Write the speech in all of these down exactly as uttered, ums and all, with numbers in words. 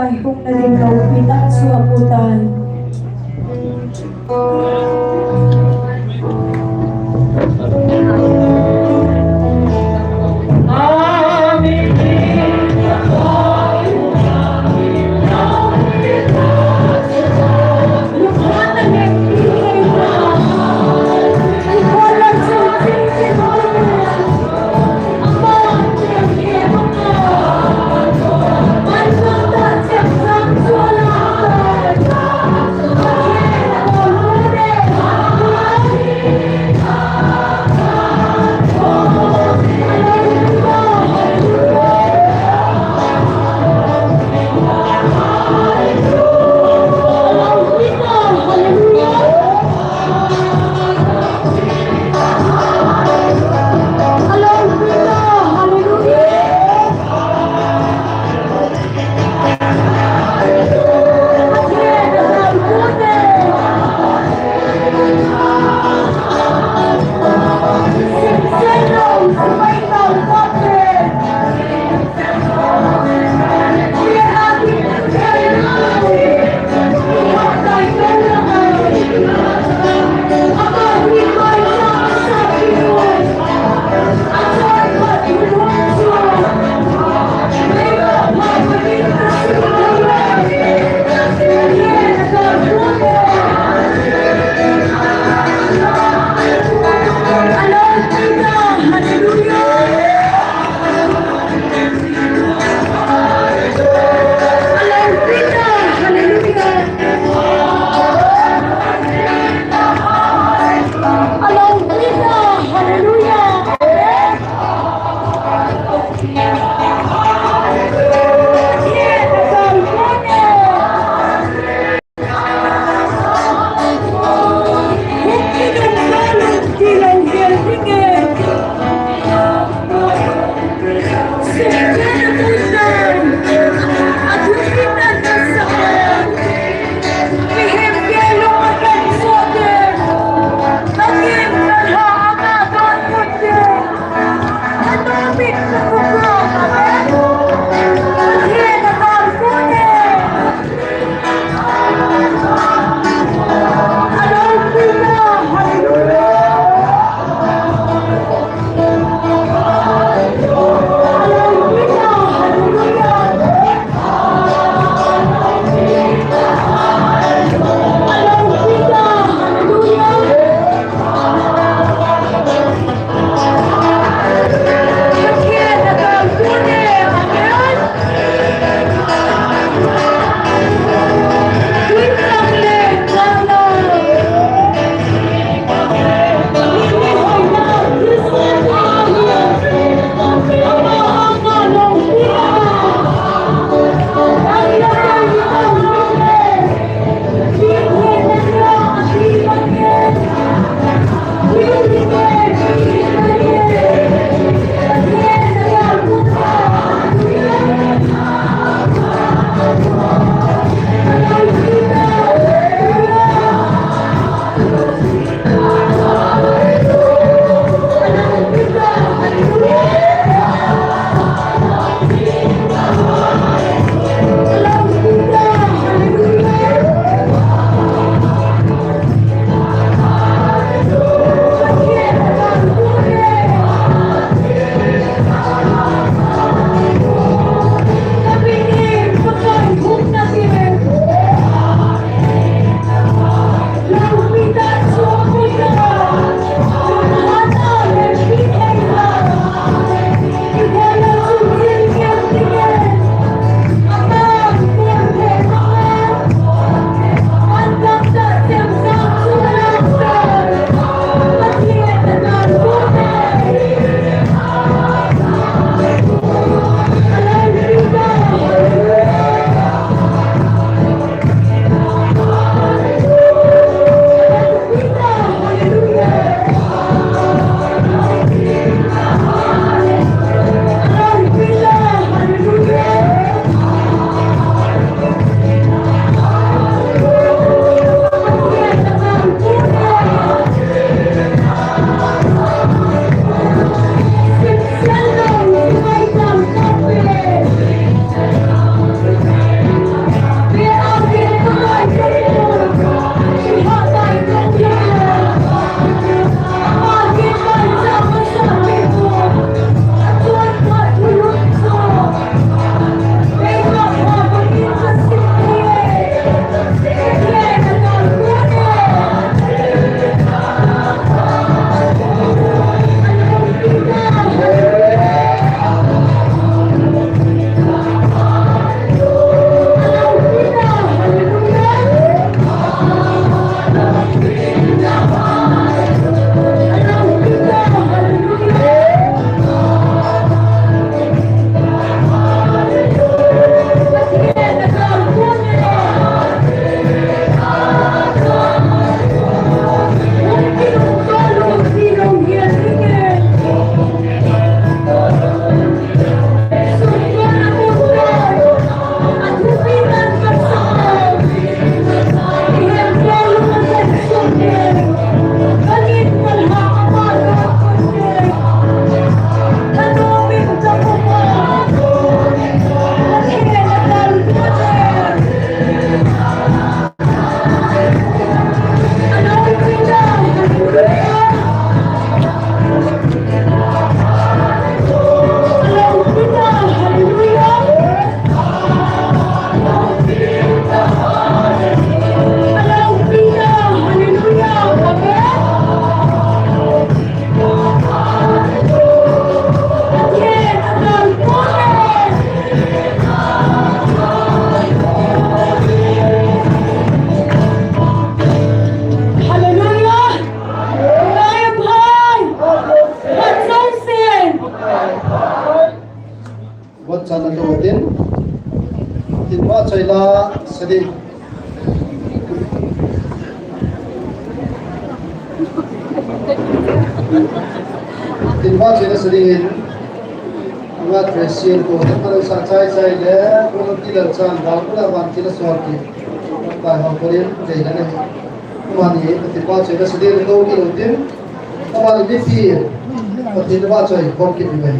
Hung na ding loupi tah chu amu tai. Nato tin, tin vahchoi la sa ding. Tin vahchoi la sa dingin, anga Tracy to, tin vahchoi sa chai chai le, ko ti la chan da, ko la van ti la so ti. Pai ho ko rin, dei la ne. Mani, tin vahchoi la sa ding to ki lo tin. Mani bi pi, tin vahchoi, ko ki bi bai.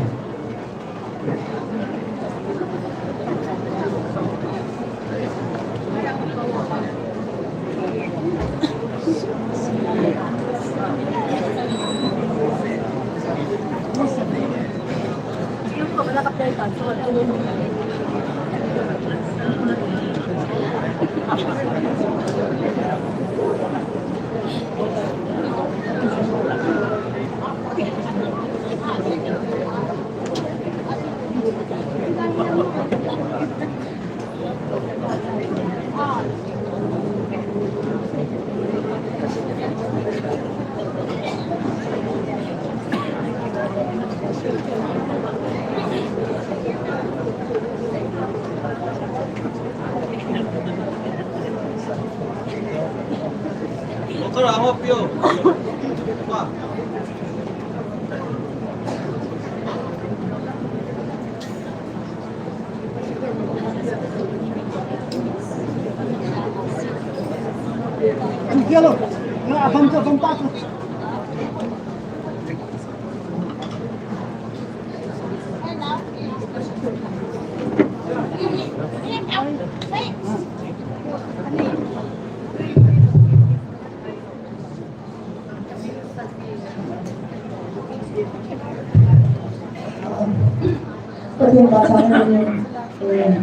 Pathen vahchoi la, eh,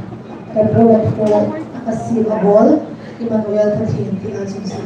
kan program ko, a si a bol, Emmanuel Pathen ti a chun si.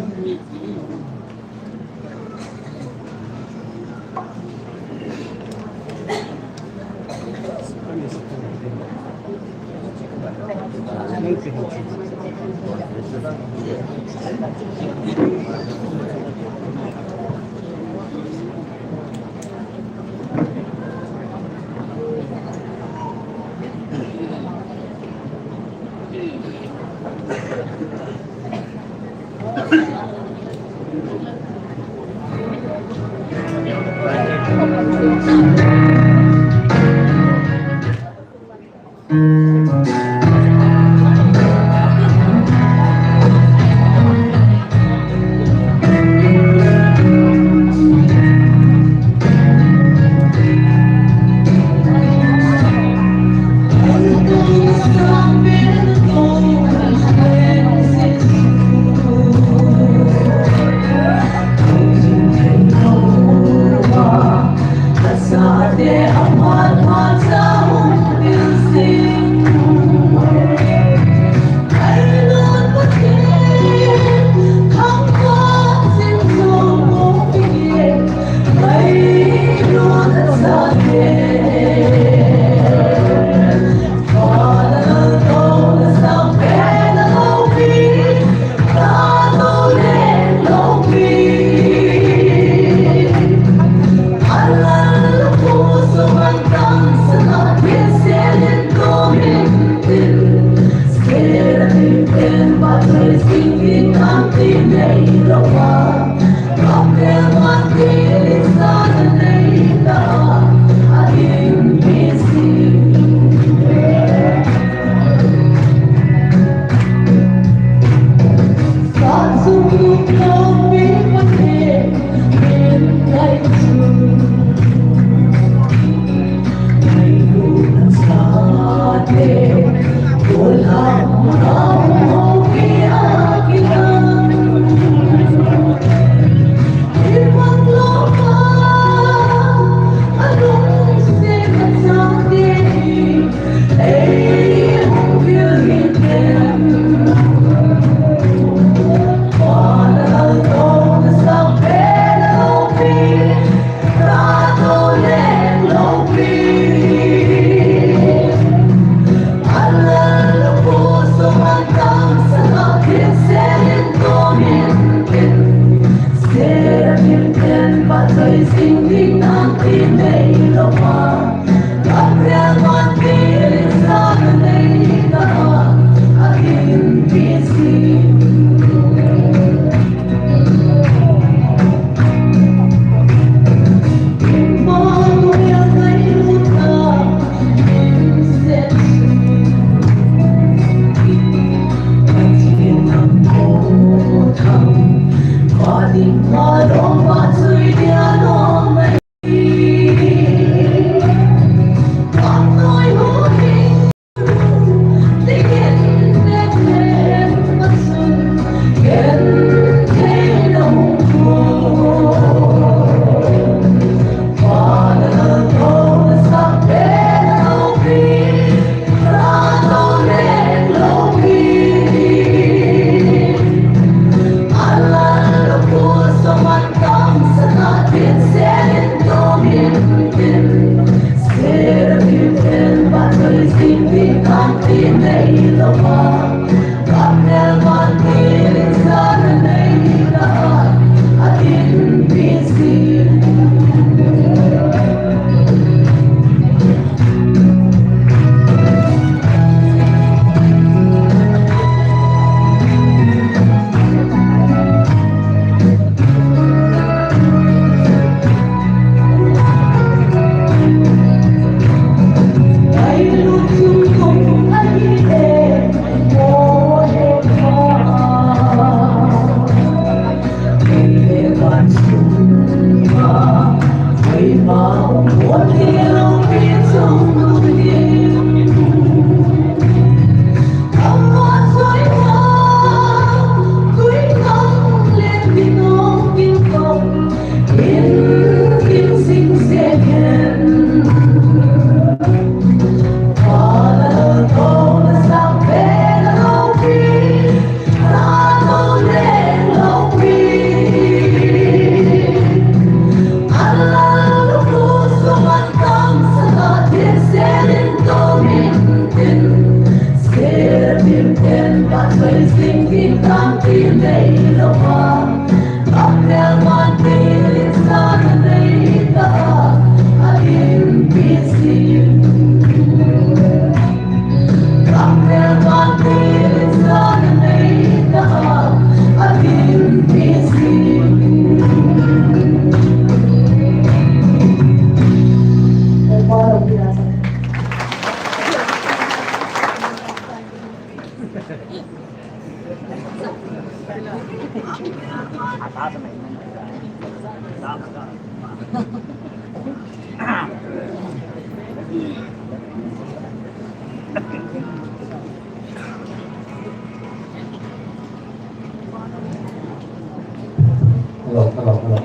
Hello, hello, hello.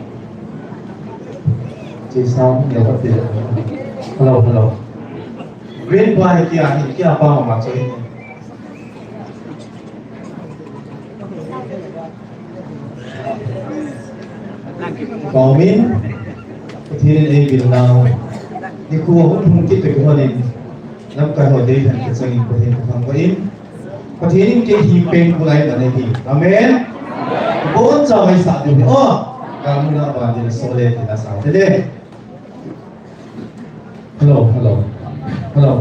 Chi sound ni ka ti. Hello, hello. Green boy kia, kia pa ma choi. Paumin, Pathen in eibil nau. Nikho hung hung kit peh honin. Lamkai ho dei than kachangin Pathen kathangvah in. Pathen in kei hi pengkulai na nei hi. Amen. Boncha mai sa ding hi. Oh, kamuna ba din sole tin asa te de. Hello, hello. Hello.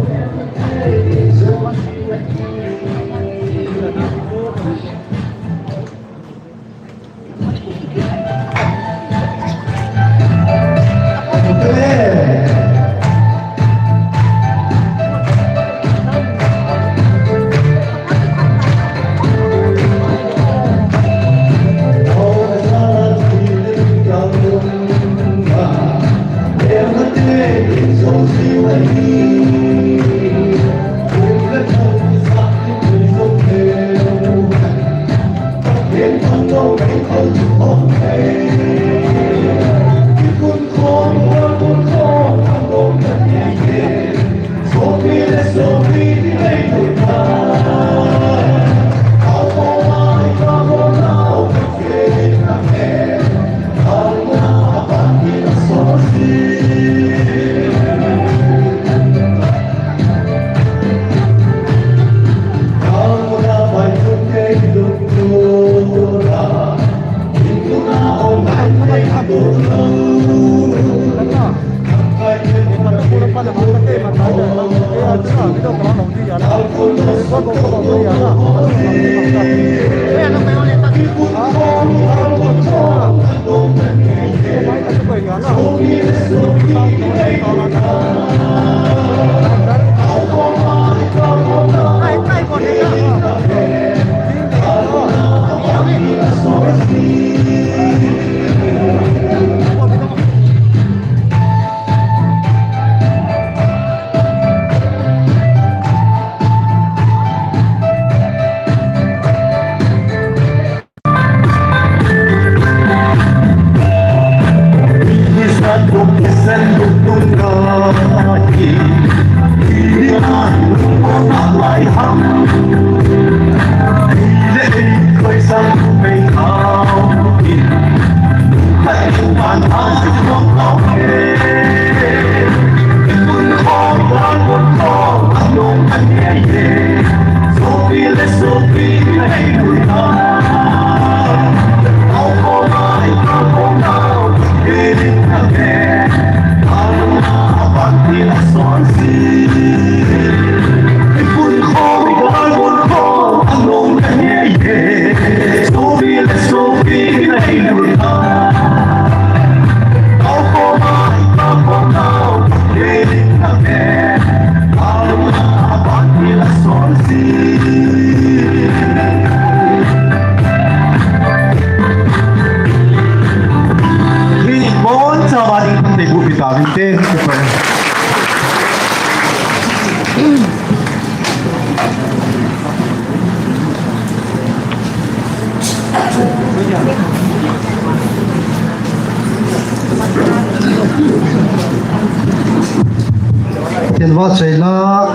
Tin va chai la,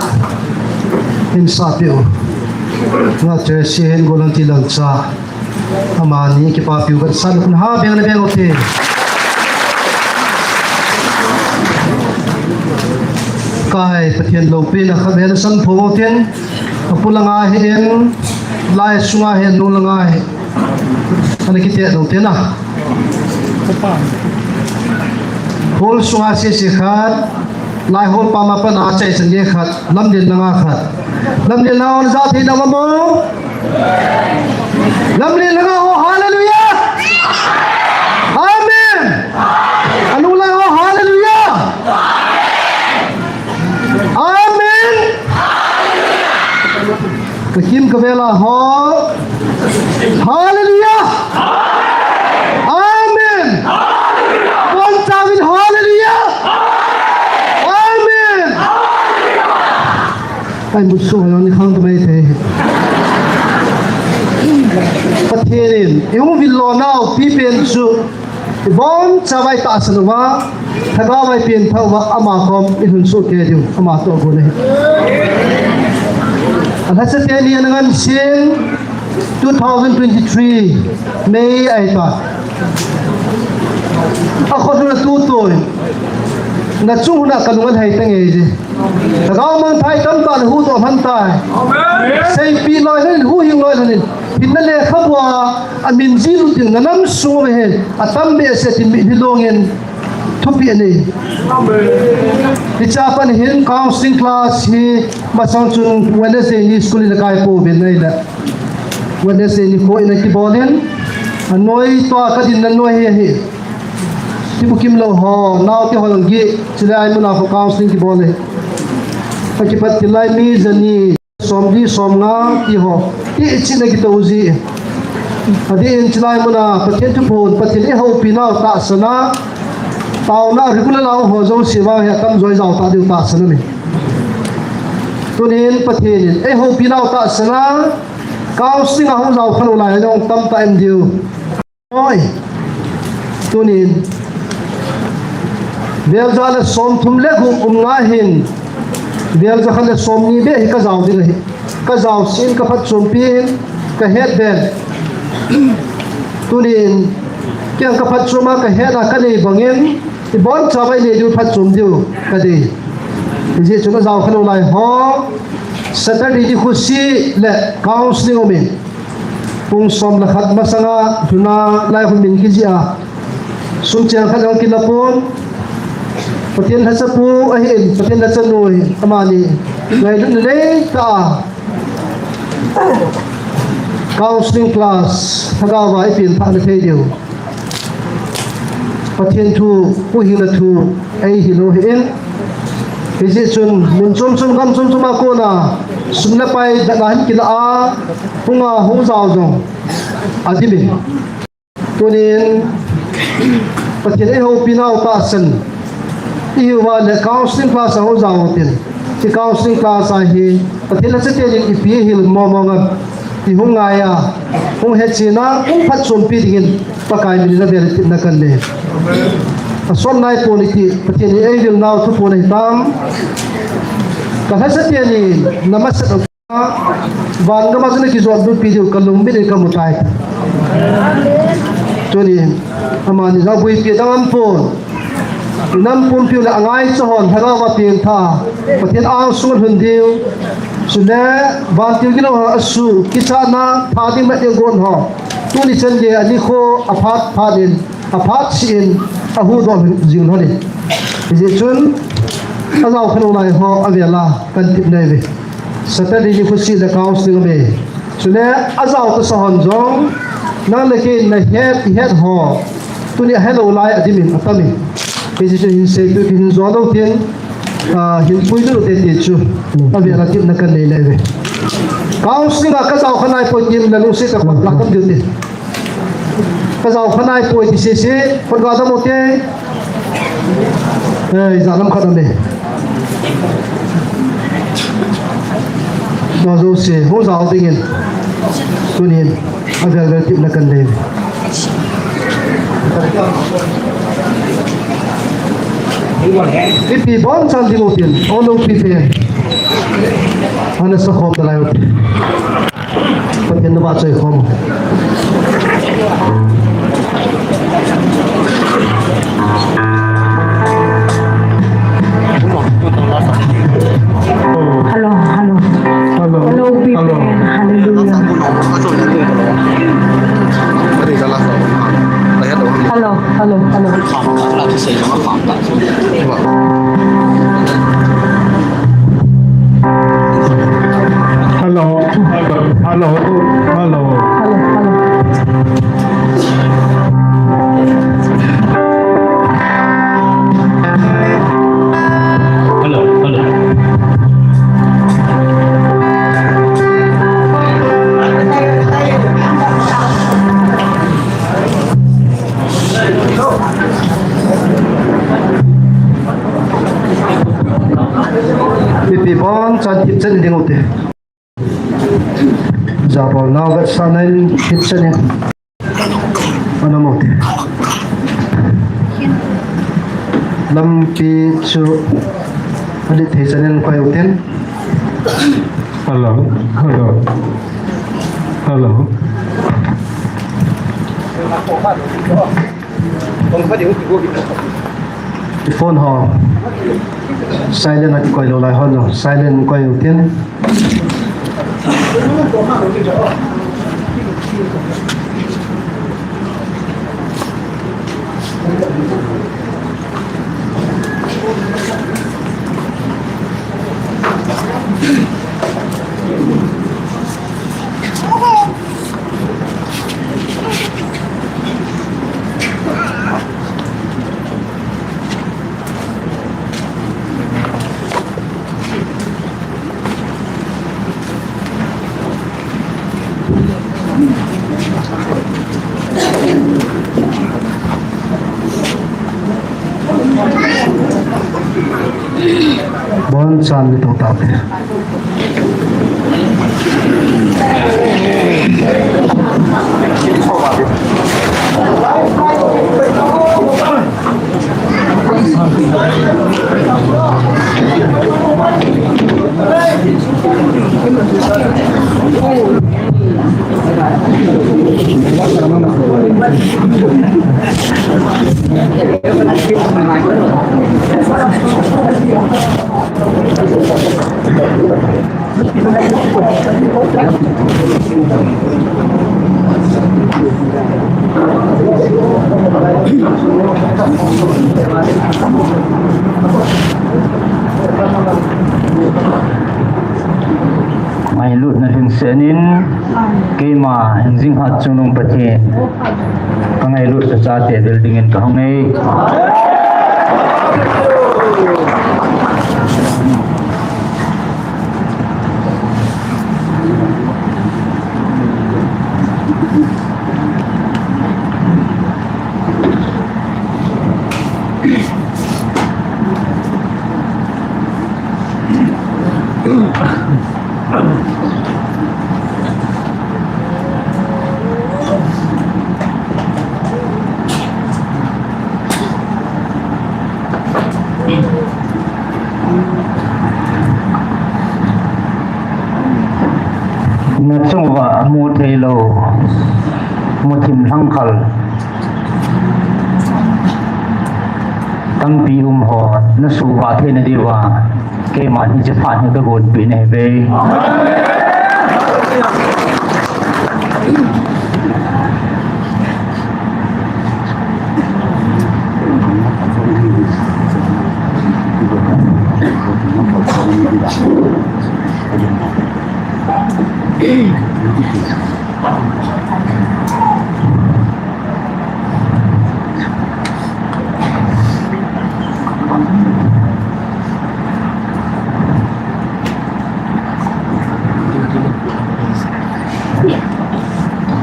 in sa piu. Nga chai si hen go lang ti lang cha. Amani kipapiu kan san kun ha beng le beng o te. Kai Pathen loupina kha bel san pho o ten. Apu langa hi en, lai sunga hi en, nu langa hi. Ana kiti lo ten a. Hall sunga sese khat, lai hall pam a pat a chai chan gei khat, lamlen langa khat. Lamlen langa hon ja thei na ma mo. Lamlen langa ho, hallelujah. Amen. Anu langa ho, hallelujah. Amen. Ka kim ka vela ho. Hallelujah. Amen. Bon chavin hallelujah. Amen. Ai, musu ni khang tu mai te. Pathen in, i hung vil lo nau, pi pen chu. Ibon chavai tahsan uva, thagau vai pen thauva, ama kom i lhun soh kei diu, ama toh gon ahi. Alhasate ni ana ngan sin, two thousand twenty-three, May ahi ta. Akhut huna tu tui. Na chung huna ka lungan hai ta ngei ji. Thagau mangthai tamtah le huhdoh lhon tai. Amen. Seipeh loi lhonin, huhhing loi lhonin. Hinna lekhabua, amin jih lut ding, na nam sung uva hin. Atam behseh tin mitlhi longin. Thupeh anei. Amen. Hiche a pat hin counseling class hi masang chun Wednesday ni school in akai pouvin ahile. Wednesday nikho in akibol in. Anoi tua kadinna noi hi ahi. Kibu kimlou ho, naote ho lang hi, chulai muna kho counseling kibol e. Akipat tilai mi jani, somli, somnga, ti ho. Ti china kitou ji. Adeh in chulai muna, Pathen thuphon, Pathen in eihoupi nau tahsan a. Taona, regular nau ho jouse vang hi atamjo ijao tah diu tahsan ahi. Tunin Pathen in eihoupi nau tahsan a. Counseling a hung jao khalou lai, jong tamtah in diu. Oi. Tunin. Velja le somthum le gup um ngai hin. Velja khat le somni beh hi kajao ding ahi. Kajao sin kaphatchompi hin. Kahet beh. Tunin. Kei jong kaphatchom a kahet a kanei bangin. Ibon chavai nei diu phatchom diu. Kadei. Hijeh chun ajao khalou lai ho. Saturday nikho sese le counseling umin. Pung som le khat masanga lhunna lai hun min kijih a. Sum cheng khat jong kila pon. Pathen lhacha pu ahin, Pathen lhacha nu ahin, amani. Ngailutna neitah. Counseling class, thagau va ipen phah na thei diu. Pathen thu, huhhingna thu, eihil u ahin. Hijeh chun, mun chom chom, gam chom chom a kona, sum le pai, dana hin kila a, hunga, hung jao jong, adim in. Tunin, Pathen eihoupi nau tahsan, ihiu va le counseling class a hung jao tin. Hi counseling class a hi, Pathen lhachaten ipi eihil momo ngam. Ti hung ngai a, hung hetchen a, hung phatchompi dingin Pakai min in avel in tipna kanei. Asom nai pon iti, Pathen in eivil nau thuphon ahitan. Ka lhachaten in, na masat a, van gam a chun akijot lut pi diu, kalung min in kamu tai. Tunin, amani jao buipi dang aum pon. Nam pumpiu le angaicha hon, lhagao va pengtha. Pathen angsunga lhun diu. Chule, vantil gilou ho asu, kichatna, tha ding mat ding gon ho. Tuni chan gei a nikho, aphat phat in, aphat sih in, ahuhdoh jing lhon in. Hijeh chun, ajao khalou lai ho, avel a, kan tip nai uve. Saturday nikho sese le counseling ume. Chule, ajao tasa hon jong, nang le kei na het, ihet ho. Tuni ahelou lai adim in atam in. Hijeh chun hin seipeh, hin jo lou tin, ah, hin puilut u hite ti chu. Avel a tipna kanei nai uve. Counseling a kajao kha nai poi tin, na lungset a khut la dam diu hite. Kajao kha nai poi ti sese, khut ga dam u hite. Eh, ijat lam khat aum e. Tua jouse hung jao dingin tunin avel vel tepna kan nei. Ipi bonchan ding u tin, o lopi pen. Ana sakhom nalai u tin. Pathen navahchoi khom. Hello, hello. Hello. Hello, people. Hello. Hallelujah. Hello, hello, hello. Hello, hello, hello, hello. Hello, hello. Hello, hello. Mipi bonchan thipchan ding u te. Jabolnau vetsahnan thipchan in ana um u te. Lampi chu alet thei chan in koi u tin. Hello, hello, hello. Phone ho silent a kikoi lou lai hon, silent koi u tin. Bonchan ni to ta te. Ngailutna lhingsetnin, keima Hingjing Hat Chungnung Pathen kangailut chate vel dingin kahung e. Nachung uva mutheilou, muthim lhangkhal tampi um ho nasuhvah theina diuva, keiman hiche phat hi kagonpeh nahiuve.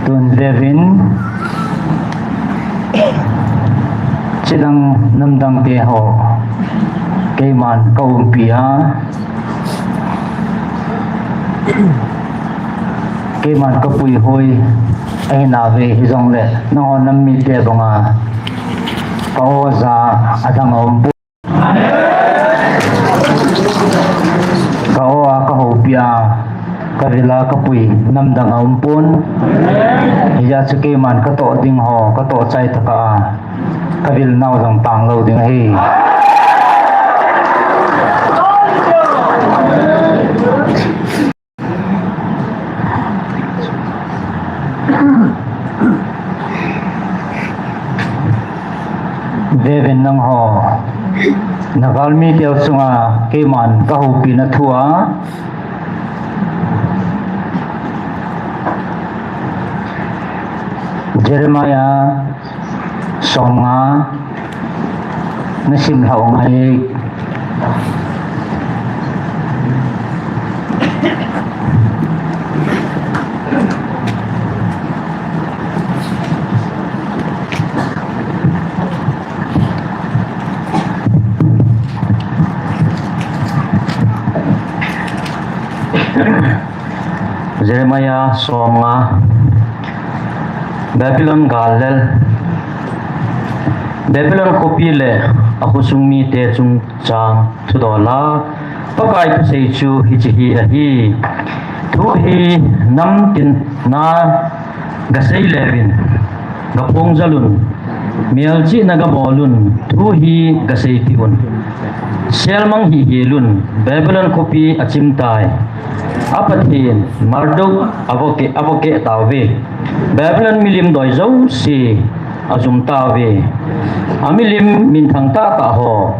Tun veuvin, chidang namdang te ho. Keiman ka umpi a, keiman ka puihoi ahi nauve, hijongle nangho nam mite banga ka aw ja adang aumpoi. Ka aw a ka houpi a, ka vil a ka pui namdang aumpon. Hijeh chun keiman ka toh ding ho ka toh chai tokah a, ka vil nau jong tanglou ding ahi. Veuvin nangho, na galmi teu chunga keiman ka houpina thu a, Jeremiah somnga, na simlhah u ngai. Jeremiah somnga. Babylon gal lel. Babylon khopi le akhosung mite chungchang thudol a Pakai thusei chu hiche hi ahi. Thu hi namtin na gasei leuvin, gaphongjal un, melchihna gabol un, thu hi gaseipeh un. Selmang hihhel un, Babylon khopi achim tai. A Pathen Marduk avoh keh, avoh keh tauve. Babylon milim doi jouse ajum tauve. Amilim minthang tahtah ho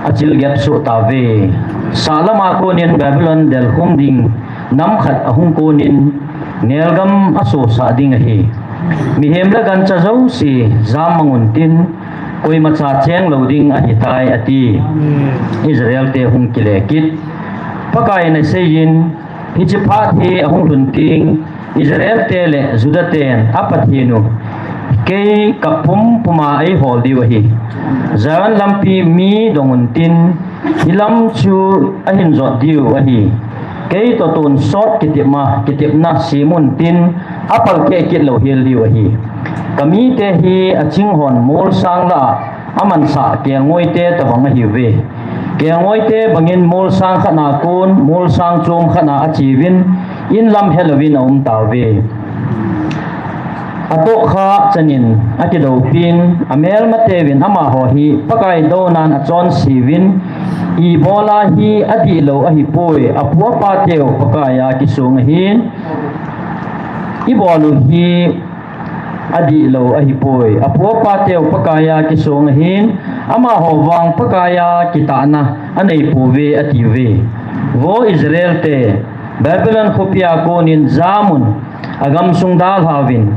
achilgep soh tauve. Sahlam a konin Babylon delkhum ding nam khat ahung konin nelgam asosah ding ahi. Mihem le gancha jouse jammang untin, koimacha cheng lou ding ahitai, ati. Israel te hung kile kit. Pakaiyin aseiyin, hiche phat hi ahung lhun teng, Israel te le Judah ten a Pathen u kei kap pumpum a eihol diu ahi. Zion lampi mi dong untin, hilam chu ahin jot diu ahi. Kei toh tonsot kitepna, kitepna sem untin, apalkeh kit louhel diu ahi. Kamite hi achinghon molsang lah a amansah kelngoi te tobang ahiuve. Kelngoi te bangin molsang khat na kon, molsang chom khat na acheuvin, inlam helouvin aum tauve. Atohkhah chanin akidoupin, amelmateuvin amaho hi Pakai dounan achonseuvin, ibola hi adihlou ahipoi, apu apateu Pakai a kisong ahin, ibol u hi adihlou ahipoi, apu apateu Pakai a kisong ahin, amaho vang Pakai a kitahna aneipouve, atiuve. Vo Israel te, Babylon khopi a konin jamun, agamsung dalhauvin,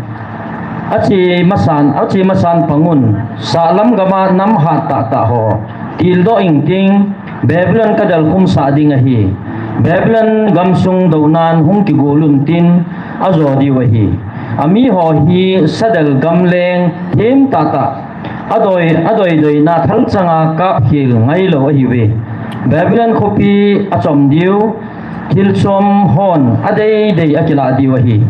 ache masan, ache masan pangun, sahlam gama nam hat tahtah ho tildoh ingting, Babylon kadelkhumsah ding ahi. Babylon gamsung dounan hung kigol untin, ajo diu ahi. Amiho hi sadel gamleng them tahtah, adoi, adoidoina thalchanga kapkhel ngailou ahiuve. Babylon khopi achom diu, thilchom hon adeidei akilah diu ahi.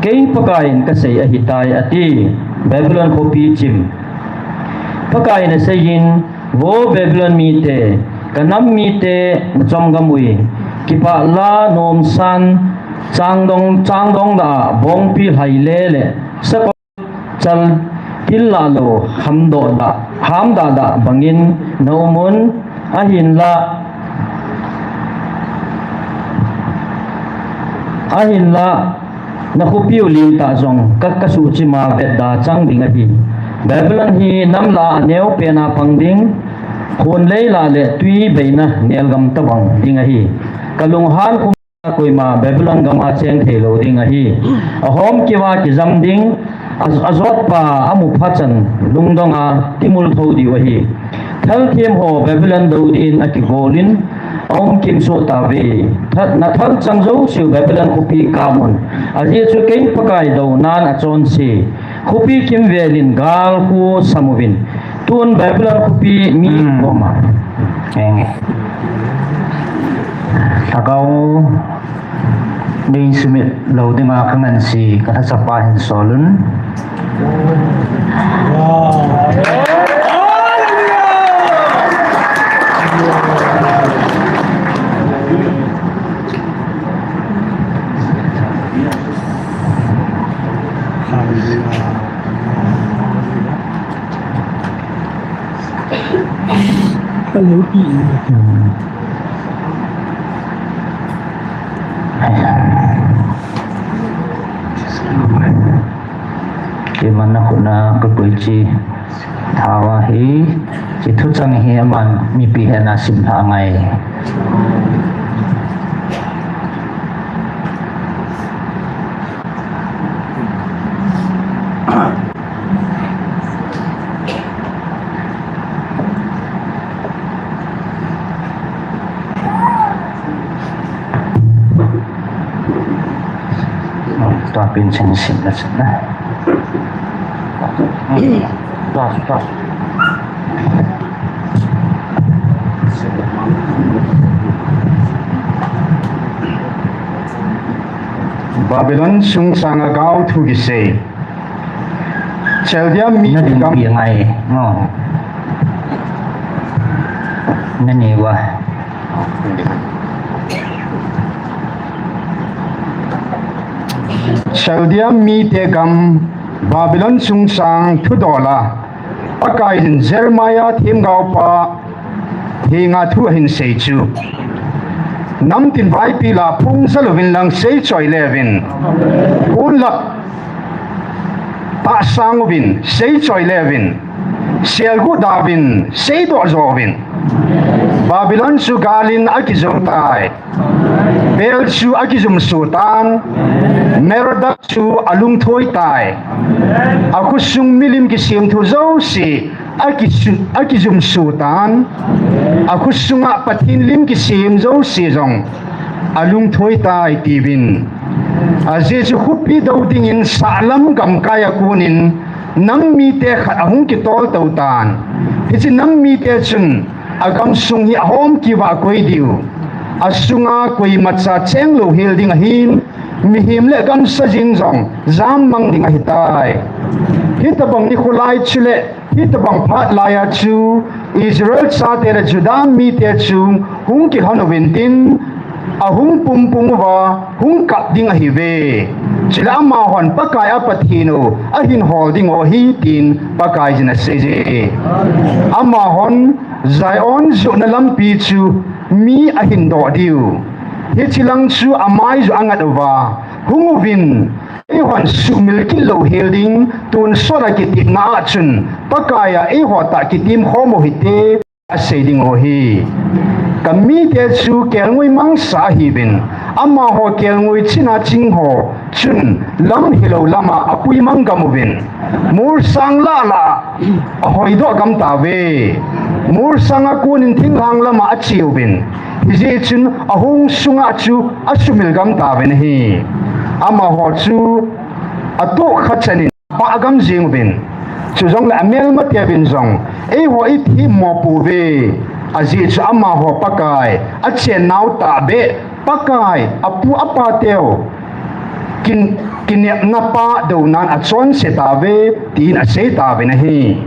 Kei Pakaiyin kasei ahitai, ati. Babylon khopi chim. Pakaiyin aseiyin, Vo Babylon mite, kanam mite nachom gam ui, kipah la nomsan, changdong, changdong lah a bongpi lhaile le sakol chal til lah lou hamdoh dah, hamdah dah bangin naum un, ahinla, ahinla, nakhopiu lentah jong ka, kasuhchim a vetda chang ding ahi. Babylon hi nam lah a aneopen a pang ding, khonlei lah le twi beina nelgam tobang ding ahi. Kalunghan khum a koima Babylon gam a cheng theilou ding ahi. Ahomkeu a kijam ding, a, ajotpa amu phachan lungdong a timul thou diu ahi. Thalthem ho Babylon dou din akigolin, aumkimsoh tauve. Thal, nathalchang jouseu Babylon khopi kamun. Ajeh chu kei Pakai dounan achonse. Khopi kimvelin gal khu samuvin, Tun Babylon khopi mi Hmm. koma. Enge. Lhagao ding sumit lou dinga kangansi kalhasapa hin solun. Hello, P E. Keiman na khut na ka koi chi thawa hi, chi thuchang hi aman mipi hena simlha ngai. Tua pin chen sim na chen na. Tua, tua. Babylon chungchang a gao thu kisei. Chaldea mi na din kam pi ngai. No. Na ni wa. Chaldea mite gam Babylon chungchang thudola. Pakaiyin Jeremiah themgaopa henga thu ahin sei chu. Namtin vaipi la phung jal uvin lang seichoi leuvin. Hunlak tahsang uvin, seichoi leuvin. Selgu dauvin, seidoh jo uvin. Babylon chu galin akijum tai. Bel chu akijum su tan. Merodak chu alungthoi tai. Akhosung milim kisim thu jouse akisu-, akijum su tan. Akhosunga Pathen lim kisim jouse jong alungthoi tai tiuvin. Ajeh chu khopi do dingin sahlam gamkai a konin nam mite khat ahung kitol tou tan. Hiche nam mite chun agamsung hi ahom kiuva akoi diu. Asunga koimacha cheng louhel ding ahin, mihem le gamsa jeng jong jammang ding ahitai. Hitobang nikho lai chule hitobang phat laiya chu Israel chate le Judah mite chu hung kilhon uvin tin, ahung pumpum uva hung kap ding ahiuve. Chule amahon Pakai a Pathen u ahin hol dingu ahi tin Pakaiyin aseiye. Amahon Zion johna lampi chu mi ahin doh diu. Hiche lang chu amai jong angat uva, hung uvin, eihon sumil kit louhel ding, tonsot a kitepna a chun Pakai a eiho tah kitem khom u hite, asei dingu ahi. Ka mite chu kelngoi mangsa ahiuvin, amaho kelngoi china chingho chun lam hilou lama apuimang gam uvin, molsang lah lah a ahoidoh gam tauve. Molsang a konin thinglhang lama ache uvin, hijeh chun ahong sunga chu asumil gam tauvin ahi. Amaho chu atohkha chanin pah gam jeng uvin, chujongle amelmateuvin jong eiho ithemmo pouve. Ajeh chu amaho Pakai achennau tahbeh, Pakai apu apateu kin-, kinepna pa dounan achonse tauve, tin asei tauvin ahi.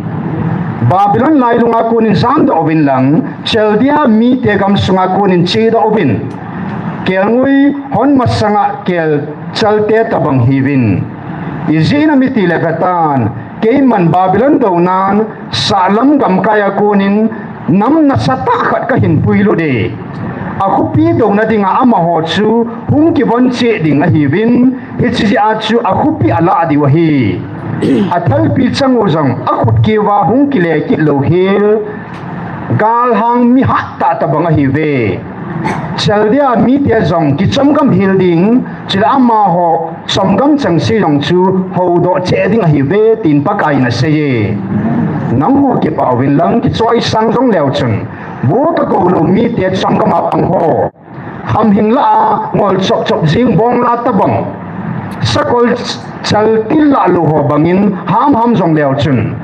Babylon lailunga konin jamdoh uvin lang, Chaldea mite gamsunga konin chedoh uvin. Kelngoi hon masanga kelchalte tobang hiuvin. Ijeh inem itile vetan, keiman Babylon dounan sahlam gamkai a konin nam nasatah khat kahin puilut e. Akhopi douna dinga amaho chu hung kivon cheh ding ahiuvin, hiche jeh a chu akhopi alah diu ahi. Athalpi chang u jong akhut keuva hung kile kit louhel, galhang mi hattah tobang ahiuve. Chaldea mite jong kichomgam hel ding, chule amaho chomgam chengse jong chu houdoh cheh ding ahiuve, tin Pakaiyin aseiye. Nangho kipah uvin lang kichoisang jongleu chun, vo kakou lou mite chomgam a pang ho, hamhing lah a ngol chop chop jing bong lah tobang, sakol chal til lah lou ho bangin hamham jongleu chun,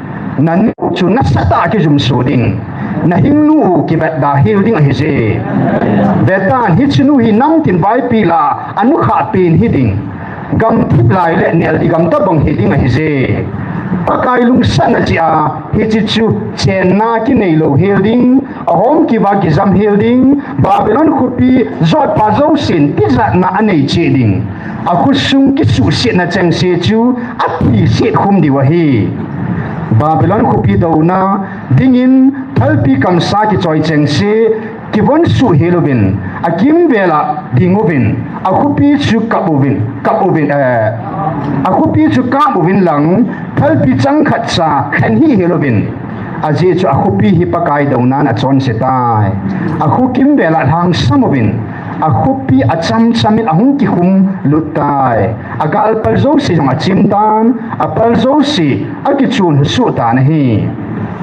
Nanu chu nasatah a kijumso ding. Nahing nu u kivetda hel ding ahije. Vetan hiche nu hi namtin vaipi la, anu khat pen hiding. Gamthip lai le neldi gam tabang hiding ahije. Pakai lungsatna jeh a, hiche chu chenna kinei lou hel ding. Ahom kiva kijam hel ding, Babylon khopi jotpa jousen tijatna anei cheh ding. Akhosung kisuhsetna chengse chu athiset khum diu ahi. Babylon khopi douna dingin thalpi kamsa kichoi chengse kivon suh hel uvin, akimvel a ding uvin, akhopi chu kap uvin, kap uvin, eh, akhopi chu kap uvin lang, thalpi chang khat cha khen hih hel uvin. Ajeh chu akhopi hi Pakai dounan achonse tai. Akho kimvel a lhangsam uvin, akhopi achamcham in ahung kikhum lut tai. Agalpal jouse jong achim tan, apal jouse akichun husuh tan ahi.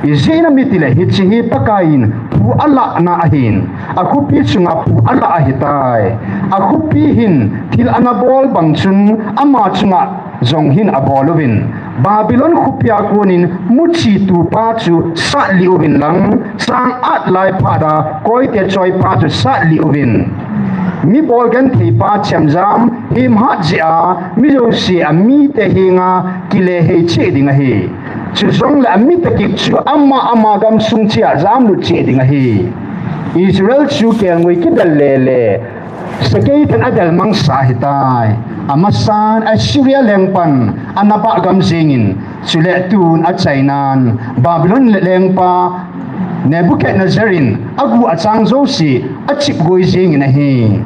Ijeh inem itile hiche hi Pakai in phu alahna ahin, akhopi chunga phu alah ahitai. Akhopi hin thil ana bol bang chun ama chunga jong hin abol uvin, Babylon khopia konin muchi tupa chu satlih uvin lang, chang at lai phat a koite choipa chu satlih uvin. Mi bol gentheipa chemjam hemhat jeh a mi jouse amite henga kile hei cheh ding ahi. Chujongle amite kik chu ama ama gamsung cheh a jamlut cheh ding ahi. Israel chu kelngoi kidel lele, Sakei ten adel mangsa ahitai. Amasan Assyria lengpan anabah gam jengin, chule tun achainan Babylon lengpa Nebuchadnezzar in agu achang jouse achipgoi jengin ahi.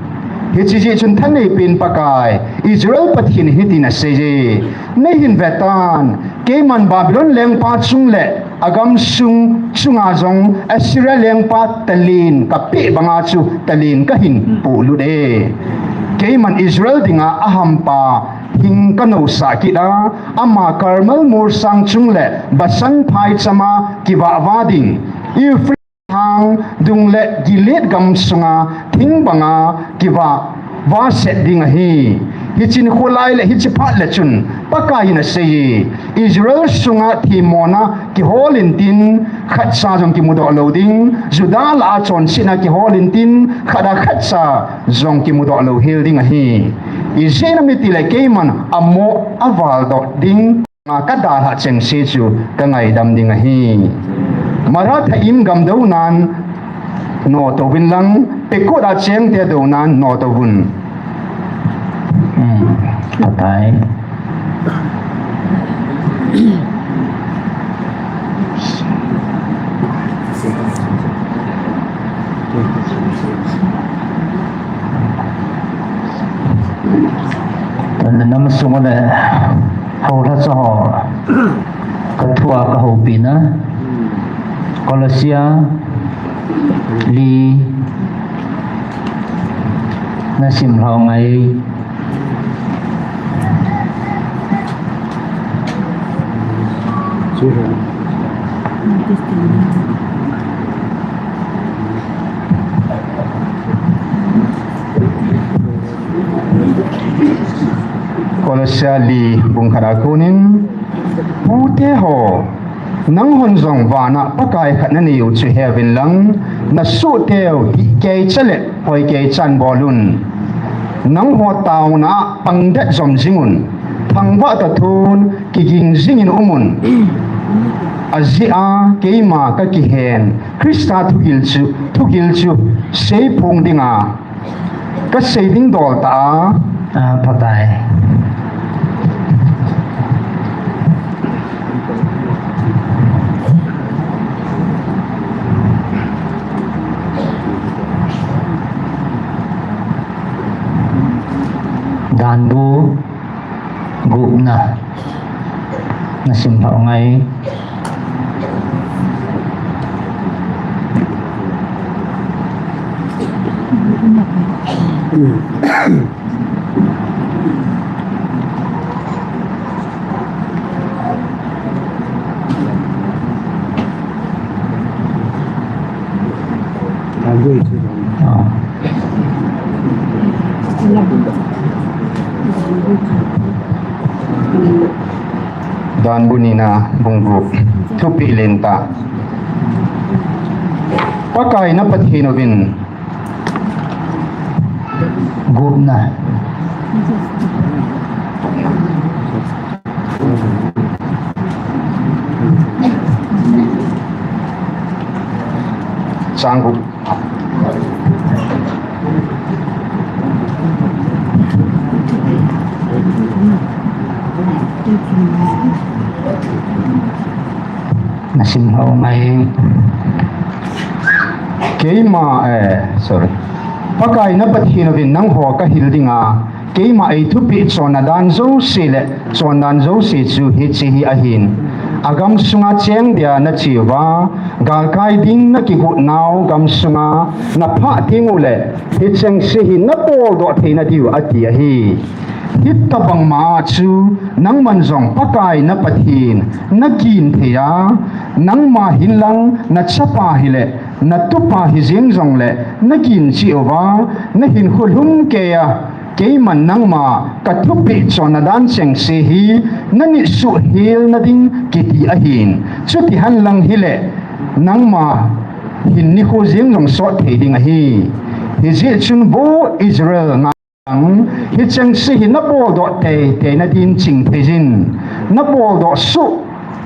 Hiche jeh chun thaneipen Pakai Israel Pathen in hitin aseiye, neihin vetan, keiman Babylon lengpa chung le agamsung chunga jong Assyria lengpa talen kapeh banga chu talen kahin pohlut e. Keiman Israel dinga ahampa hing kanousah kit a, ama Carmel molsang chung le Bashan phaichama kivahva ding, Euphrates hang dung le Gilead gamsunga thing banga kivahva set ding ahi. Hiche nikho lai le hiche phat le chun Pakai in aseiye, Israel sunga themmona kihol intin khatcha jong kimudoh lou ding, Judah lah a chonsetna kihol intin khat a khatcha jong kimudoh lou hel ding ahi. Ijeh inem itile keiman amoh avaldoh ding kadalhah chengse chu kangaidam ding ahi. Marathahim gam dounan notou vin lang, Pekod a chengte dounan notou vin. Hmm, phatai. Tun nam sung le houlhacha ho kathua kahoupina. Kolosia li nasim lhau ngai. Kolosia li bung khat a konin, pute ho, nanghon jong vana Pakai khat nanei u chu heuvin lang, nasohteu dih keicha le hoi keichan bolun. Nangho taona a pangdet jom jingun, thangvah toh thon kiging jingin umun. Ajeh a keima kakihen Christa thugil chu, thugil chu seiphong dinga kasei ding dol tah a. Ah, phatai. Danbu gupna nasim lhau ngai. Dan bu nina bung gup. Thupi lentah. Pakai na Pathen uvin. Gupna. Chang gup. Nasim ho mai. Keima, eh, sorry. Pakai na Pathen uvin nangho kahil dinga, keima eithupeh chonna dan jouse le chondan jouse chu hiche hi ahin. Agam sunga cheng dia nache uva, galkai ding nakigot nau gam sunga naphah teng uleh, hicheng se hi nabol doh theina diu ati ahi. Hitobang ma chu nangman jong Pakai na Pathen nakin thei a, nangma hinlang nachapa hileh natupa hijeng jongleh nakin cheh uva, nahinkho lhumkeiya, keiman nangma kathupeh chonna dan chengse hi nanit suh hel nading kiti ahin. Chuti henlang hileh nangma hin nikho jeng jong sot thei ding ahi. Hijeh chun vo Israel nga, hicheng se hi nabol doh teitei nadin ching thei jin. Nabol doh suh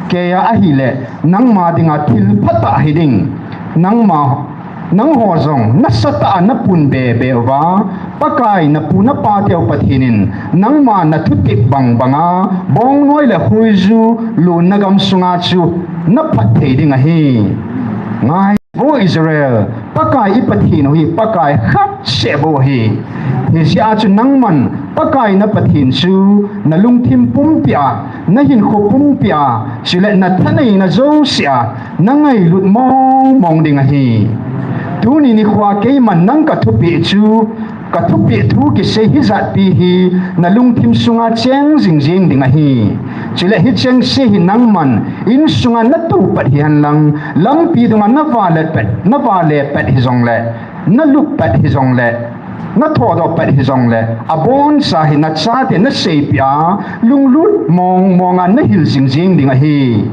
keiya ahileh nangma dinga thil phatah hiding. Nangma, nangho jong nasatah a napun bebe uva, Pakai napu napateu Pathen in nangma nathutep bang banga bongnoi le huiju lonna gam sunga chu naphat thei ding ahi. Ngai vo Israel, Pakai i Pathen u hi Pakai khat seh bou ahi. Hijeh a chu nangman Pakai na Pathen chu nalungthim pumpi a, nahinkho pumpi a, chuleh nathaneina jouse a nangailut mong mong ding ahi. Tuni nikhoa keiman nang kathupeh chu, kathupeh thu kisei hijat pi hi nalungthim sunga cheng jing jing ding ahi. Chuleh hicheng se hi nangman insunga natoh pat hihenlang, lampi dunga navale pat, navale pat hijongleh, nalup pat hijongleh, nathodoh pat hijongleh, aboncha hi nachate naseipeh a, lunglut mong monga nahil jing jing ding ahi.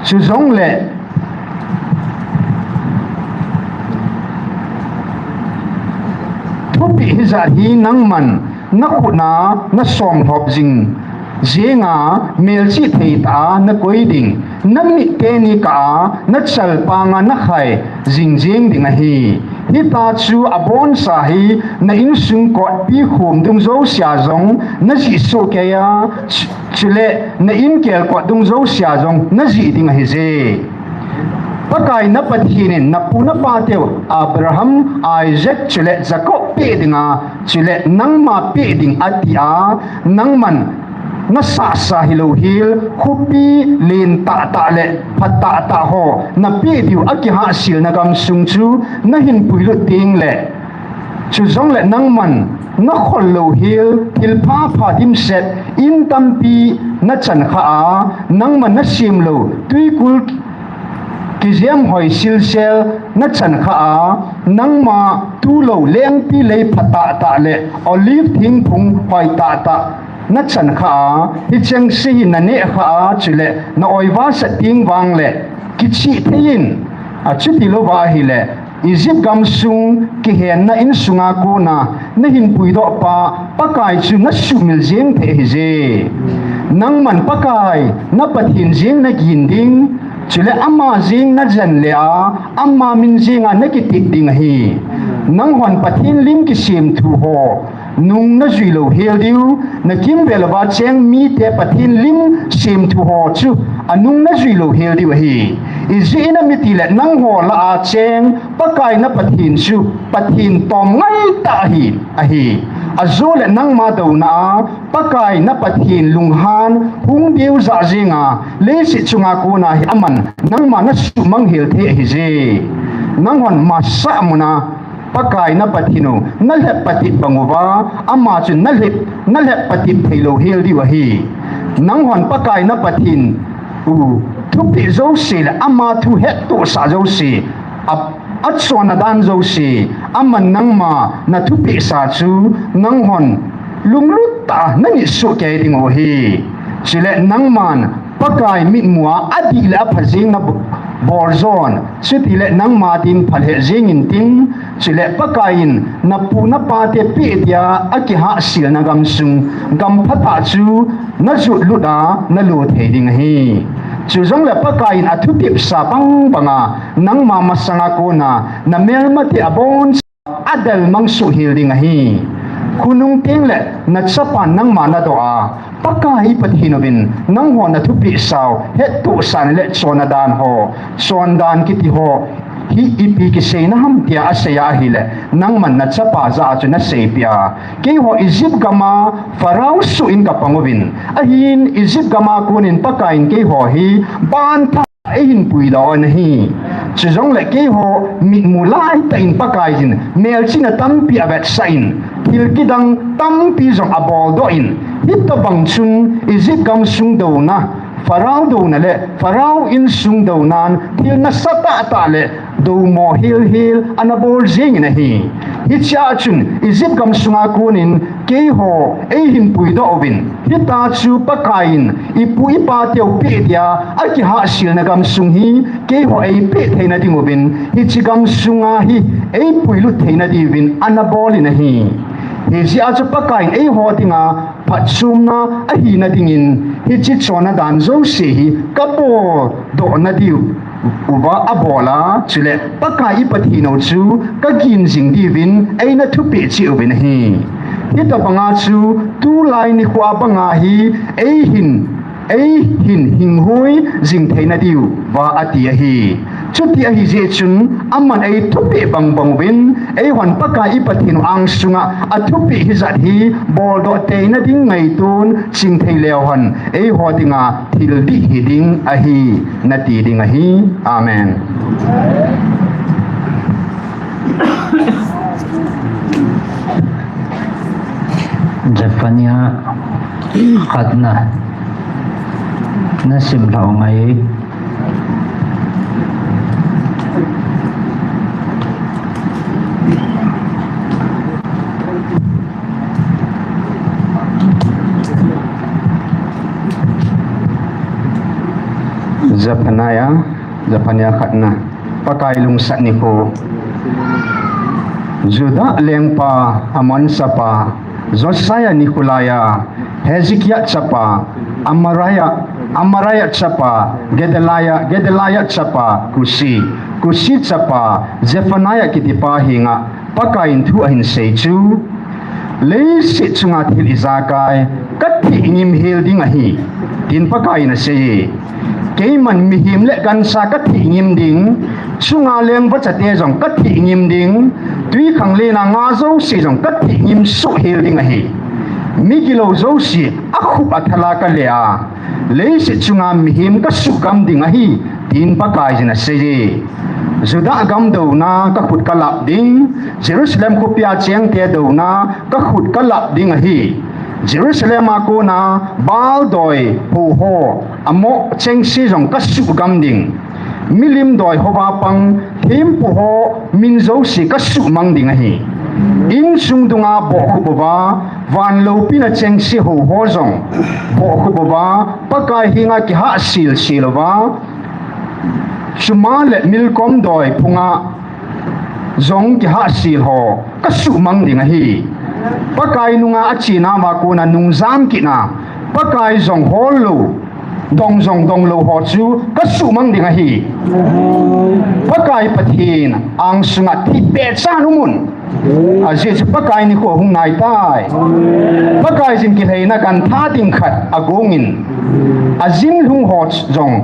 Chujongleh, thupeh hijat hi nangman nakhut a nasomlhop jing jenga, melchih thei tah a nakoi ding, namit teni kah a, nachalpanga nakhai jing jing ding ahi. Hitia chu aboncha hi na insung kotpi khom dung jousea jong najih sohkeiya, chu, chuleh na inkelkot dung jousea jong najih ding ahije. Pakai na Pathen in napu napateu Abraham, Isaac chuleh Jacob peh dinga, chuleh nangma peh ding atia, nangman nasahsa hilou hel, khopi len tahtah le pha tahtah ho napeh diu akihahselna gamsung chu nahin puilut tengleh, chujongleh nangman nakhol lou hel, thilpha pha dimset in tampi nachan kha a, nangman nasem lou twikul kijem hoi silsel nachan kha a, nangma tulou lengpi lei pha tahtah le olive thingphung hoi tahtah nachan kha a, hicheng se hi naneh kha a, chuleh na-oiva sat teng vangleh kichih thei in, achuti louva ahileh Egypt gamsung kihenna insunga kona nahin puidoh pa Pakai chu nasuhmil jeng thei ahije. Nangman Pakai na Pathen jeng nagin ding, chuleh ama jeng najen leh a, ama min jenga nakitep ding ahi. Nanghon Pathen lim kisemthu ho nung najui lou hel diu, nakimvel uva cheng mite Pathen lim semthu ho chu anung najui lou hel diu ahi. Ijeh inem itileh nangho lah a cheng Pakai na Pathen chu Pathen tomngai tah ahi, ahi. Ajoleh nangma douna a Pakai na Pathen lunghan hung deu jah jenga, leiset chunga kona hi aman nangma nasuhmang hel thei ahije. Nanghon masah muna Pakai na Pathen u nalhep patep bang uva, ama chu nalhep, nalhep patep theilou hel diu ahi. Nanghon Pakai na Pathen u thupeh jouse le ama thu hettohsah jouse, a, achonna dan jouse, aman nangma nathupehsa chu nanghon lunglut tah a nanit sohkei dingu ahi. Chule nangman Pakai mitmua adih le apha jeng nabol jon, chutile nangma din phalheh jeng intin, chule Pakai in napu napate peh dia akihahselna gamsung, gam phatah chu najotlut a nalo thei ding ahi. Chujongle Pakai in athutepsa bangbanga nangma masanga kona namelmate aboncha adalmang suhhel ding ahi. Khonung tengle nachapan nangma nadoh a, Pakai i Pathen uvin nangho nathupeh sao hettohsahna le chonna dan ho, chondan kiti ho hi ipi kiseina ham tia asei ahile, nangman nachapa jah a chu naseipeh a, keiho Egypt gama Pharaoh soh in kapang uvin, ahin Egypt gama konin Pakai in keiho hi bantha eihin puidoh u ahi. Chujongle keiho mitmu laitah in Pakaiyin melchihna tampi avetsah in, thil kidang tampi jong aboldoh in, hitobang chun Egypt gamsung douna, Pharaoh douna le Pharaoh insung dounan thil nasatah tah le doumo helhel anabol jengin ahi. Hichea chun Egypt gamsunga konin keiho eihin puidoh uvin, hitia chu Pakaiyin ipu ipateu peh dia akihahselna gamsung hi keiho eipeh theina dinguvin, hiche gamsunga hi eipuilut theina diuvin anabolin ahi. Hijeh a chu Pakaiyin eiho dinga phatchomna ahina dingin hiche chonna dan jouse hi kaboldoh nadiu uva abol a, chule Pakai i Pathen u chu kagin jing diuvin eina thupeh cheh uvin ahi. Hitobanga chu tulai nikhoa banga hi eihin, eihin hinghoi jing theina diuva ati ahi. Chuti ahijeh chun aman eithupeh bangbang uvin, eihon Pakai i Pathen u angsunga athupeh hijat hi boldoh teina ding ngaiton ching thei leuhen eiho dinga thil dih hiding ahi, nati ding ahi. Amen. Zephaniah khatna nasim lhau ngai. Zephaniah, Zephaniah khatna. Pakai lungsat nikho. Judah lengpa Amon chapa Josiah nikho laiya, Hezekiah chapa Amariah, Amariah chapa Gedaliah, Gedaliah chapa Cushi, Cushi chapa Zephaniah kitipa henga Pakaiyin thu ahin sei chu, leiset chunga thil ijakai katheh ngim hel ding ahi, tin Pakaiyin aseiye. Keiman mihem le gancha katheh ngim ding, chunga leng vachate jong katheh ngim ding, twikhanglen a nga jouse jong katheh ngim suhhel ding ahi. Migilou jouse akhup athal a kale a, leiset chunga mihem kasuhgam ding ahi, tin Pakaiyin aseiye. Judah gam douna kakhut kalap ding, Jerusalem khopia chengte douna kakhut kalap ding ahi. Jerusalem a kona Baal doi houho, amoh chengse jong kasuhgam ding. Milim doi houva pang thempu ho min jouse kasuhmang ding ahi. Insung dunga bohkhup uva, van loupina chengse houho jong bohkhup uva, Pakai henga kihahselsel uva, chuma le milkom doi phunga jong kihahsel ho kasuhmang ding ahi. Pakai nunga achenauva kona nungjam kitna, Pakai jong hollou, dong jong donglou ho chu kasuhmang ding ahi. Pakai Pathen angsunga thipbehchan umun. Ajeh chu Pakai nikho hung naitai. Pakaiyin kilheina gantha ding khat agongin, ajinlhung ho jong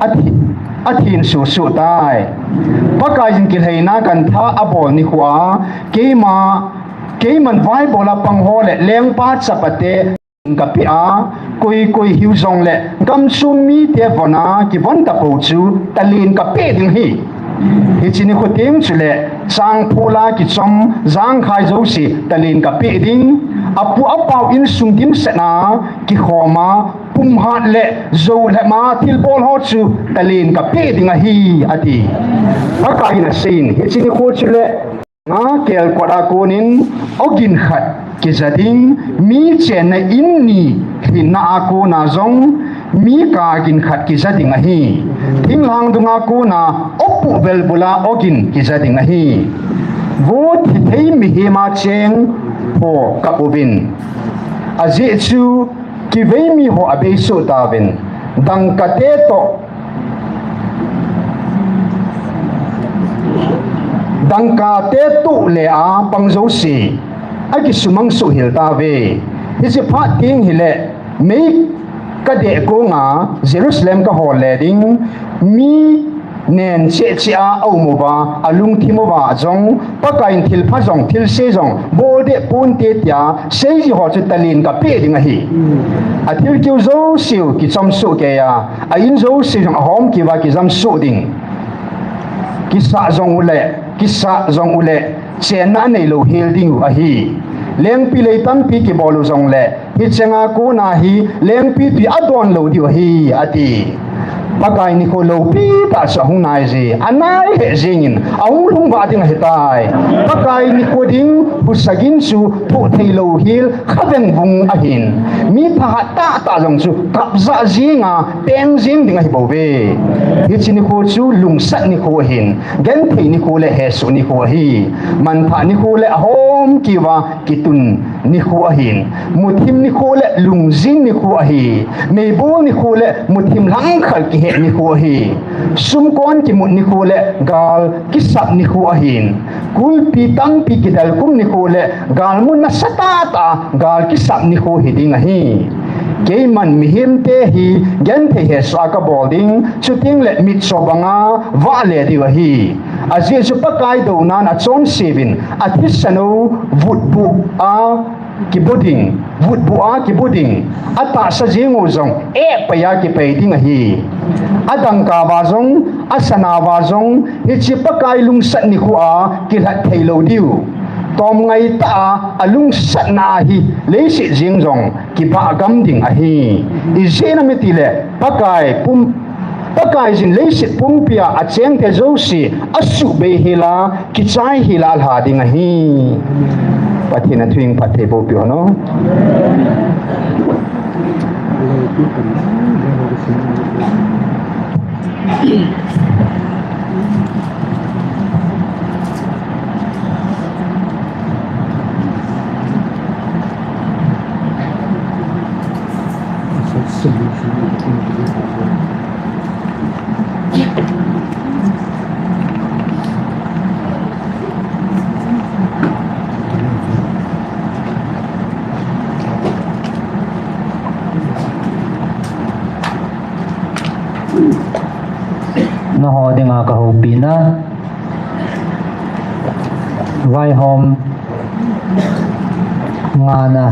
athi, athin suhsuh tai. Pakaiyin kilheina gantha abol nikhoa, keima, keiman vaibola pangho le lengpa chapate kapeh a, koi koi hiu jongle gamchom mite vona kivon tapou chu talen kapeh ding ahi. Hiche nikho teng chule changphola kichom jangkhai jouse talen kapeh ding, apu apau insung dimsetna kikhoma pumhat le jou lhema thilbol ho chu talen kapeh ding ahi, ati. Pakaiyin aseiyin, hiche nikho chule Nga kelkot a konin ogin khat kija ding, mi chenna in ni lhinna a kona jong mi kagin khat kija ding ahi. Thinglhang dunga kona opuh velbula ogin kija ding ahi. Vo thithei mihema cheng pho kap uvin. Ajeh chu kivei miho abei soh tauvin. Dangkate toh Dangkate toh le a pang jouse akisumang soh hel tauve. Hiche phat ding hile, mei kadeh konga Jerusalem kahol le ding, mi nen cheh cheh a aum uva, alungthim uva jong, Pakaiyin thilpha jong, thilse jong, bol deh ponte tia, seiji ho chu talin kapeh ding ahi. Athil keu jouseu kichom soh keiya, a in jouseu jong ahom keuva kijam soh ding. Kisah jong ule, kisah jong ule, chenna anei lou hel diu ahi. Lengpilei tampi kibol u jongle, hicheng a kona hi lengpitwi adon lou diu ahi, ati. Pakai nikho loupi tah chu ahung nai je, anai lheh jengin, ahung lhung vah ding ahitai. Pakai nikho ding, husa gin chu thoh thei lou hel, khaveng vung ahin. Mi thahat tah tah jong chu kapjah jenga, peng jeng ding ahi bouve. Hiche nikho chu lungsat nikho ahin, genthei nikho le hesoh nikho ahi. Manthah nikho le ahom keuva kitun nikho ahin. Muthim nikho le lungjin nikho ahi. Meibol nikho le muthim langkhal kiheh nikho ahi. Sumkon kimut nikho le gal kisap nikho ahin. Kulpi tampi kidel kum nikho le galmun nasatah tah a gal kisap nikho hiding ahi. Keiman mihemte hi genthei hesoh a kabol ding, chuteng le mitcho banga vah le diu ahi. Ajeh chu Pakai dounan achonseuvin, athisan u vutbuh a kibu ding, vutbuh a kibu ding, atahsa jeng u jong, eh, paiya kipai ding ahi. Adangka uva jong, asana uva jong, hiche Pakai lungsat nikho a kilhat thei lou diu. Tomngai tah a, alungsatna ahi, leiset jeng jong, kibah gam ding ahi. Ijeh inem itile, Pakai pum, Pakaiyin leiset pumpia achengte jouse, asuhbei hela, kichai hela alha ding ahi. Pathen in athu phatthei boh peh hen. Nangho dinga kahoupina, vaihom ngana.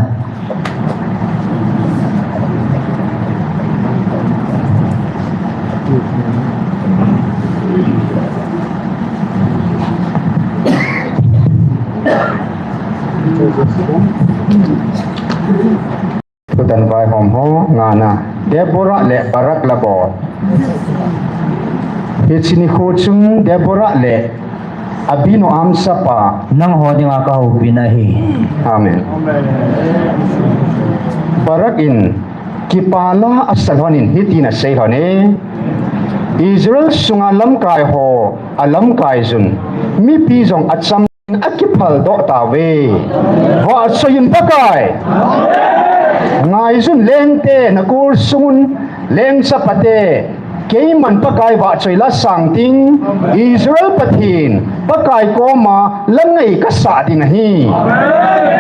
Thutan vaihom ho ngana. Deborah le Barak la bol. Hiche nikho chun Deborah le Abinoam chapa. Nangho dinga kahoupina ahi. Amen. Barak in kipah la asa lhonin hitin asei lhone. Israel sunga lamkai ho alamkai jun. Mipi jong acham Akiphal doh tauve. Vahchoi un Pakai. Ngaijun lengte, nakol sungun leng chapate. Keiman Pakai vahchoi la sang ding, Israel Pathen, Pakai koma la ngai kasah ding ahi.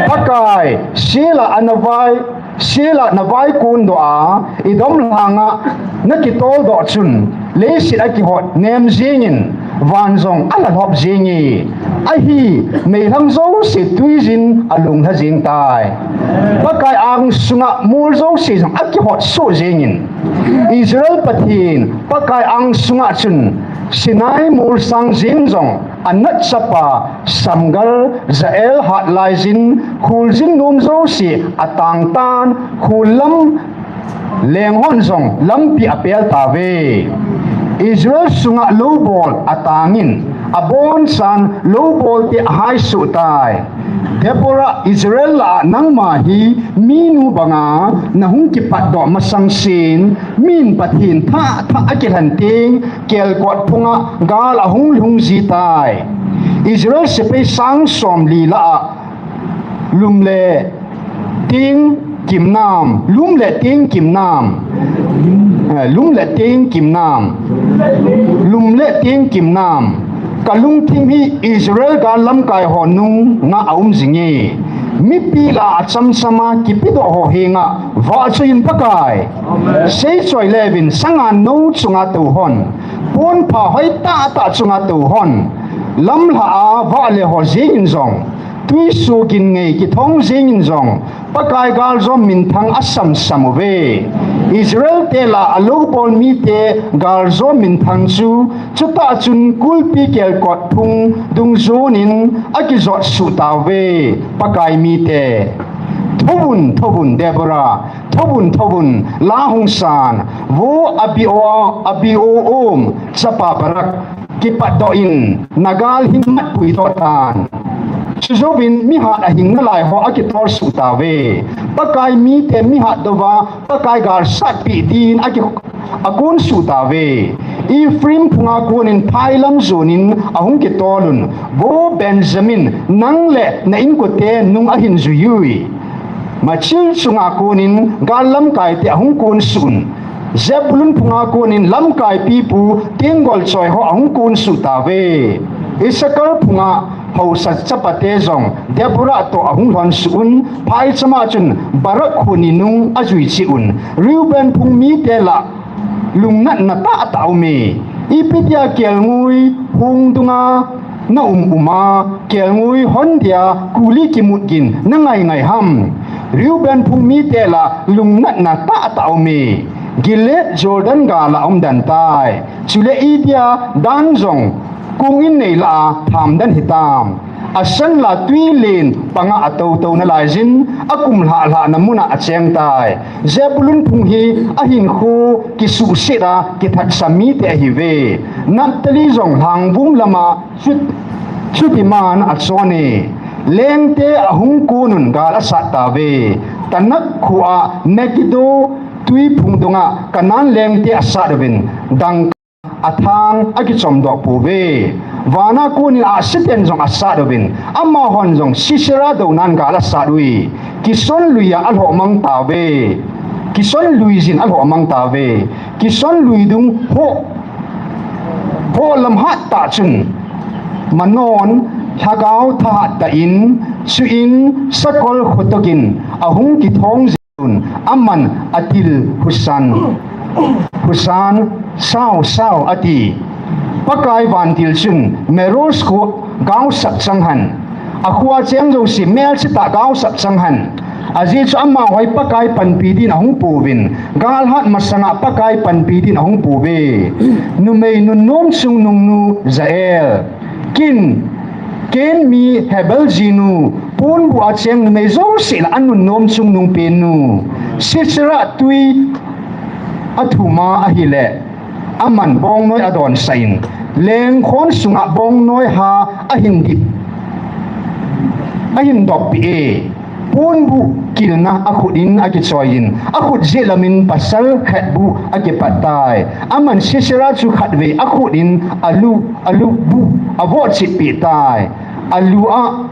Pakai, Sheila ana vai, Sheila na vaikon doh a, Edom lhanga na kitol doh chun, leiset akihot nem jingin, van jong ala lhop jinge. Ahi, meilhang jouse tuijin alunglha jing tai. Pakai angsunga mol jouse jong akihot soh jingin, Israel Pathen, Pakai angsunga chun, Sinai mol sang jing jong, Anat chapa Shamgar Jael hat laijin, kholjin nom jouse atang tan, khollam lenghon jong lampi apel tauve. Israel sunga loubol atangin, Aboncha'n lou bolte ahai suh tai. Deborah, Israel lah a nangma hi minu banga nahung kipatdoh masang sin, min Pathen thah thah akilhen teng, kelkot phunga gal ahung lhung ji tai. Israel sepai sang somli lah a lum le teng kimnam, lum le teng kimnam. Eh, lum le teng kimnam. Lum le teng kimnam. Ka lungthim hi Israel gal lamkai ho nunga aum jinge. Mipi lah a chamchama kipedoh ho henga vahchoi in Pakai. Seichoi le vin sanga nou chunga tou hon. Ponpha hoi tahtah chunga tou hon. Lamlha a vahle ho jeng in jong. Tuisuh gin ngei kithong jeng in jong. Pakai galjom minthang asamsam uve. Israel te lah a lou bol mite galjom minthang chu, chutah chun kulpi kelkot phung dungjunin akijot suh tauve. Pakai mite. Thouvun, thouvun, Deborah. Thouvun, thouvun, la hung san. Vo Abio, Abio um, chapa Barak. Kipatdoh in, na gal hi matpui doh tan. Chujouvin mihat ahing nalai ho akitol suh tauve. Pakai mite mihat douva, Pakai gal satpeh din aki, akon suh tauve. Ephraim phunga konin phailam jonin ahung kitol un. Vo Benjamin, nang le na inkote nung ahin jui ui. Machil chunga konin gal lamkai te ahung kon suh un. Zebulun phunga konin lamkai pipu tenggol choi ho ahung kon suh tauve. Issachar phunga haosa chapate jong Deborah toh ahung lhon suh un, phaichama chun Barak khoni nung ajui cheh un. Reuben phung mite lah lungnatna tahtah aume. Ipi tia kelngoi hung dunga na um uma, kelngoi hon dia kuli kimut gin na ngai ngai ham. Reuben phung mite lah lungnatna tahtah aume. Gilead Jordan gal a um den tai. Chule itia Dan jong kong in nei lah a tham den hitam. Asan lah tui len panga atou tou nalai jin, akum lhah lhah na muna acheng tai. Zebulun phung hi ahinkho kisuhset a kithatsam mite ahiuve. Naphtali jong lhangvum lama chut-, chutiman achon e. Lengte ahung kon un gal asat tauve. Tanak khoa Megiddo tui phung dunga Canaan lengte asat uvin, dangka athang akichom doh pouve. Vana konin ahsi ten jong asat uvin, amahon jong Sisera dounan gal asat ui. Kishon lui a alhoh mang tauve. Kishon lui jin alhoh mang tauve. Kishon lui dung ho, ho lam hattah chun Manon lhagao thahat tah in, chuin sakol khotogin ahung kithong jin, aman atil husan, husan, sao, sao, ati. Pakai vantil chun Meroz khu gaosap chang hen. Akhoa cheng jouse melchih tah gaosap chang hen. Ajeh chu amaho hi Pakai panpi din ahung pouvin, gal hat masanga Pakai panpi din ahung pouve. Numei nunnom chungnung nu Jael. Kin, Ken mi Hebel jinu, ponbuh a cheng numei jouse lah a nunnom chungnung pen nu. Sisera tui athum a ahile, aman bongnoi adonsah in, lengkhon sunga bongnoi ha ahin dip, ahin doppeh e. Ponbuh kilna akhut in akichoi in, akhut jeh lamin pasal khat buh akipat tai. Aman Sisera chu khatvei akhut in alu, alu buh avohchip peh tai. Alu a,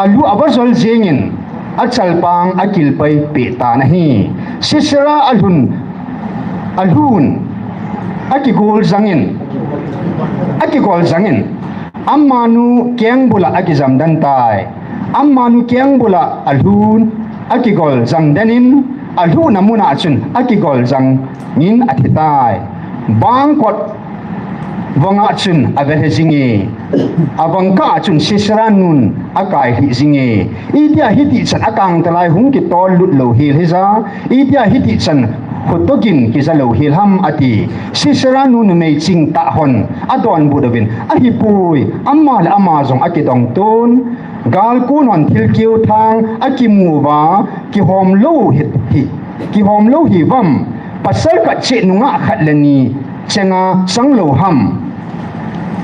alu avajol jengin achalpang akilpai peh tan ahi. Sisera alhun, alhun, akigol jangin, akigol jangin, amanu kengbul a akijam den tai. Amanu kengbul a alhun, akigol jang den in, alhuhna mun a chun akigol jangin athi tai. Bangkot vang a chun avelhe jinge. Avang kah a chun Sisera nun akailhih jinge. Itia hitichan akangtalai hung kitol lut lou hel hija. Itia hitichan khotogin kija lou hel ham ati. Sisera nu numei chingtah hon adonbut uvin, ahipoi, ama le ama jong akidong ton. Galkon hon thilkeu thang akimu uva, kihom lou hi, hi, kihom lou hiuvam, pasal khat cheh nungah khat le ni chenga chang lou ham.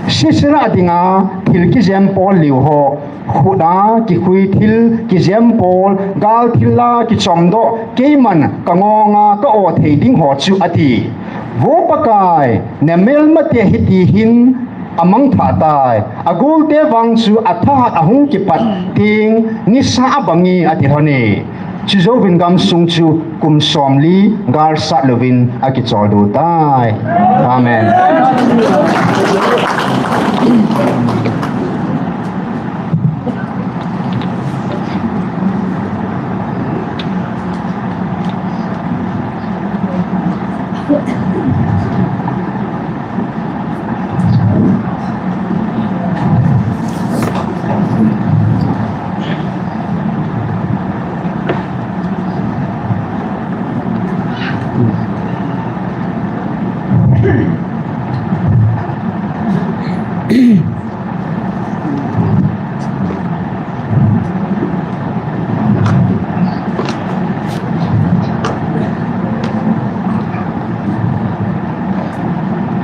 Sisera dinga thil kijem pol liu ho, khut a kikhui thil kijem pol, gal thil a kichomdoh, keiman ka ngonga ka o thei ding ho chu, ati. Vo Pakai, na melmate hiti hin a mangthah tai, a golte vang chu a thahat a hung kipat ding nisa a bang e, ati lhon e. Chujouvin gamsung chu kum somli gal sat louvin a kichol do tai. Amen.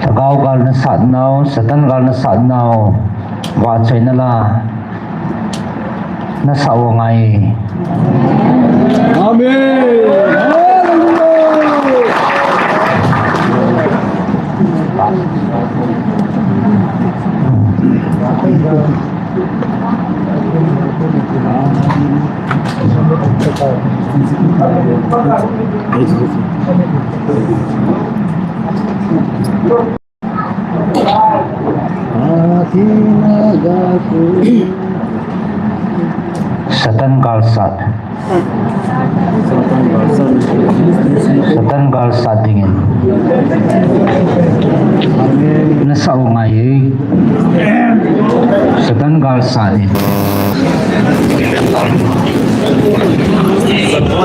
Lhagao gal nasat nau, Satan gal nasat nau, vahchoina la nasah u angai. Amen. Hallelujah. Satan gal sat. Satan gal sat dingin nasah u angai e. Satan gal sat in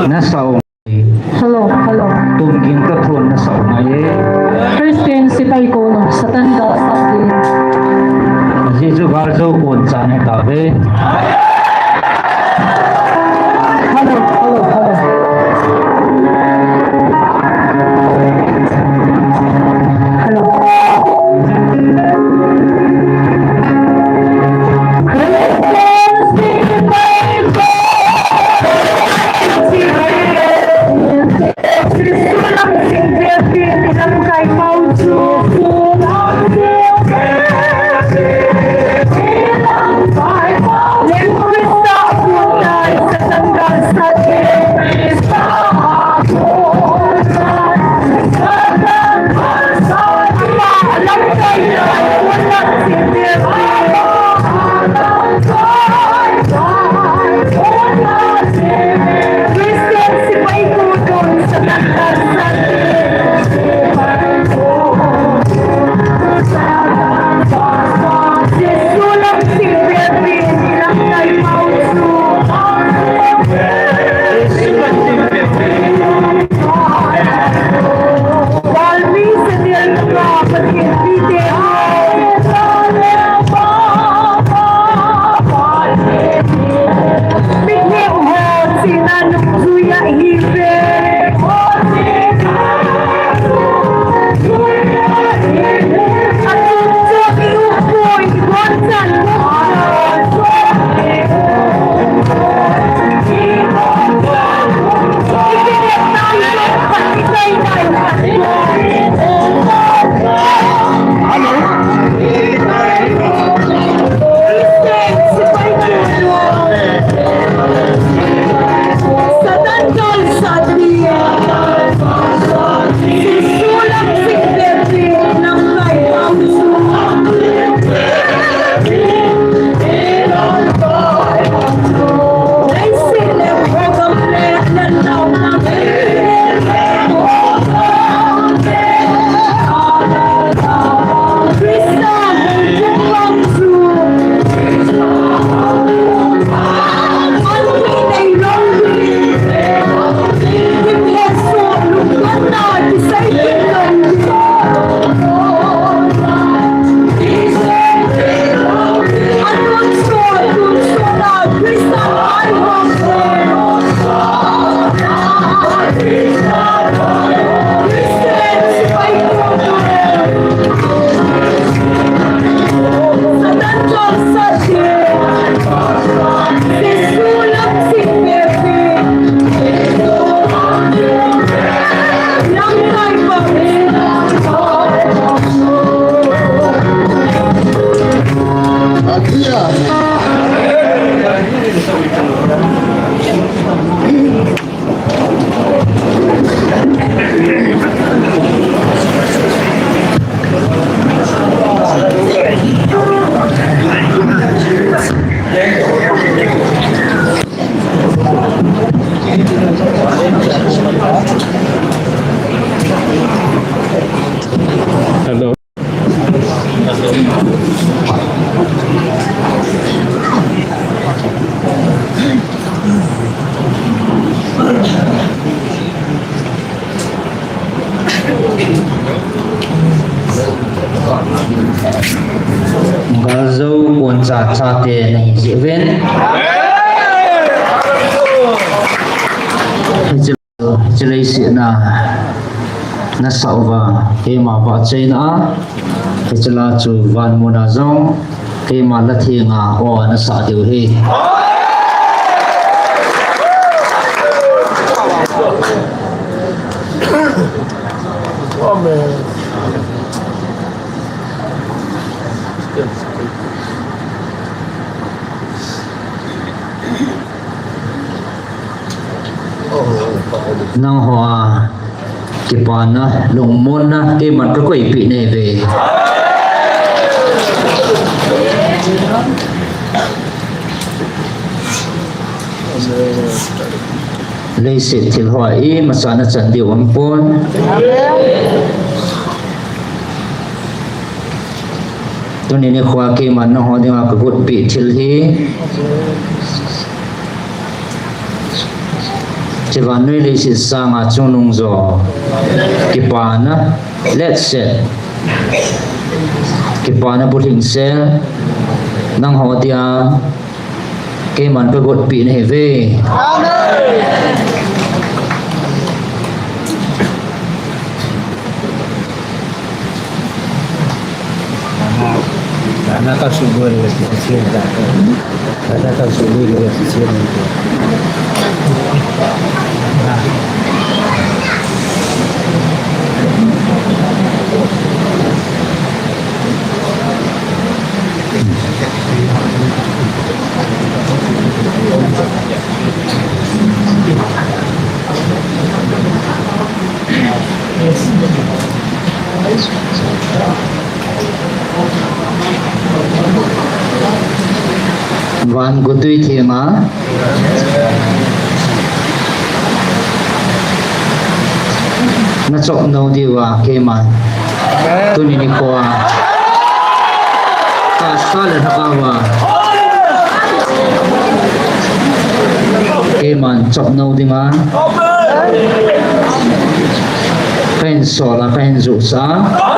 nasah u. Hello, hello. Tun ging ka thun nasah u angai e. Christian sepai koma Satan gal sat ding. Jesu gal jou kon chan he ta ve. Hello, hello, hello. Hello. Hello. Galjou Poncha chate nahi jeh uvin. Hiche, hiche leiset a nasah uva, keima vahchoina a, hiche la chu van muna jong, keima la thenga o nasah diu ahi. Amen. Nangho a kipana, lungmonna, keiman kakoipeh nahi uve. Leiset thil hoa imacha nachan diu aumpon. Tuni nikhoa keiman nangho dinga kagotpeh thil hi, hiche vannoi leiset sanga chungnung jo, kipana letsel, kipana bulhingsel, nangho dia keiman kagotpeh nahi uve. Amen. Van gotui theng a nachop nou diuva keiman tuni nikhoa tahsa le lhagaova keiman chop nou dinga kahin sol a, kahin johsah a,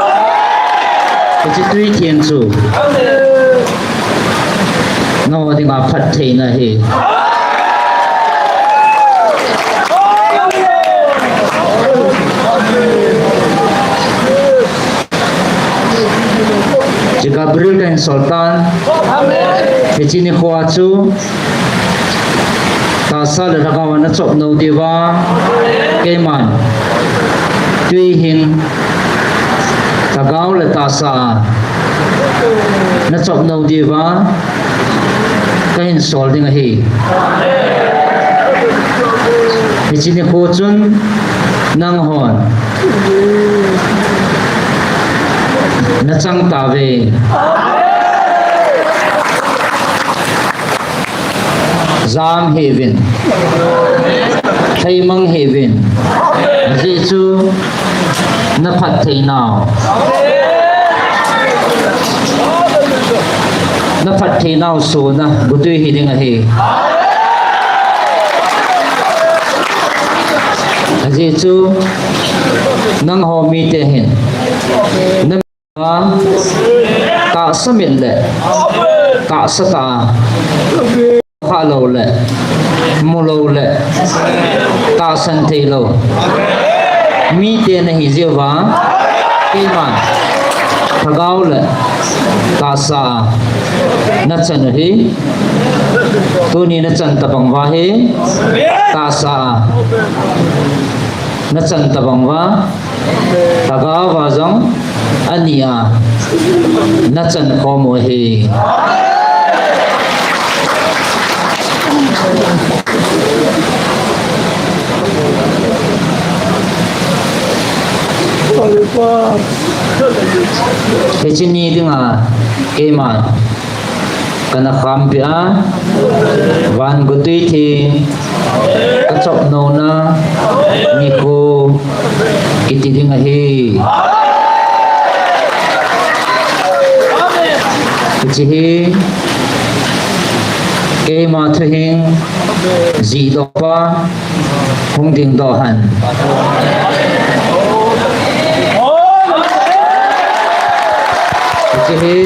hiche tui theng chu nangho dinga phattheina ahi. Hiche Gabriel kahin sol tan. Hiche nikhoa chu tahsa le lhagaova nachop nou diuva keiman tui hing, lhagao le tahsa nachop nou diuva kahin sol ding ahi. Hiche nikho chun nanghon nachang tauve. Jam hih uvin, lhaimang hih uvin, ajeh chu naphattheinau, naphattheinau sona gotui hiding ahi. Ajeh chu nangho mite hin na Tahsa mit le tahsa tah a, kha lou le, mu lou le, tahsan thei lou mite nahi jeh uva, keiman lhagao le tahsa a nachan u hi, tuni nachan tabang uva hi, tahsa a nachan tabang uva, lhagao va jong ani a nachan khom u ahi. Hiche ni dinga keiman kana khampeh a, van gotui theng kachopnouna nikho kiti ding ahi. Hiche hi keima thuhing jihdoh pa hung dingdoh hen. Hiche hi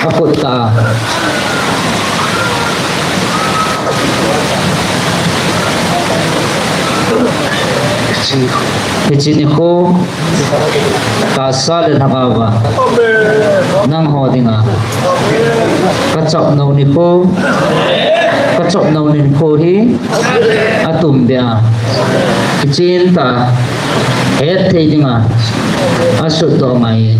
akhut tah a. Hiche nikho tahsa le lhagao a nangho dinga kachopnou nikho, kachopnou nikho hi atumbeh a, kichen tah a hetthei dinga asutdoh ngai.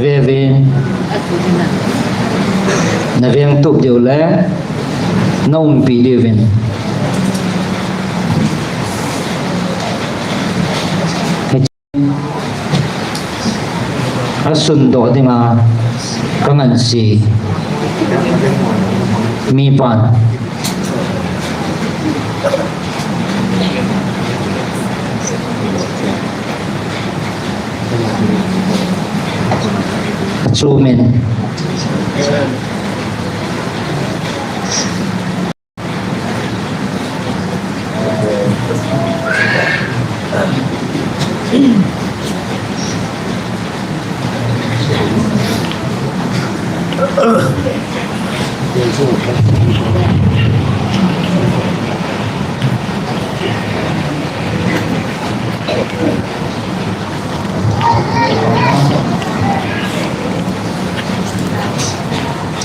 Veve. Na veng tup diu le na umpi diuvin. Asundoh dinga kangansi mipan. Achumin.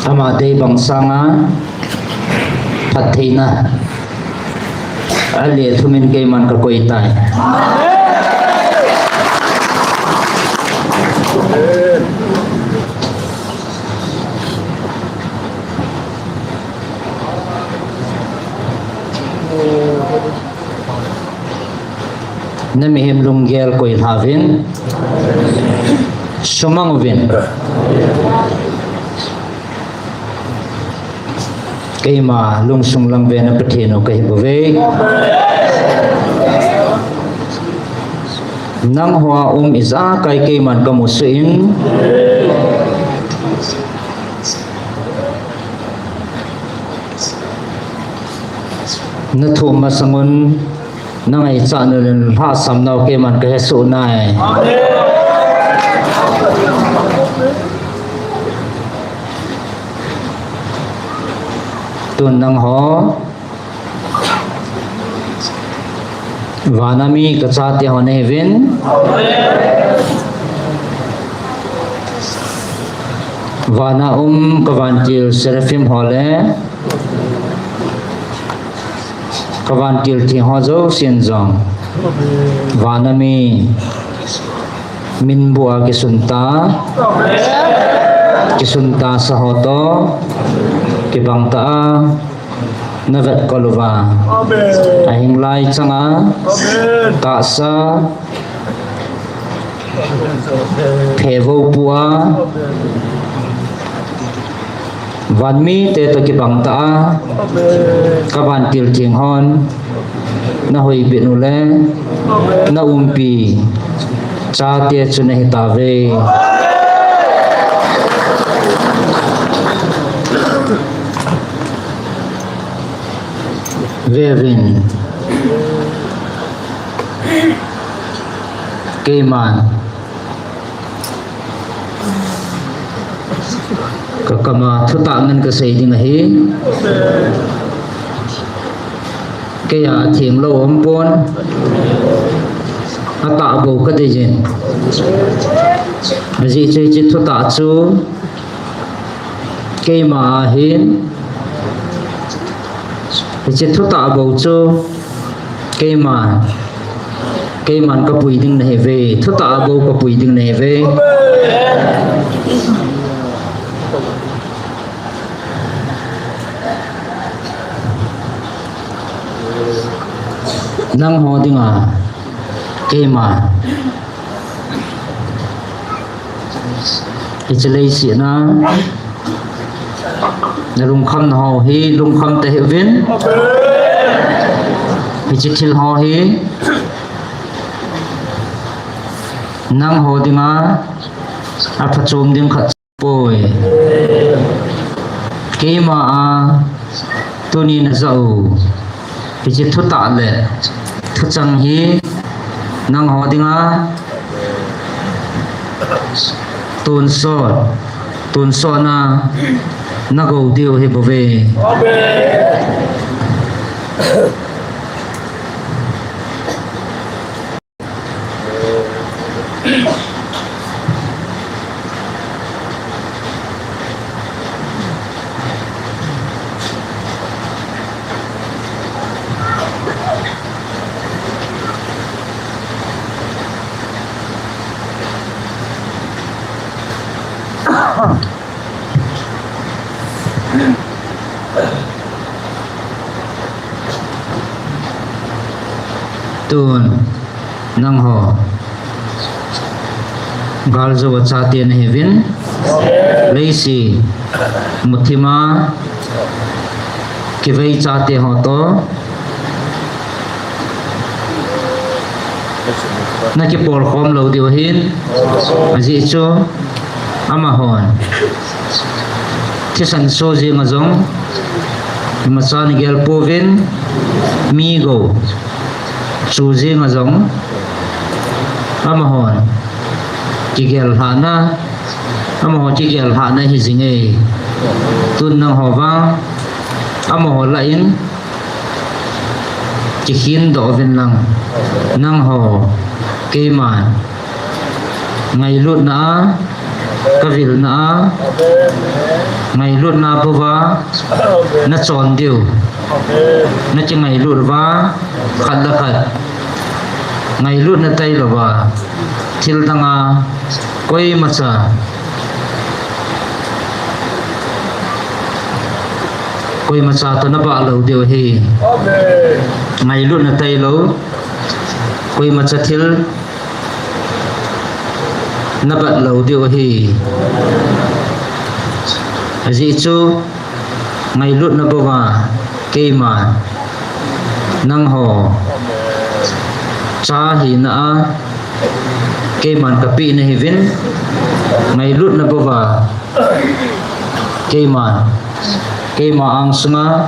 Ama dei bang sanga phattheina aleh thumin keiman kakoi tai. Na mihem lunggel koilha uvin, sumang uvin. Keima lungsung lang vena Pathen u kahi bouve. Nangho a um ijakai keiman kamusuh in, na thum masang un na ngaichat nau le lhahsam nau keiman kahesoh nai. Tun nangho vana mi kachate ho nahiuvin, vana um kavantil Seraphim ho le kavantil theng ho jousen jong, vana mi minbu a kisunta, kisunta sa ho toh kibang tah a navetkol uva, ahinglai changa tahsa phe vou pua, vanmite toh kibang tah a kavantil theng hon nahoipeh u le na umpi chate chu nahitauve. Veuvin. Keiman kakam a thutah ngen kasei ding ahi. Kei a atheng lou umpon, atah bou kadei jin. Ajeh chu hiche thutah chu keima ahin, hiche thutah bou chu keiman, keiman kapui ding nahiuve, thutah bou kapui ding nahiuve. Nangho dinga keima hiche leiset a nalungkhamna ho hi lungkham tahih uvin. Hiche thil ho hi nangho dinga aphachom ding khat poi. Keima a tuni najah u hiche thutah le thuchang hi nangho dinga tonsot, tonsotna nagou diu ahibouve. Tun nangho galjou a chate nahiuvin, leiset muthim a kivei chate ho toh nakipolkhom lou diu ahin, ajeh chu amahon thisan so jeng a jong imacha nagel pouvin, mi gou chu jeng a jong amahon kigel lhahna, amaho kigel lhahna hijinge. Tun nangho vang amaho lah in kikhin doh uvin lang, nangho keima ngailutna a, kavilna a, ngailutna bouva nachon diu, nakingailut uva khat le khat ngailutna tailouva thil danga koimacha, koimacha toh nabah lou diu ahi. Ngailutna tailou, koimacha thil nabat lou diu ahi. Ajeh chu ngailutna bouva keima nangho cha hina a keiman kapeh nahiuvin, ngailutna bouva keima, keima angsunga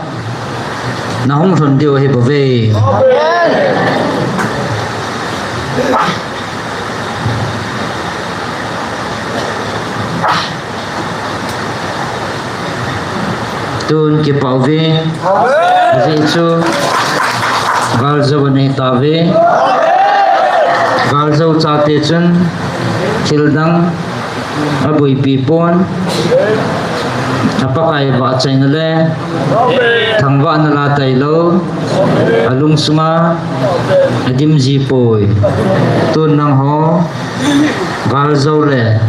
nahung lhun diu ahibouve. Tun kipah uve. Ajeh chu galjou anahitauve. Galjou chate chun thildang aboipi pon, aPakai vahchoina le thangvahna la tailou, alungsunga adim jipoi. Tun nangho galjou le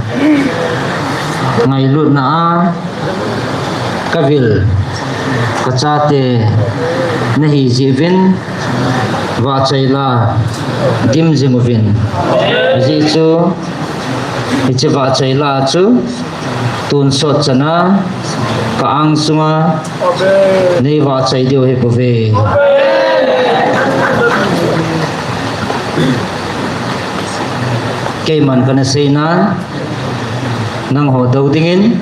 ngailutna a kavil kachate nahi jeh uvin, vahchoi la dim jing uvin. Ajeh chu hiche vahchoi la chu tonsot chana ka angsunga neivahchoi diu ahibouve. Keiman kana seina, nangho dou dingin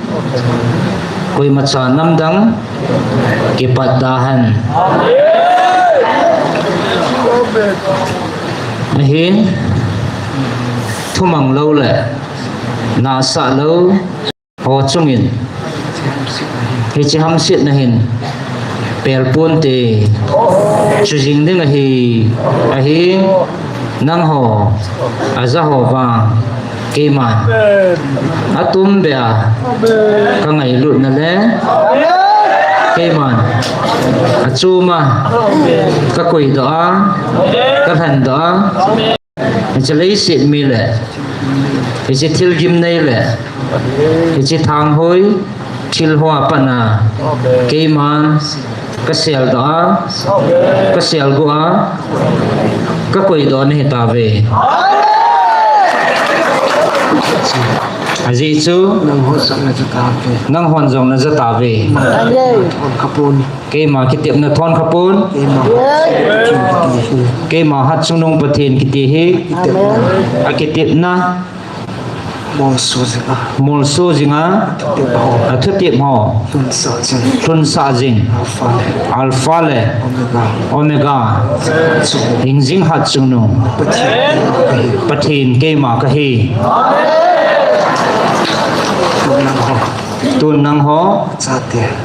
koimacha namdang kipat dahen. Ahin, thumang lou le nahsah lou ho chungin hiche hamsetna hin pel ponte, chu jing ding ahi. Ahin, nangho ajaho vang Keiman atumbeh a kangailutna le keiman achom a kakoidoh a, kalhendoh a, hiche leiset mi le hiche thil gimnei le hiche thanghoi thil ho a pat a keiman kaseldoh a, kaselguh a, kakoidoh nahi tauve. Ajeh chu nanghon jong naja tauve. Keima kitepna thon khapon. Keima Hatchungnung Pathen kiti hi akitepna molso jinga athutep ho lhunsah jing Alpha le Omega, hingjing Hatchungnung Pathen keima kahi. Tun nangho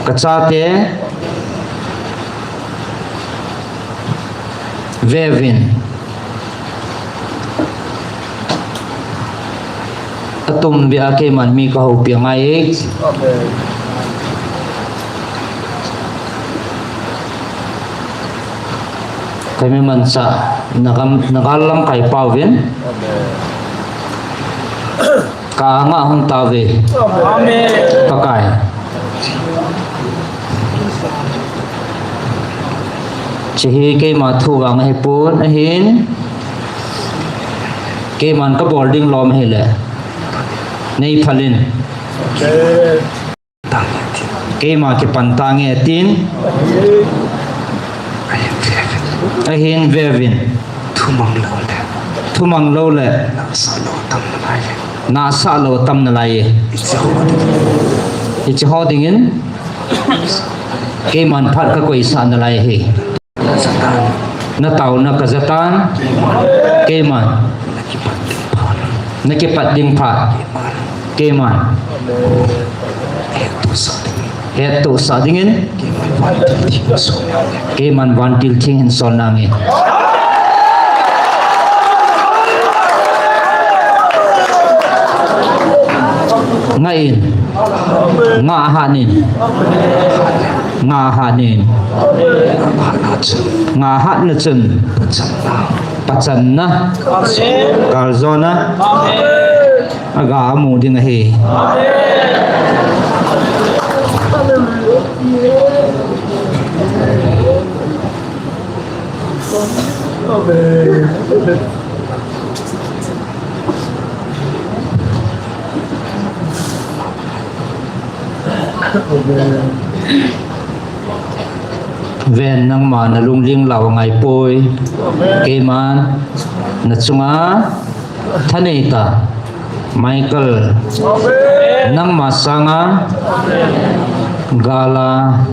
kachate veuvin. Atumbeh a keiman mi kahoupi angai e. Kaimi manchah nagal lamkai pauvin. Ka-anga hung tauve. Pakai, hiche hi keima thu vang ahipon ahin, keiman kabol ding lom ahile neiphal in. Keima kipan tange tin. Ahin veuvin. Thumang lou le nahsah lou atam nalai e. Hiche ho dingin keiman phat kakoisah nalai ahi. Nataona kajatan. Keiman nakipat ding phat keiman hettohsah dingin keiman vantil theng hin sol nange. Ngah in, ngah hat in, ngah hat in, ngah hatna chun pachanna, galjona aga amu ding ahi. Ven, nangma nalungling lau angaipoi. Keiman nachunga thaneita Michael, nangma sanga gala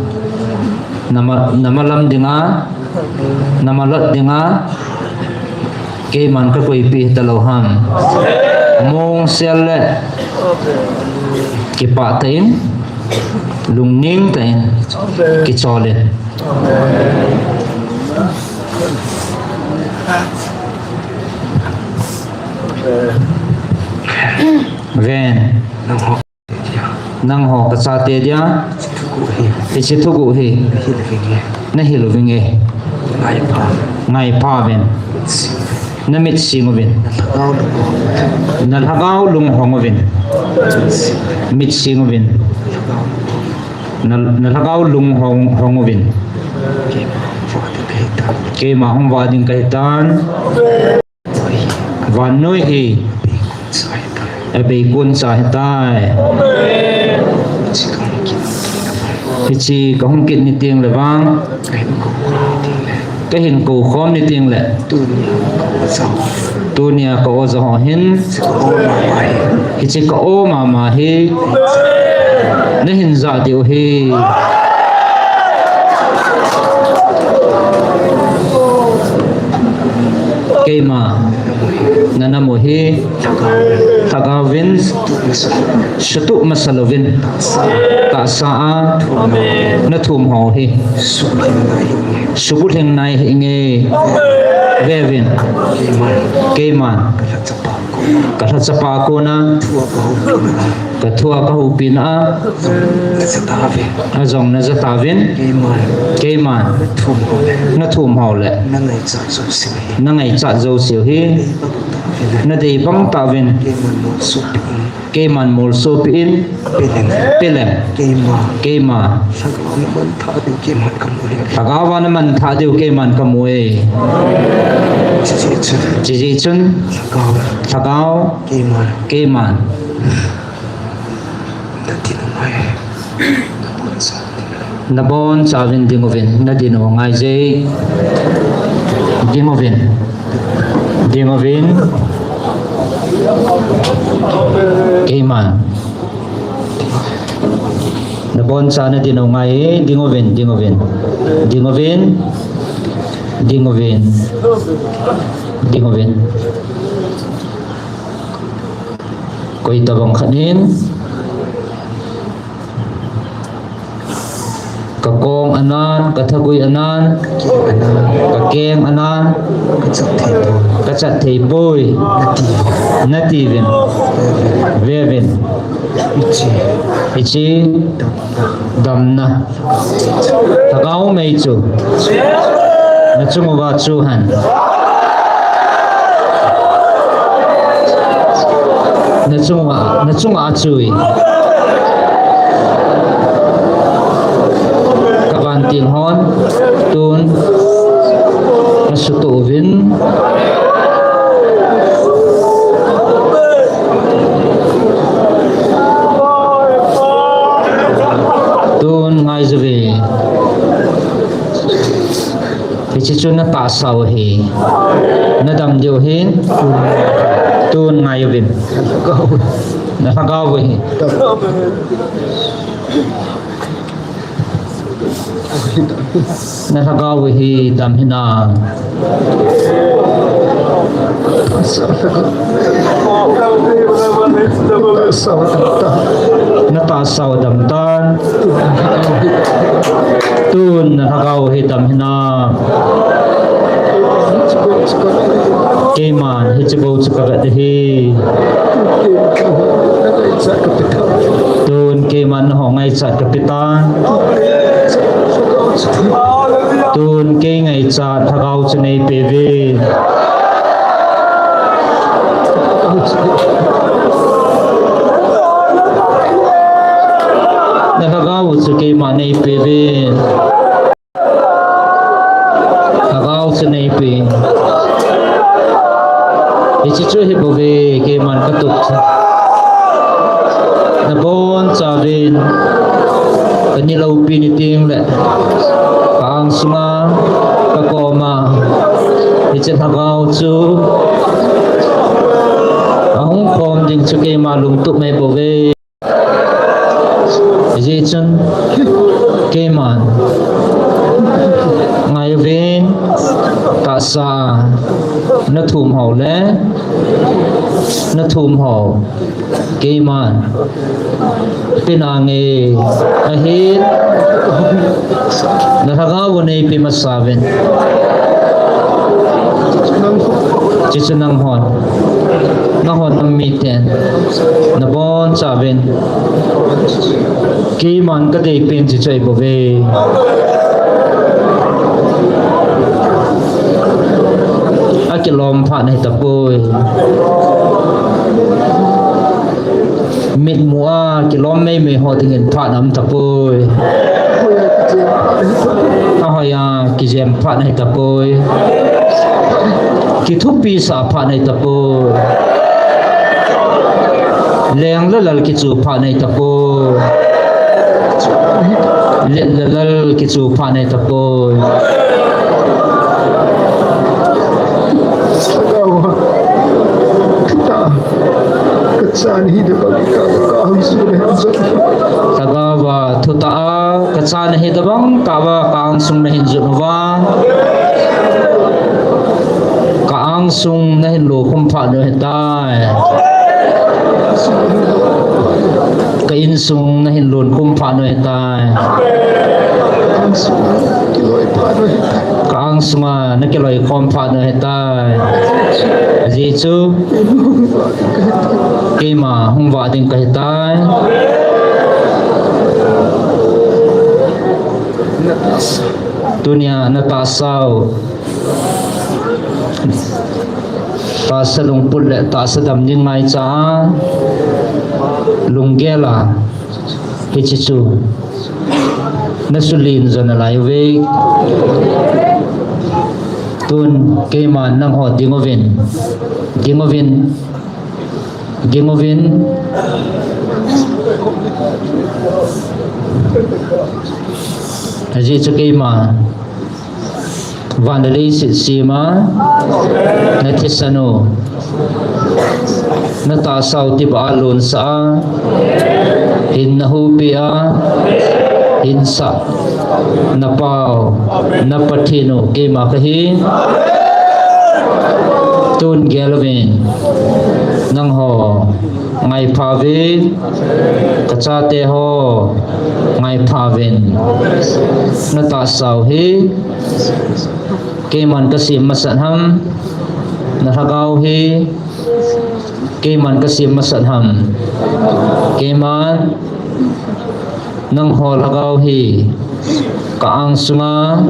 nama, namalam dinga, namalot dinga keiman kakoipeh hitalou ham. Mongsel le kipah tah in, lungning tah in kichol in. Ven, nangho kachate dia hiche thuguh hi nahil uvinge. Ngaipha uvin. Namit sing uvin. Nalhagao lung hong uvin. Mit sing uvin. Na, nalhagao lung hong, hong uvin. Keima hung vah ding kahitan. Vannoi hi abeikon cha ahitai. Hiche kahung kit ni tengle vang, kahin koukhom ni tengle, tunia ka-o jaho hin hiche ka-o mama hi nahin jah diu ahi. Keima nanam u hi lhagaovin sutuh masa louvin tahsa a nathum ho hi subulhing nai hinge. Veuvin, keiman Ka lhachapa kona. Thua ka hopina a. Ka thua ka hopina a. Jong na ja tauvin. Ajong na ja tauvin. Keiman. Keiman. Na thum ho le. Na thum ho le. Na ngaichat jouse u hi. Na ngaichat jouse u hi. Na dei bang tauvin. Na dei bang tauvin. Keiman molsopi in. Keiman molsopi in. Peleng. Peleng. Keima. Keima. Lhagao na man thah diu keiman ka mu e. Lhagao va na man thah diu keiman ka mu e. Chijeh chun. Chijeh chun. Lhagao. Lhagao. Keiman. Keiman. Na din u ngai. Na bonchauvin ding uvin, na din u ngai je. Ding uvin. Ding uvin. Keiman. Na boncha na din u ngai, ding uvin, ding uvin. Ding uvin. Ding uvin. Ding uvin. Koi tabang khat in. Ka kong anan, ka thagui anan, ka keng anan, ka chat thei poi. Ka chat thei poi. Na ti. Na tiuvin. Vevin. Vevin. Hiche. Hiche. Damna. Damna. Lhagao mei chu. Na chung uva chu hen. Na chunga, na chunga chu e. Ka vantil hon, tun, na suto uvin. Tun ngai jo uve. Hiche chu na tahsa u ahi. Na dam diu ahi. Tun ngai uvin. Na lhagao u ahi. Na lhagao u hi dam hinam. Na tahsa u dam tan. Tun na lhagao u hi dam hinam. Keiman hiche bou chu ka vet ahi. Tun keiman nangho ngaichat ka pe tan. Tun kei ngaichat lhagao chu nei pe uvin. Na lhagao chu keima nei pe uvin. Lhagao chu nei pe. Hiche chu ahi bouve, keiman ka tup chu. Na bonchauvin, ka ni loupi ni tengle, ka angsunga, ka koma, hiche lhagao chu ahung khom ding chu keima lungtup ahi bouve. Hijeh chun keiman ngai uvin, tahsa na thum ho le na thum ho keiman pe nange ahin, na lhagao u nei pe masa uvin. Hiche chu nanghon, nanghon nam miten na bonchauvin, keiman ka deipen hiche chu ahi bouve. Akilom phat nahi tapoi. Mitmu a kilom meimei ho dingin phat aum tapoi. Ahoiya kijem phat nahi tapoi. Kithupisah phat nahi tapoi. Leng le lal kichu phat nahi tapoi. Leng le lal kichu phat nahi tapoi. Lhagao a thutah a ka chan ahi tabang tah uva ka angsung nahin jot uva, ka angsung nahin lokhum phat u ahitai. Ka insung nahin lokhum phat u ahitai. Ka ang sunga nakiloi khom phat u ahitai. Ajeh chu keima hung vah ding kahitai. Tunia natahsau tahsa lungput le tahsa dam ding ngaicha a, lunggel a, hiche chu nasulen jo nalai uve. Tun keiman nangho ding uvin, ding uvin, ding uvin. Ajeh chu keima van le leiset sema nathisan u, natahsau tibah a lonsah a, hinna huhpi a hinsah napau, na Pathen u keima kahi. Tun gel uvin, nangho ngaipha uvin, kachate ho ngaipha uvin. Natahsau hi keiman kasem masat ham? Nalhagao hi keiman kasem masat ham? Keiman. Nangho lhagao hi ka-ang sunga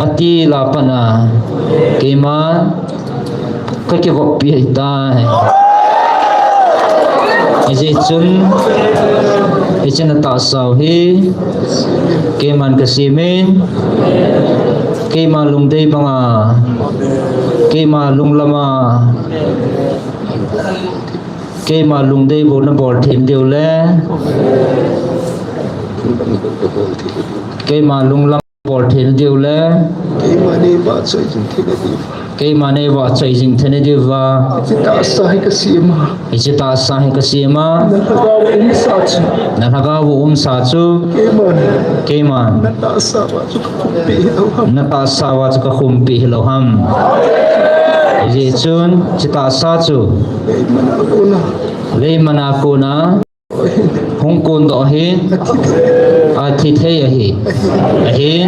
atil a pat a keiman kakivoppi ahitai. Hijeh chun, hiche natahsau hi keiman kasemin, keima lungdei banga, keima lunglam a, keima lungdei bou nabol thei diu le, keima lunglam bol thei diu le, keima neivahchoi jing thei diu va, keima neivahchoi jing thei diu va. Hiche tahsa hi kasem a, hiche tahsa hi kasem a, nalhagao umsa chu, nalhagao umsa chu, keiman, keiman natahsa uva chu kakhumpi hilou ham? Natahsa uva chu kakhumpi hilou ham? Hijeh chun hiche tahsa chu leiman a kona, leiman a kona hung kondoh ahi, athi thei ahi. Ahin,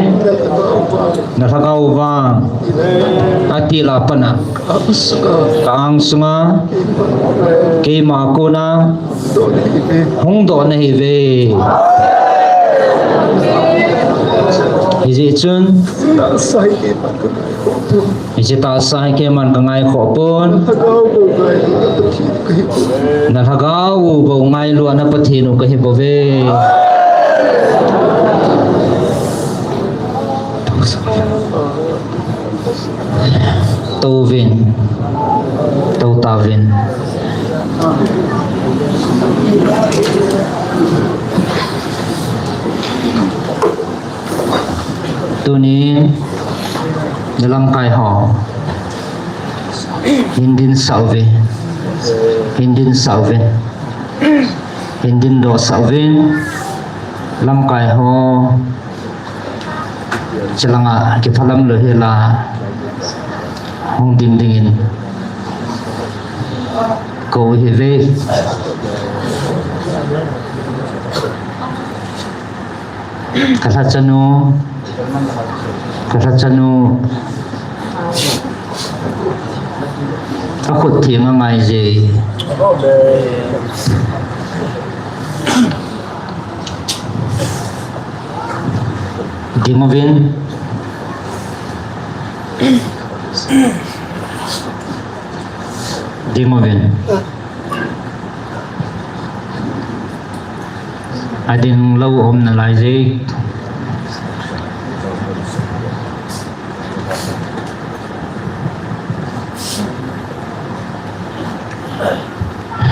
nalhagao vang atil a pat a ka-ang sunga keima kona hungdoh nahiuve. Hijeh chun hiche tahsa hi keiman kangaikhoh pon. Nalhagao u bou ngailutna Pathen u kahibouve. Touvin, tou tauvin. Tunin nalamkai ho hin dinsah uve, hin dinsah uve, hin dindohsah uve. Lamkai ho, chulanga kiphalam lou hela hung din dingin kou uhiuve. Kalhachanu, kalhachanu, akhut theng angaije. Dinguvin. Dinguvin. Adinglou um nalaije.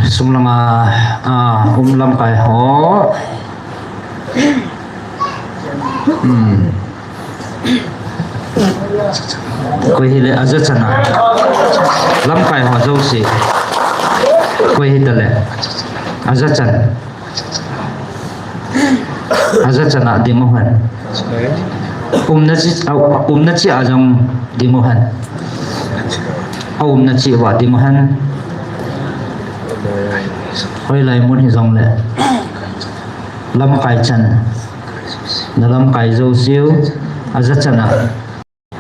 Sunglanga, ah, um lamkai ho. Hmm. Koi hile ajachan a. Lamkai ho jouse. Koi hitale ajachan. Ajachan a dingu hen. Umna chi, a, umna chi a jong dingu hen. Aumna chi uva dingu hen. Hoilai mun hijongle. Lamkai chan. Nalamkai jouseu. Ajachan a.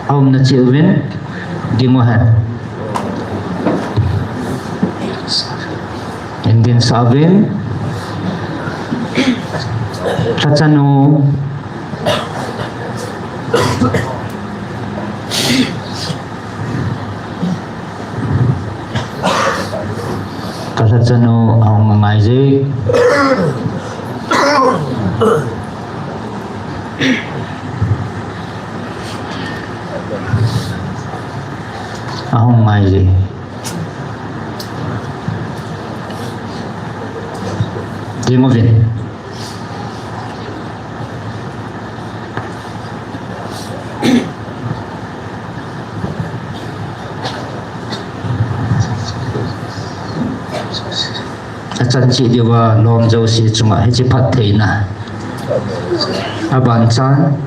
Aumna cheh uvin, ding uhen. Indin sa uvin. Lhachanu. Ka lhachanu ahung ngai je. Ahung ngai je. Ding uvin. Achan cheh diuva lom jouse chunga hiche phattheina abanchan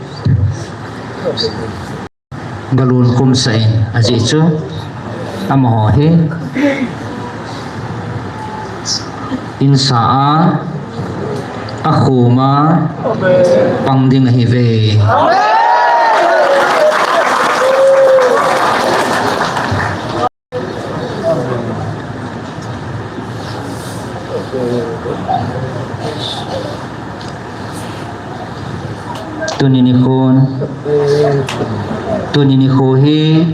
galun kumsah in, ajeh chu amaho hi insa a, akhom a pang ding ahiuve. Tuni nikhon, tuni nikho hi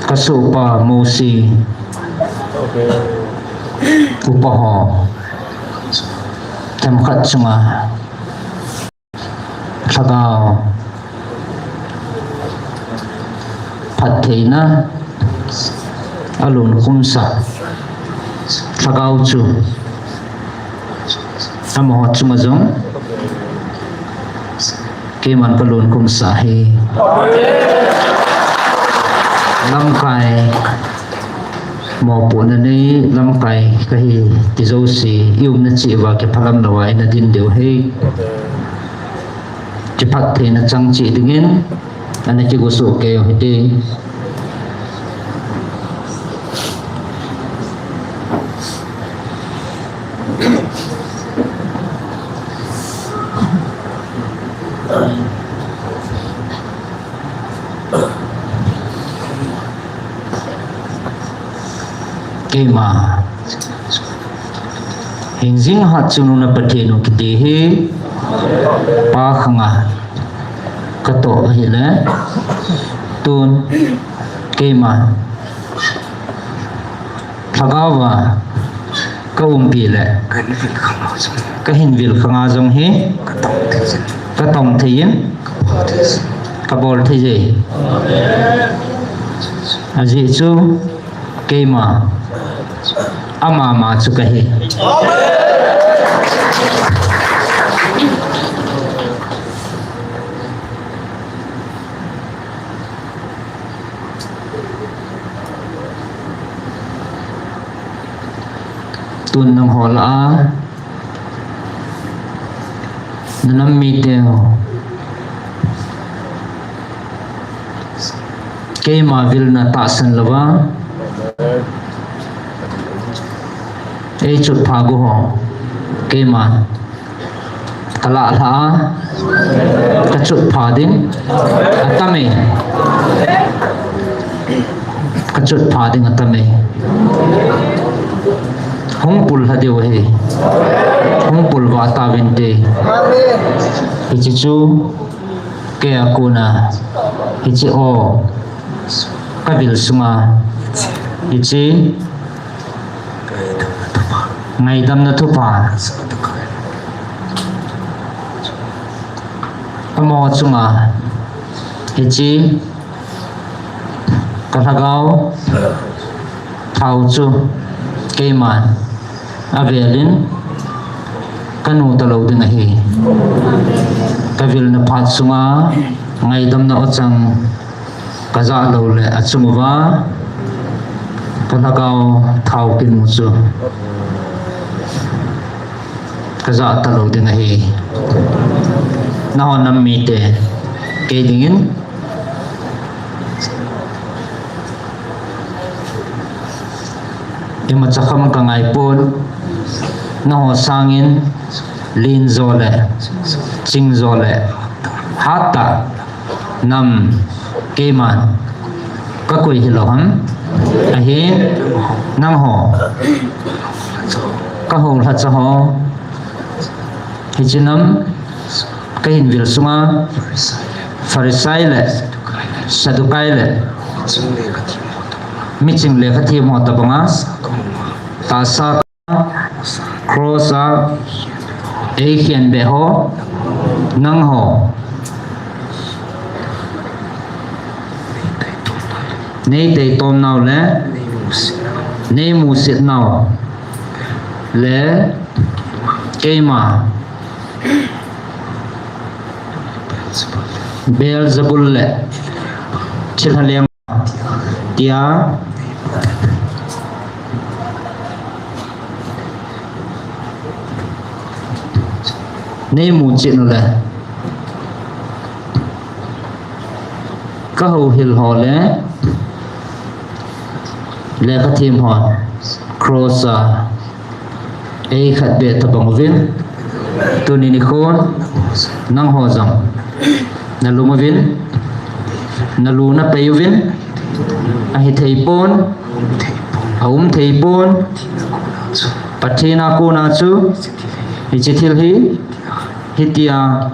ka sohpa Mosi upa ho themkhat chunga Lhagao phattheina alun kumsah Lhagao chu amaho chunga jong keiman kalun kumsah ahi. Lamkai mopohna nei lamkai kahi ti jouse, i umna cheh uva kiphalam louva ina din diu ahi. Kiphattheina chang cheh dingin ana kigosoh kei u hite. Keima hingjing hat chungnung na Pathen u kiti hi pa khanga katoh ahile, tun keima Lhagao va ka umpi le kahin vil khanga jong hi katong thei in, kabol thei e. Ajeh chu keima amama chu kahi. Tun nangho lah a, na nam mite ho, keima vilna tahsan louva eichotpha gu ho, keima kalah lha a, kachotpha ding atam e. Kachotpha ding atam e. Hung pul lha diu ahi. Hung pul vah tauvin te. Hiche chu kei a kona hiche o kavil sunga hiche ngaidamna thupha amaho chunga hiche ka lhagao thao chu keiman avelin kanu talou ding ahi. Kavilna phat sunga ngaidamna o chang kajah lou le achunguva ka lhagao thao kinu chu kajah talou ding ahi. Nangho nam mite, kei dingin imacha kham kangaipon, nangho sangin len jo le, ching jo le, hattah nam, keiman kakoi hilou ham? Ahin, nangho, kahoulhacha ho, hiche nam kahin vil sunga Pharisai le Saddukai le miching lekhathem ho tobanga tahsa Cross a eikhenbeh ho, nangho, neiteitomnau le neimusetnau le keima Beelzebul le thilha leng tia neimuchet nule kahouhil ho le lekhathem hon cross a eikhenbeh tobang uvin, tuni nikhon nangho jong nalung uvin, nalu napei uvin, ahitheipon, aumtheipon, Pathen a kona chu hiche thil hi hitia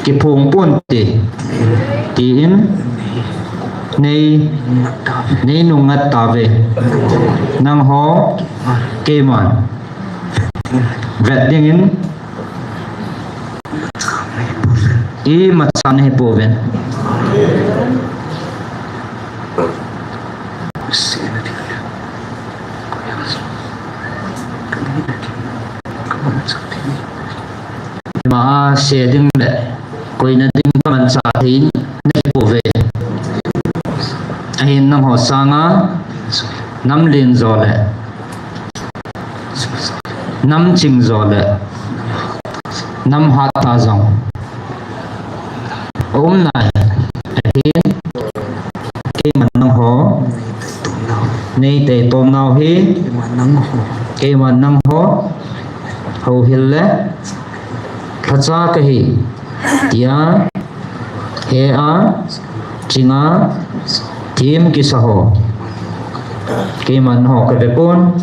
kiphongponte, tin nei, neinungngat tauve. Nangho keiman vet dingin imacha nahipouvin. Ima a se ding le koina ding kamanchah thei nahipouve. Ahin nangho sanga namlen jo le namching jo le namhattah jong aum nai. Ahin keiman nangho neiteitomnau hi keiman nangho houhil le lhacha kahi tia he a chinga thim kisa ho keiman nangho kavepon,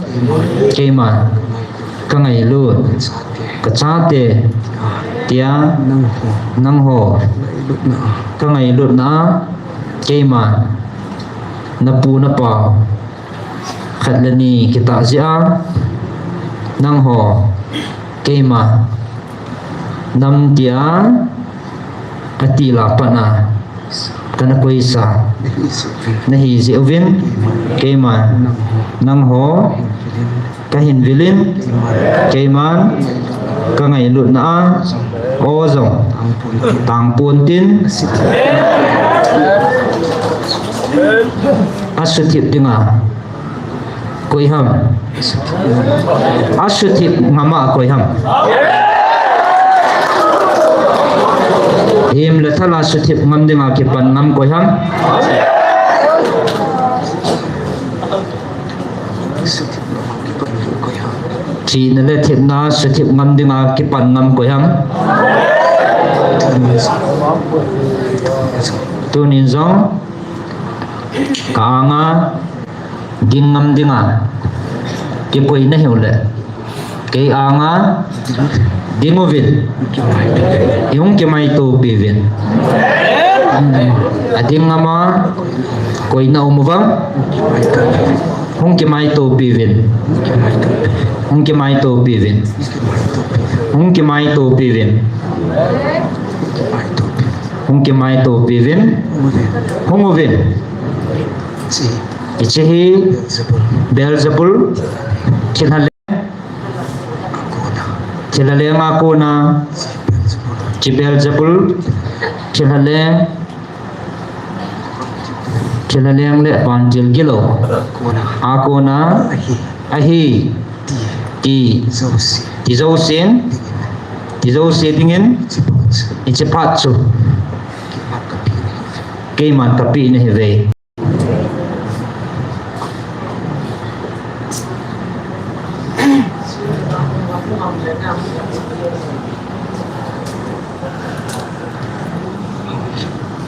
keiman kangailut, kachate tia nangho kangailutna a keiman napu napau khat le ni kitah jeh a nangho keima nam tia atil a pat a kana koisa nahi jeh uvin, keiman nangho kahin vilin, keiman kangailutna a o jong tangpontin, asuthip dinga koi ham? Asuthip ngam a koi ham? Him le thal a suthip ngam dinga kipan ngam koi ham? Thina le thepna suthip ngam dinga kipan ngam koi ham? Tunin jong ka anga ding ngam dinga kikoi nahiu le kei anga ding uvin, hung kimaitopi uvin. Ading ngam a koina um uvem? Hung kimaitopi uvin. Hung kimaitopi uvin. Hung kimaitopi uvin. Hung kimaitopi uvin. Hung uvin. Hiche hi Beelzebul, thilha leng, thilha leng a kona, hiche Beelzebul, thilha leng, thilha leng le vantil gilou a kona ahi ti, ti jousen, ti jouse dingin hiche phat chu keiman kapeh nahiuve.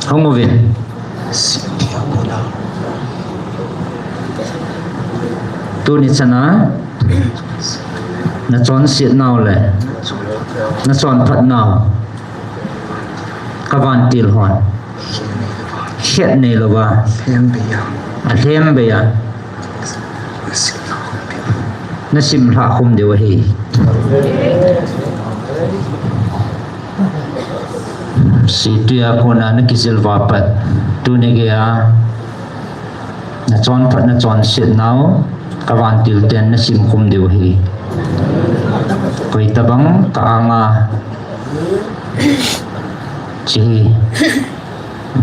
Hung uvin. Tuni chana nachonset nau le nachonphat nau kavantil hon khet neilouva alhem bei a nasim lhah khum diu ahi. Situi a kona nakijil uva pat tuni geiya nachonphat nachonset nau kavantil ten nasim khum diu ahi. Koi tabang ka anga chi hi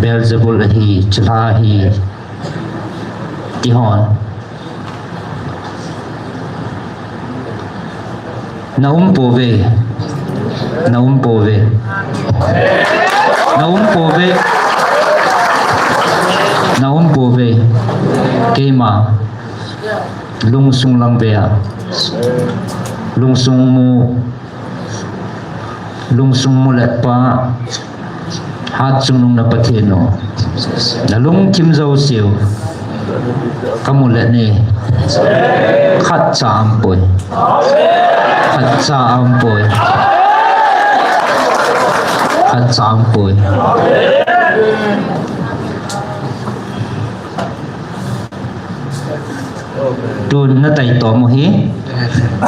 Beelzebul ahi, chilha ahi ti hon na um pouve. Na um pouve. Na um pouve. Na um pouve. Keima lungsung lang vea lungsung mu lungsung mu le pa Hatchungnung na Pathen u, na lungthim jouseu kamu le ni khatcha aumpoi. Khatcha aumpoi. Khatcha aumpoi. Tun na taitom u hi,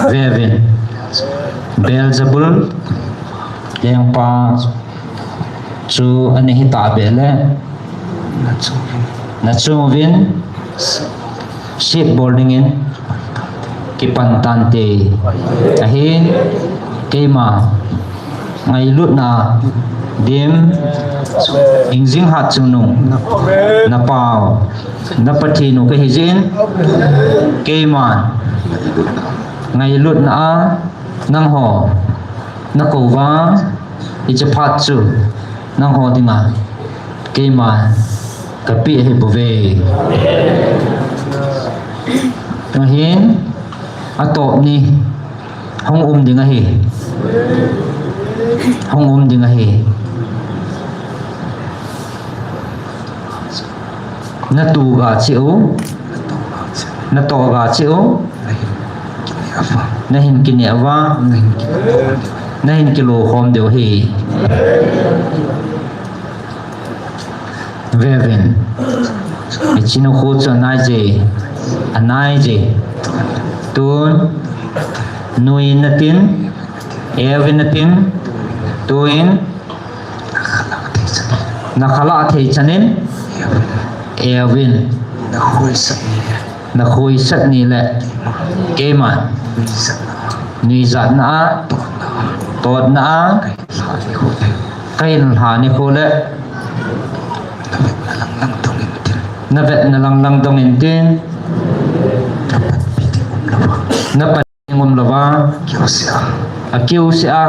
veuvin. Beelzebul lengpa chu ana hi tahbeh le, nachung uvin sep bol dingin kipan tante. Ahin keima ngailutna dim Ingjing Hatchungnung, na pau, na Pathen u kahi jeh in, keiman ngailutna a nangho nakou uva, hiche phat chu nangho dinga keiman kapeh ahi bouve. Ahin atop ni hung um ding ahi. Hung um ding ahi. Natu ga cheh u, natoh ga cheh u, nahin kineh uva, nahin kilou khom diu ahi. Veuvin. Hiche nikho chu anai je, anai je. Tun, nuiyin natin, euvin natin, tuin, nakhalah thei chanin, euvin. Nakhoisat ni le, keiman nuijatna a, totna a, kahin lha nikho le, navetna langlang dong intin, napat ding umlouva, akiuseh a,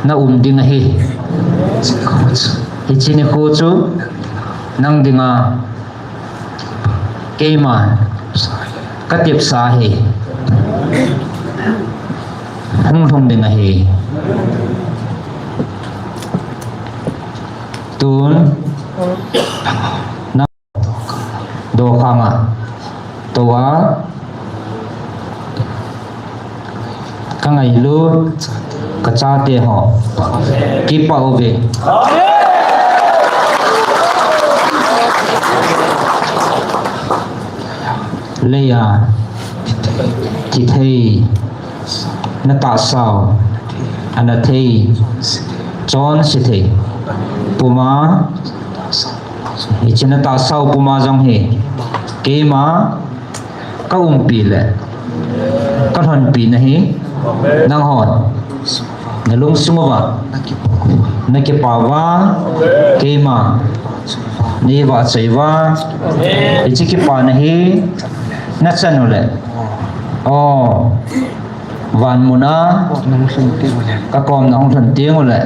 na um ding ahi. Hiche nikho chu nang dinga keiman katepsa ahi. Hung lhung ding ahi. Tun, nang dokhanga tou a, kangailut kachate ho, kipah uve. Leiya thi thei, natahsau ana thei, chonse thei puma, hiche natahsau puma jong hi keima kaumpi le kalhonpi nahi. Nanghon nalungsung uva nakipah uva, keima neivahchoi uva, hiche kipana hi nachan u le, o, vanmun a kakomna hung lhun teng ule,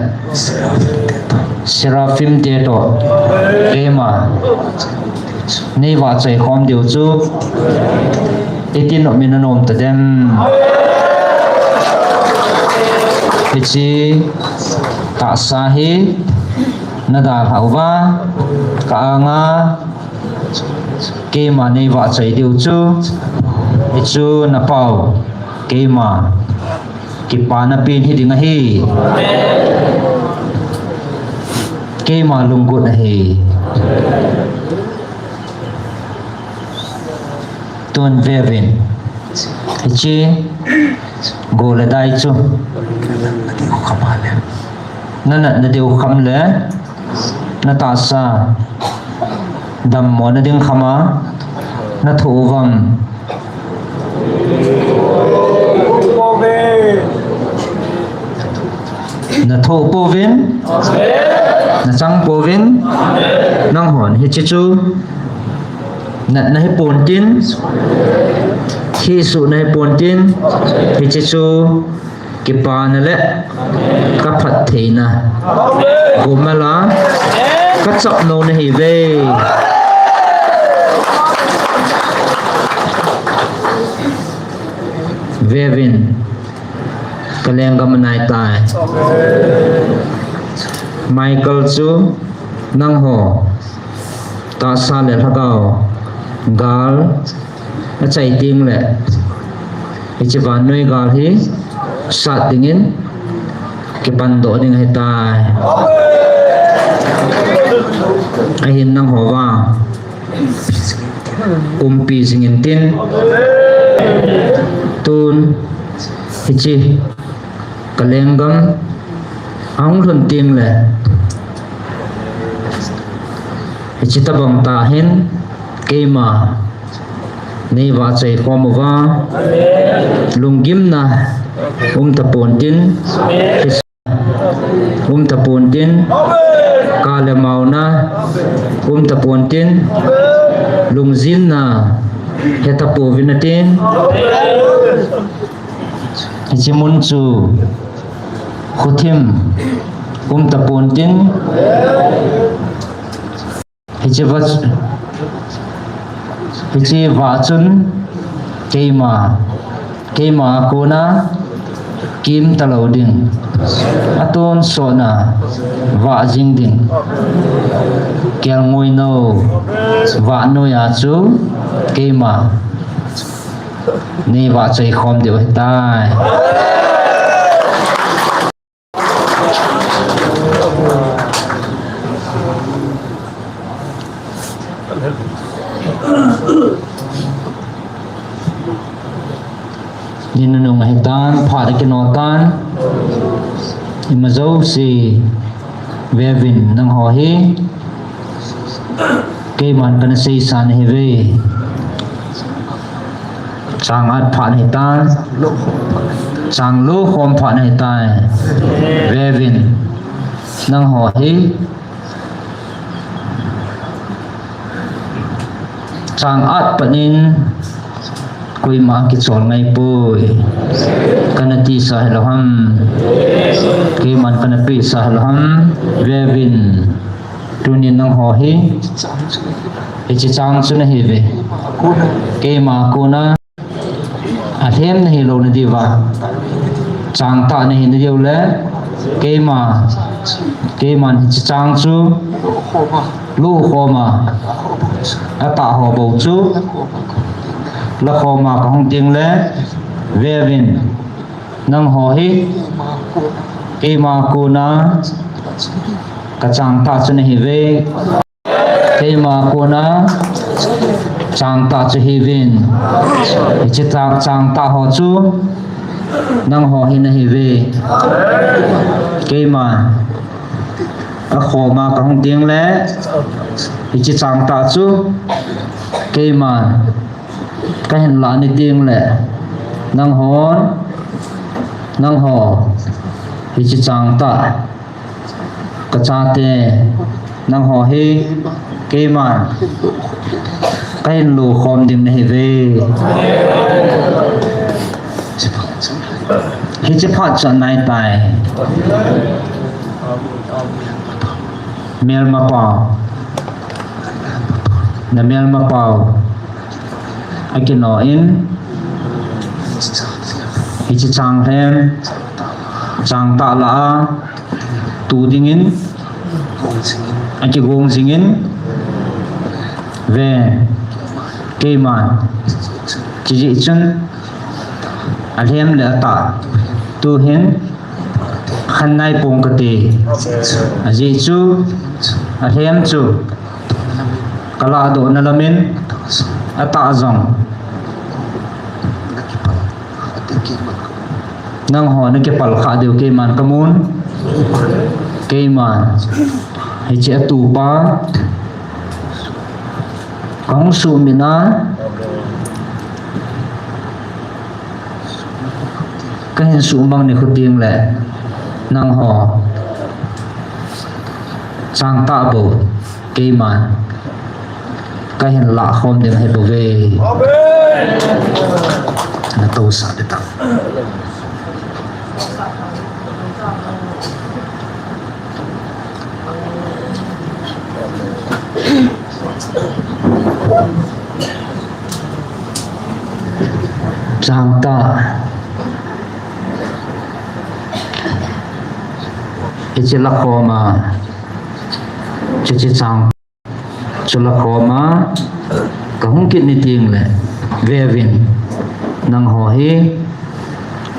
seraphim te toh keima neivahchoi khom diu chu itin um in anom tadem? Hiche tahsa hi nadalhah uva, ka anga keima neivahchoi diu chu, hichu napau keima kipana pen hiding ahi. Keima lunggut ahi. Tun veuvin. Hiche go le dai chu nanatna diu kham le natahsa dammona ding kham a nathoh uvam? Nathoh pouvin, nachang pouvin, nanghon hiche chu natna hipon tin, hisuhna hipon tin, hiche chu kipana le kaphattheina gomala kachapnouna ahiuve. Veuvin, kalenggam anaitai. Michael chu nangho tahsa le lhagao gal achai tengle, hiche vannoi gal hi sat dingin kipandoh ding ahitai. Ahin nangho vang umpi jingin tin, tun hiche kalenggam ahung lhun tengle, hiche tobang tah hin keima neivahchoi khom uva, lunggimna umtapon tin, umtapon tin, kale maona umtapon tin, lungjinna hetapouvin atin. Hiche mun chu khuthim umtapon tin, hiche vah, hiche vah chun keima, keima a kona kimtalou ding, atonsotna vah jing ding, kelngoi nou vah noiya chu keima neivahchoi khom diu ahitai. Ni nunung ahitan, phat akino tan, ima jouse veuvin, nangho hi keiman kana seisan ahiuve. Chang at phat ahitan, chang lo khom phat ahitai. Veuvin, nangho hi chang at pat in koima kichol ngaipoi. Kana tisa hilou ham, keiman kana pehsa hilou ham. Veuvin, tunin nangho hi hiche chang chu nahiuve. Keima kona alhemna hilou nadiuva, changtah nahi nadiu le, keima, keiman hiche chang chu lokhoma, atah ho bou chu lakhoma kahung tengle, veuvin, nangho hi keima kona kachangtah chu nahiuve. Keima kona changtah chu hiuvin. Hiche chang, changtah ho chu nangho hi nahiuve. Keiman akhoma kahung tengle, hiche changtah chu keiman kahin lah ni tengle, nanghon, nangho hiche changtah kachate, nangho hi keiman kahin lokhom ding nahiuve. Hiche phat chu anaitai. Melmapau, namelmapau akino in, hiche changlhem changtah lah a tu dingin akigong jingin, ve, keiman, chujeh chun, alhem le atah, tuhin, khan naipong kate, ajeh chu, alhem chu, kalahdohna lamin, atah jong, nangho nakipal khah diu keiman kamun, keiman, hiche atupa, kahung sumit na, kahin sumang nikho tengle, nangho, changtah bou, keiman, kahin lahkhom ding ahibouve. Natousah ding tah. Changtah. Hiche lakhom a, hiche chang chu lakhom a, kahung kit ni tengle, veuvin, nangho hi,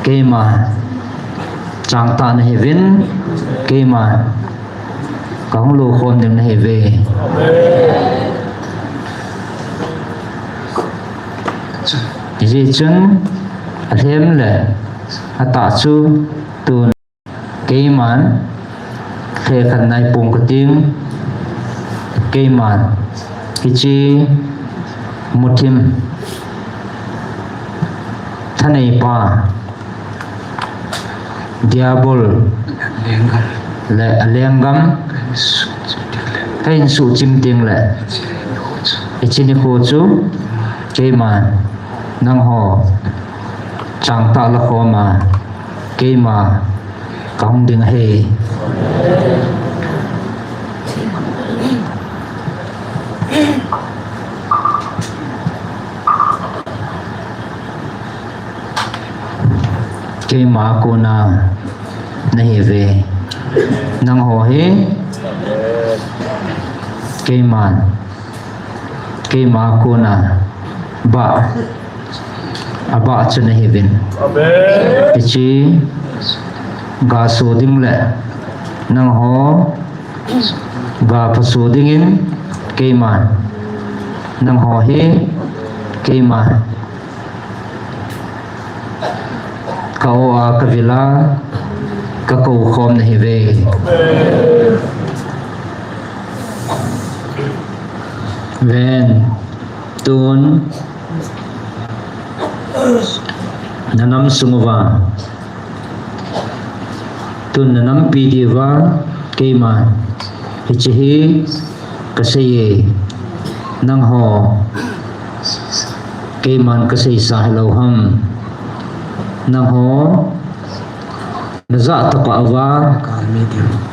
keima, changtah nahiuvin, keima, kahung loukhom ding nahiuve. Hijeh chun, alhem le, atah chu, tun, keiman, lhekhat naipong kating, keiman, hiche, muthim, thaneipa, Diabol, le alenggam, kahin suhchim tengle, hiche nikho chu, keiman, nangho, changtah lakhom a, keima, kahung ding ahi. Keima kona nahiuve. Nangho hi keiman, keima kona bah, abah chu nahiuvin. Hiche gaso ding le nangho gaphasuh dingin keiman, nangho hi keiman, ka-o a kavil a kakoukhom nahiuve. Ven, tun, nanam sung uva, tun nanampi diuva, keiman, hiche hi kaseiye, nangho, keiman kaseisa hilou ham, nangho, najah tokah uva,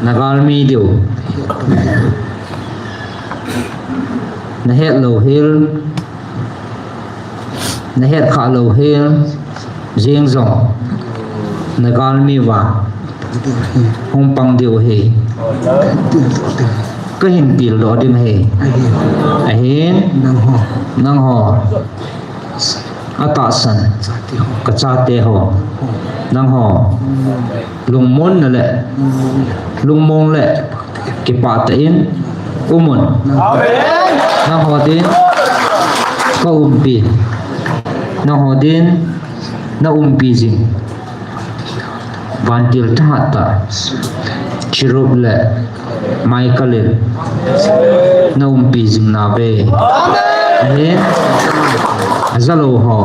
nagalmi diu, nahet louhel, nahet khah louhel, jeng jong, nagalmi uva, hung pang diu ahi. Kahin tildoh ding ahi. Ahin, nangho, atahsan, kachateho, nangho, lungmonna le, lungmong le, kipah tah in umun. Nangho din kaumpi, nangho din naumpi jing vantil thahat tah, Cherub le Michael in naumpi jing nauve. Ahin, ajalou ho,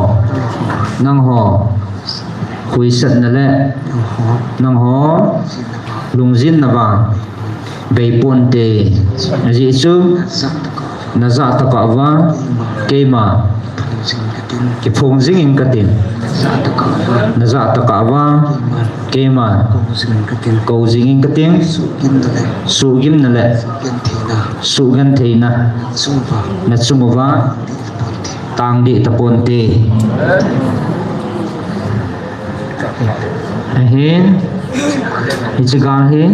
nangho, huisatna le, nangho, lungjinna vang, beiponte, ajeh chu, najah tokah uva, keima, kiphong jingin katin, najah tokah uva, keima, kou jingin katin, suhgimna le, suhgentheina, nachung uva, tangdeh taponte. Ahin, hiche gal hi,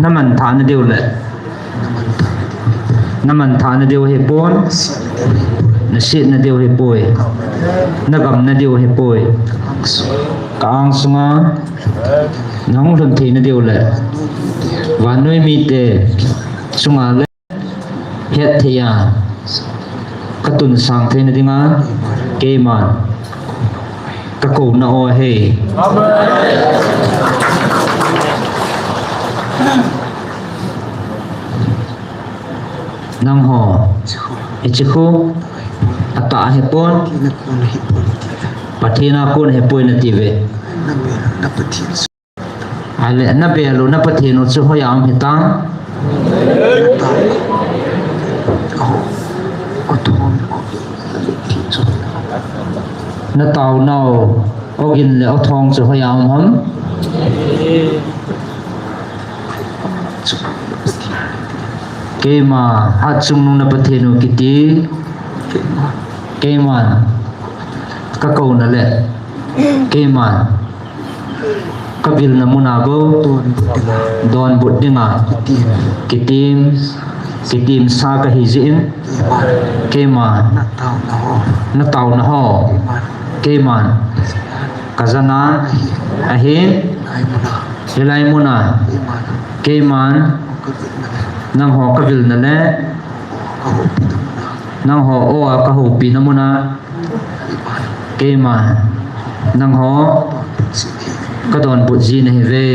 Na manthahna diu le, na manthahna diu ahipon, na sietna diu ahipoi, na gamna diu ahipoi. Ka ang sunga na hung lhun theina diu le vannoi mite chunga le hetthei a ka tunsang theina dinga keiman ka kouna ahi. Nangho, hiche khu atah ahipon, Pathen a kon ahipoi nati uve. Ale, na bel u, na Pathen u chu hoiya um hitam? Na taona u, ogin le othong chu hoiya um ham? Keima hatchungnung na Pathen u kiti, keiman ka kouna le keiman ka vilna muna bou donbut dinga kitim, kitim sa kahi jeh in, keiman na taona ho keiman ka jana ahin, hilai muna keiman nangho ka vilna le nangho o a ka houpina muna keiman nangho ka donbut ji nahi uve.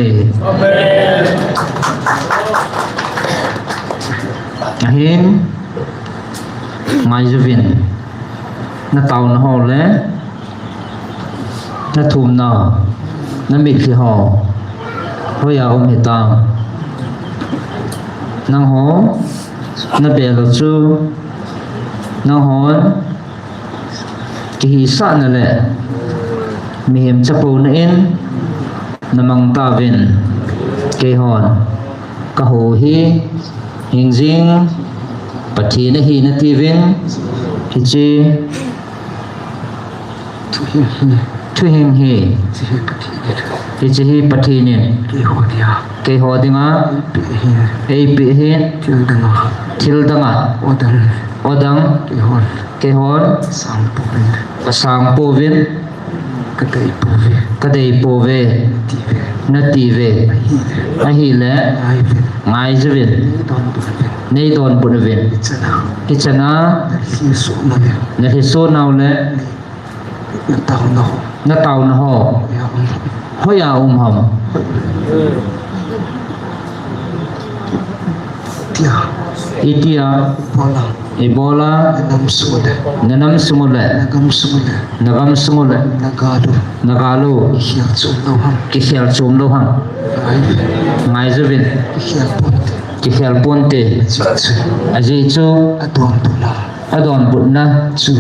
Ahin, ngaijuvin, na taona ho le na thumna, na mitlhi ho hoiya um hitam? Nangho na bel u chu nanghon kihisahna le mihem chapouna in na mang tauvin, keihon ka hou hi hingjing Pathen ahi nati uvin, hiche thuhing hi, hiche hi Pathen in keiho dinga eipeh ahin, thil danga odang keihon ka sang pouvin, ka dei pouve nati uve. Ahile, ngaijuvin, nei donbut uvin, hichana na lhiso nau le na taona ho hoiya um ham? Itia ibola na nam sung u le na gam sung u le na gal u kikhel chom lou ham? Ngaijuvin, kikhel ponte. Ajeh chu adonbutna chu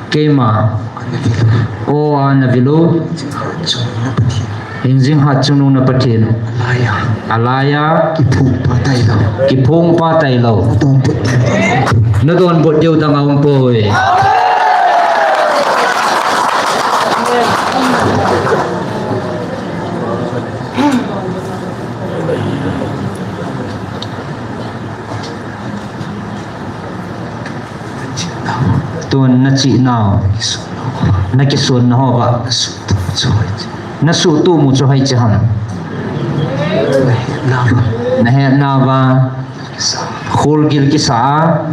keima o a na vil u hingjing hatchungnung na Pathen u alai a kiphong pa tailou, na donbut diu dang aumpoi. Tun na chihnau, na kisonna ho uva na suhtoh mu chu hoiche ham? Na hetnauva kholgil kisa a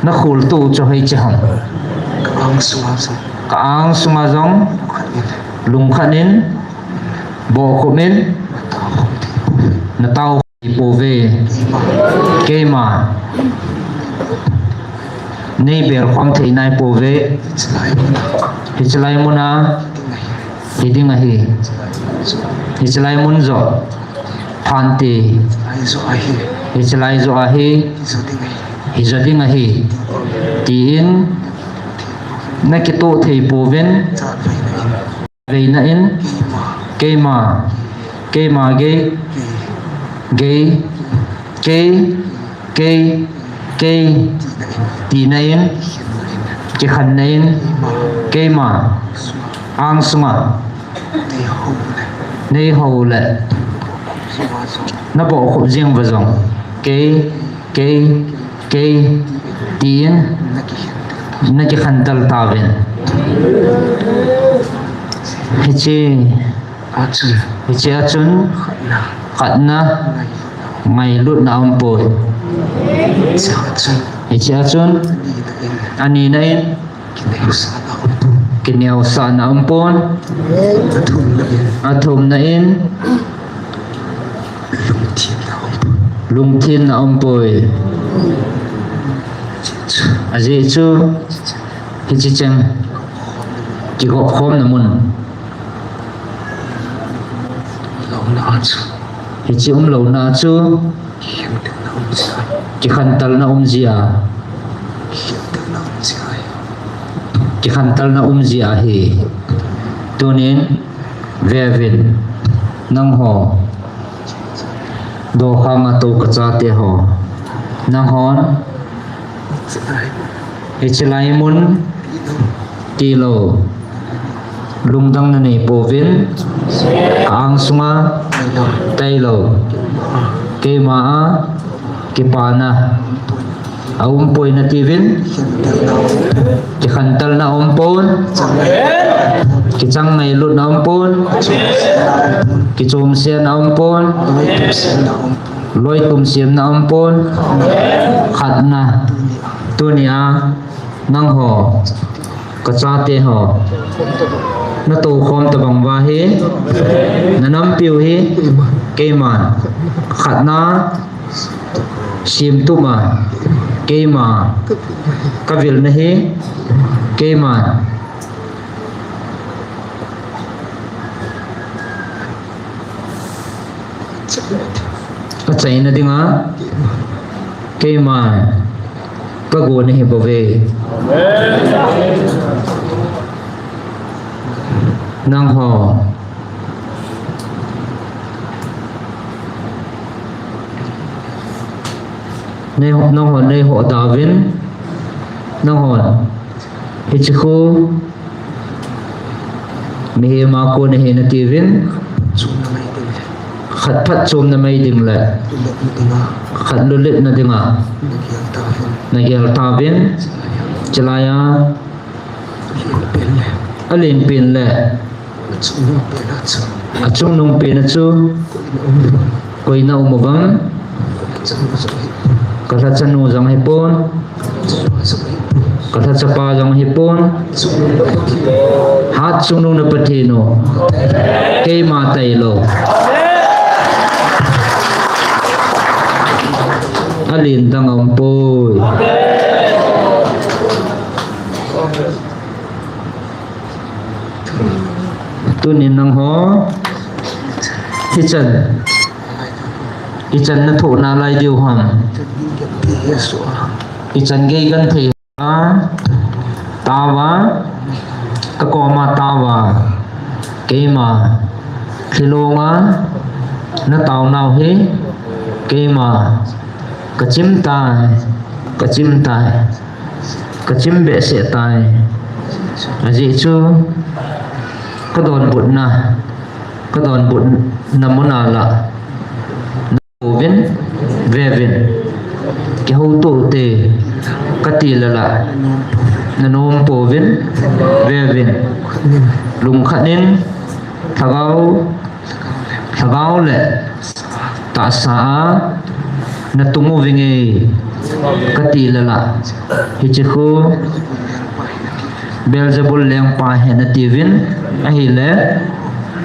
na kholtoh u chu hoiche ham? Ka ang sunga jong lungkhat in, bohkhup in na tao pouve. Keima nei belkhom thei nai pouve. Hichelai muna hi ding ahi. Hichelai mun joh phante, hichelai joh ahi, hijo ding ahi, tin na kitoh thei pouvin, veina in keima, keima gei, gei, kei, kei, kei tina in, kikhenna in keima ang sunga Nei ho le. Na bohkhup jing uva jong. Kei, kei, kei, tin. Na kikhantel tauvin. Hiche. Hiche a chun. Khatna. Ngailutna aumpoi. Hiche a chun. Anina in. Kineosahna aumpon. Athumna in. Lungthinna aumpoi. Ajeh chu. Hiche cheng. Kigopkhomna mun. Hiche umlouna chu. Kikhantelna umjia. Kikhantelna umjia hi. Tunin, veuvin. Nangho. Dokhanga tou kachate ho. Nanghon. Hiche lai mun. Tilou. Lungdang nanei pouvin, ka angsunga, tailou. Keima a, kipana. Aumpoi natiuvin. Kikhantelna aumpon. Kichang ngailutna aumpon. Kichomsiatna aumpon. Loitumsiatna aumpon. Khatna. Tunia. Nangho, kachate ho, natoukhom tabang uva hi, nanampiu hi, keiman, khatna, simtuma, keima, kavilna hi, keiman. Achaina dinga, keima, kagon nahi bouve. Nangho. Nangho, nangho, neiho tauvin. Nangho. Hiche khu. Mihem a kon nahi natiuvin. Khat phatchomna mai ding le. Khat lulhitna dinga. Nagel tauvin. Chulaiya. Alenpen le. Achungnung pena chu. Koina um uvam. Kalhachanu jong hipon. Kalhachapa jong hipon. Hatchungnung na Pathen u. Keima tailou. Alen dang aumpoi. Tunin nangho. Hichan. Hichan nathoh nalai diu ham. Hichan gei kanthei. Tauva, kakoma tauva, keima, thilonga, nataonau hi, keima, kachim tai, kachim tai, kachim behseh tai, ajeh chu, kadonbutna, kadonbutna muna la. Uvin, veuvin. Kihoutoh te, kati lala. Nanom pouvin, veuvin. Lungkhat in, lhagao, lhagao le, tahsa a, natung uvinge, kati lala. Hiche khu, Beelzebul lengpa ahi natiuvin, ahile,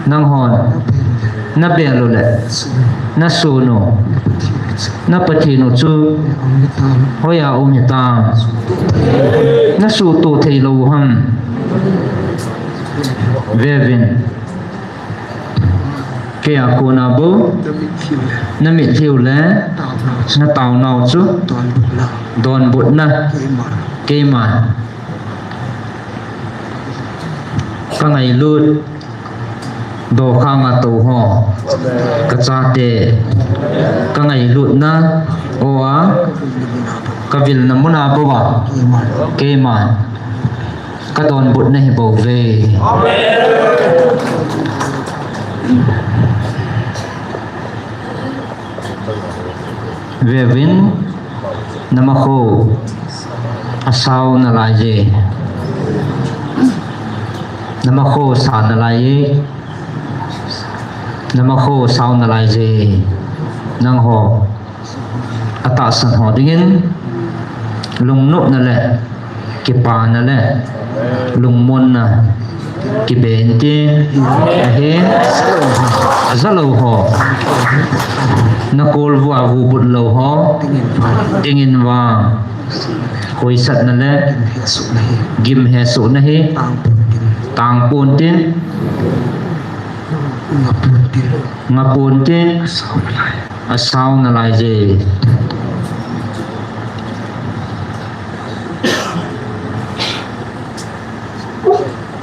nanghon, nabel u le, nasun u, na Pathen u chu, hoiya um hitam, nasuhtoh theilou u ham, veuvin, keia kona bou, namitlhi u le, nataonau chu, donbutna, keima. Kangailut, dokhanga tou ho, kachate, kangailutna, oa, kavilna muna bouva, keima, kadonbutna hi bouve. Veuvin, namakho asao nalaiye. Namakho sa nalaiye. Namakho sao nalaiye. Nangho atahsan ho dingin lungnopna le kipana le lungmonna kibe inte. Ahin, ajalou ho, nakolvua vubut lou ho dingin vang hoisatna le gimhesohna hi tangpon tin, ngapon tin, asao nalaiye.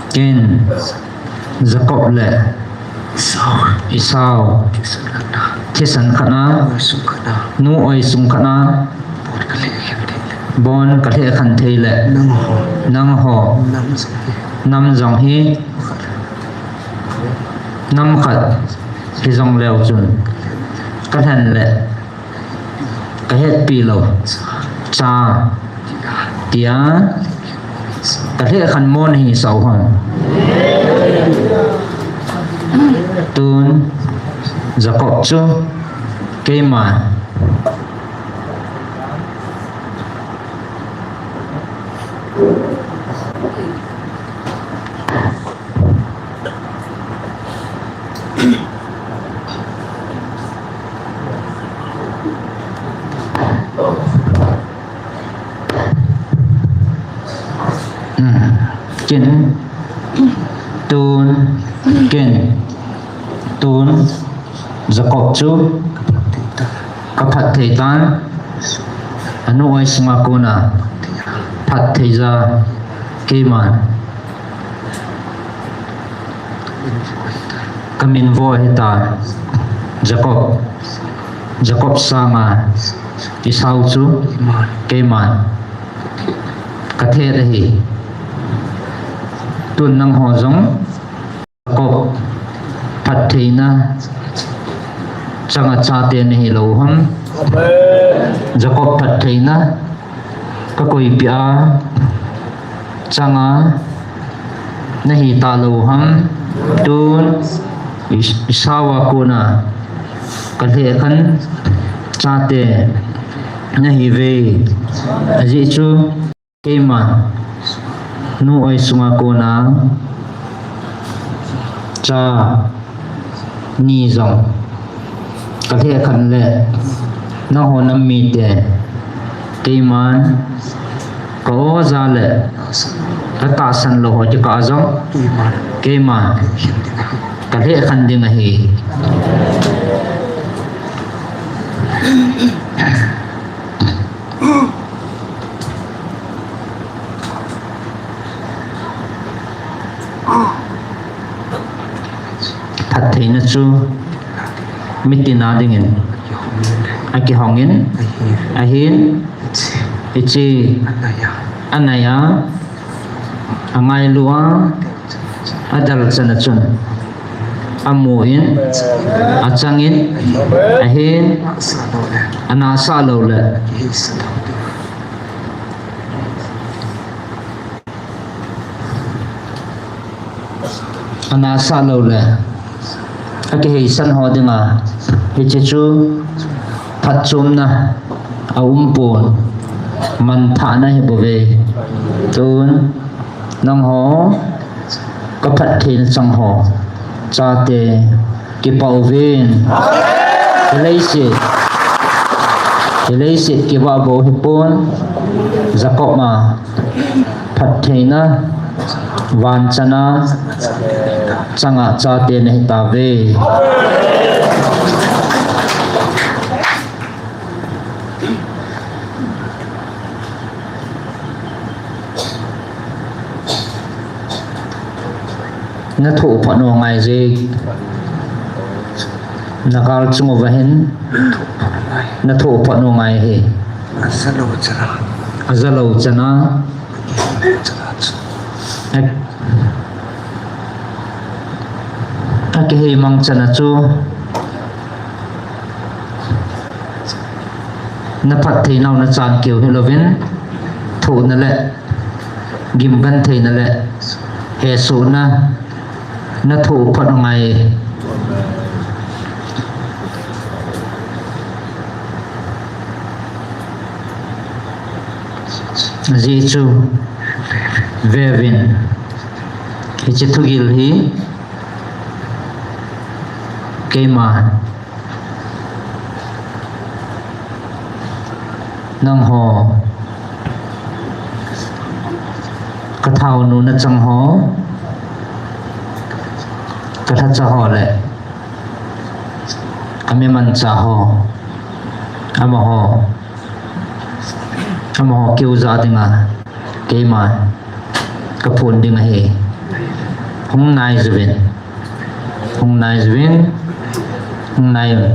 Ken Jacob le Esau thisan khatna, nu oi sung khatna bon kalheh khen thei le nangho nam jong hi nam khat hijong leu chun kalhen le kahetpi lou cha tia kalheh khen mo nahisah u ham? Tun Jacob chu keima Ken tun, ken tun Jacob chu kaphatthei tan, anu oi sunga kona phattheija keiman kaminvo ahita. Jacob, Jacob sanga Esau chu keiman kathet ahi. Tun nangho jong Jacob phattheina changa chate nahilou ham? Jacob phattheina kakoipia changa nahitalou ham? Tun Esau a kona kalheh khen chate nahiuve. Ajeh chu keima nu oi sunga kona cha ni jong kalheh khen le nangho nam mite keiman ka-o ja le katahsan lou ho kikah a jong keiman kalheh khen ding ahi. Phattheina chu mitin a dingin akihongin, ahin, hiche anaiya angailua adalchana chun amun, achangin, ahin, anasah lou le anasah lou le akiheisan ho dinga hiche chu phatchomna aumpon, manthahna ahibouve. Tun nangho kaphattheina chang ho chate kipah uvin. Hileiset, hileiset kivah bou hipon, Jacob a phattheina vanchana changa chate nahitauve. Nathoh phat u angaiye. Nagal chung uva hin nathoh phat u angai hi. Ajalou chana, ajalou chana, a, Kihei mangchan a chu, na phatthei nau na chan keu hilouvin, thohna le gimban theina le hesohna na thoh phat angai. Ajeh chu, veuvin, hiche thugil hi keima, nangho, ka thaonu nachang ho, ka lhacha ho le ka mimancha ho, amaho, amaho keu jah dinga keima ka phon ding ahi. Hung nai uvin. Hung nai uvin. Hung nai uvin.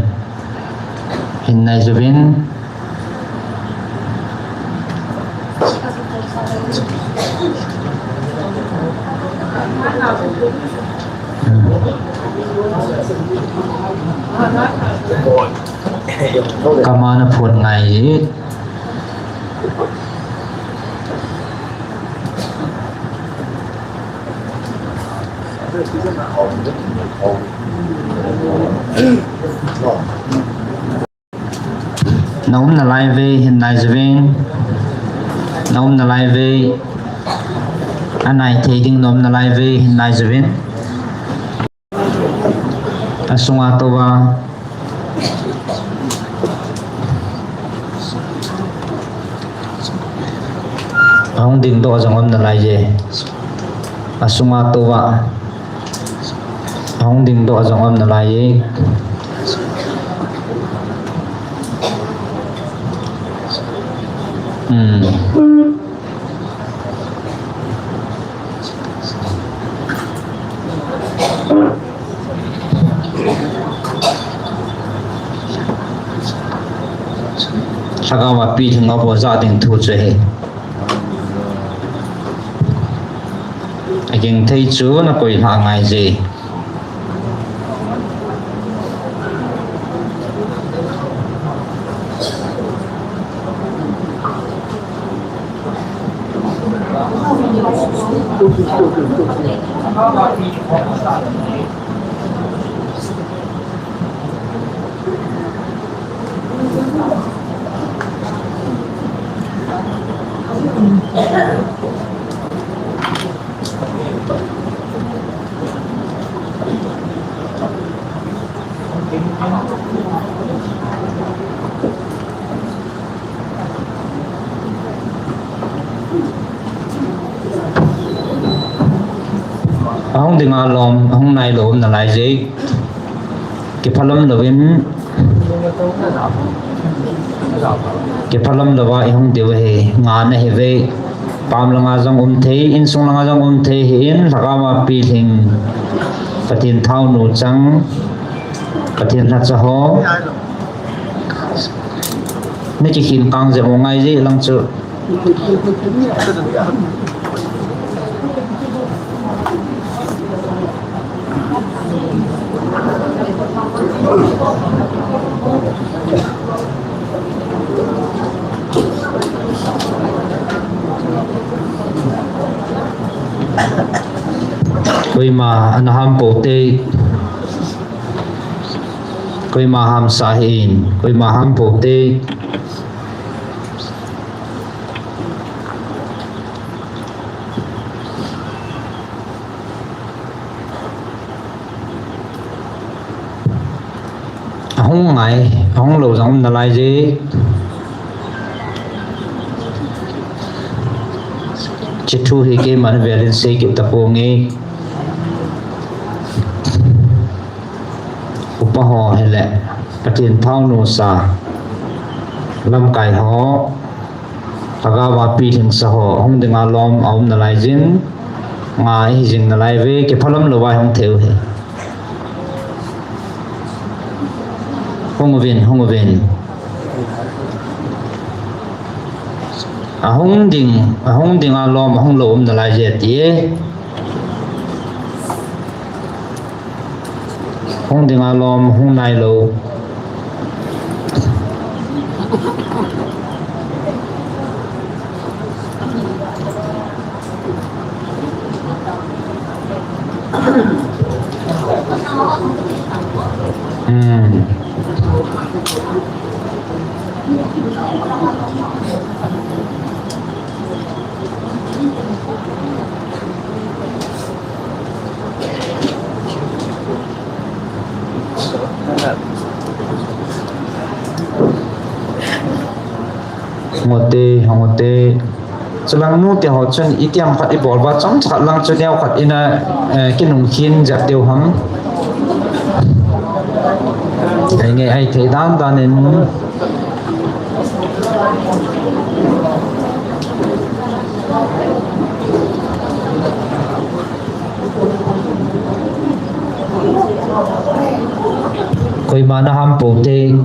Hin nai uvin. Hmm. Kaman aphon ngai hi. Na um nalai uve, hin nai uvin. Na um nalai uve. Anai thei ding na um nalai uve, hin nai uvin. Asunga touva ahung dingdoh jong um nalai uve. Asunga touva ahung dingdoh jong um nalai uve. Hmm. Lhagao a pilhing a bol jah ding thu chu ahi. Aging thei chu nakoi lha ngai je. Ahung dinga lom, ahung nailou um nalai je. Kiphalam louvin, kiphalam louva ihung diu ahi, ngah nahiuve. Pam langa jong um thei, insung langa jong um thei ahin, lhagao a pilhing, Pathen thaonu chang, Pathen lhacha ho. Nakikhen kang jep u ngai je lang chu. Koima ana ham pou te. Koima hamsah hih in, koima ham pou te. Ahung ngai, ahung lou jong um nalai je. Hiche thu hi keiman velin sei kit taponge. Upa ho hile, Pathen thaonu sa, lamkai ho, lhagao a pilhing sa ho, hung dinga lom aum nalai jin, ngah ihi jing nalai uve, kiphalam louva hung thei u ahi. Hung uvin, hung uvin. Ahung ding, ahung dinga lom, ahung lou um nalai je ati e. Hung dinga lom hung nailou. Hmm. Ngote, ngote. Chulang nute ho chun itiham khat ibol uva chomcha khat lang chu neokhat ina, eh, kinungkhin jep diu ham. Henge, ahithei dandan in. Koima naham poute.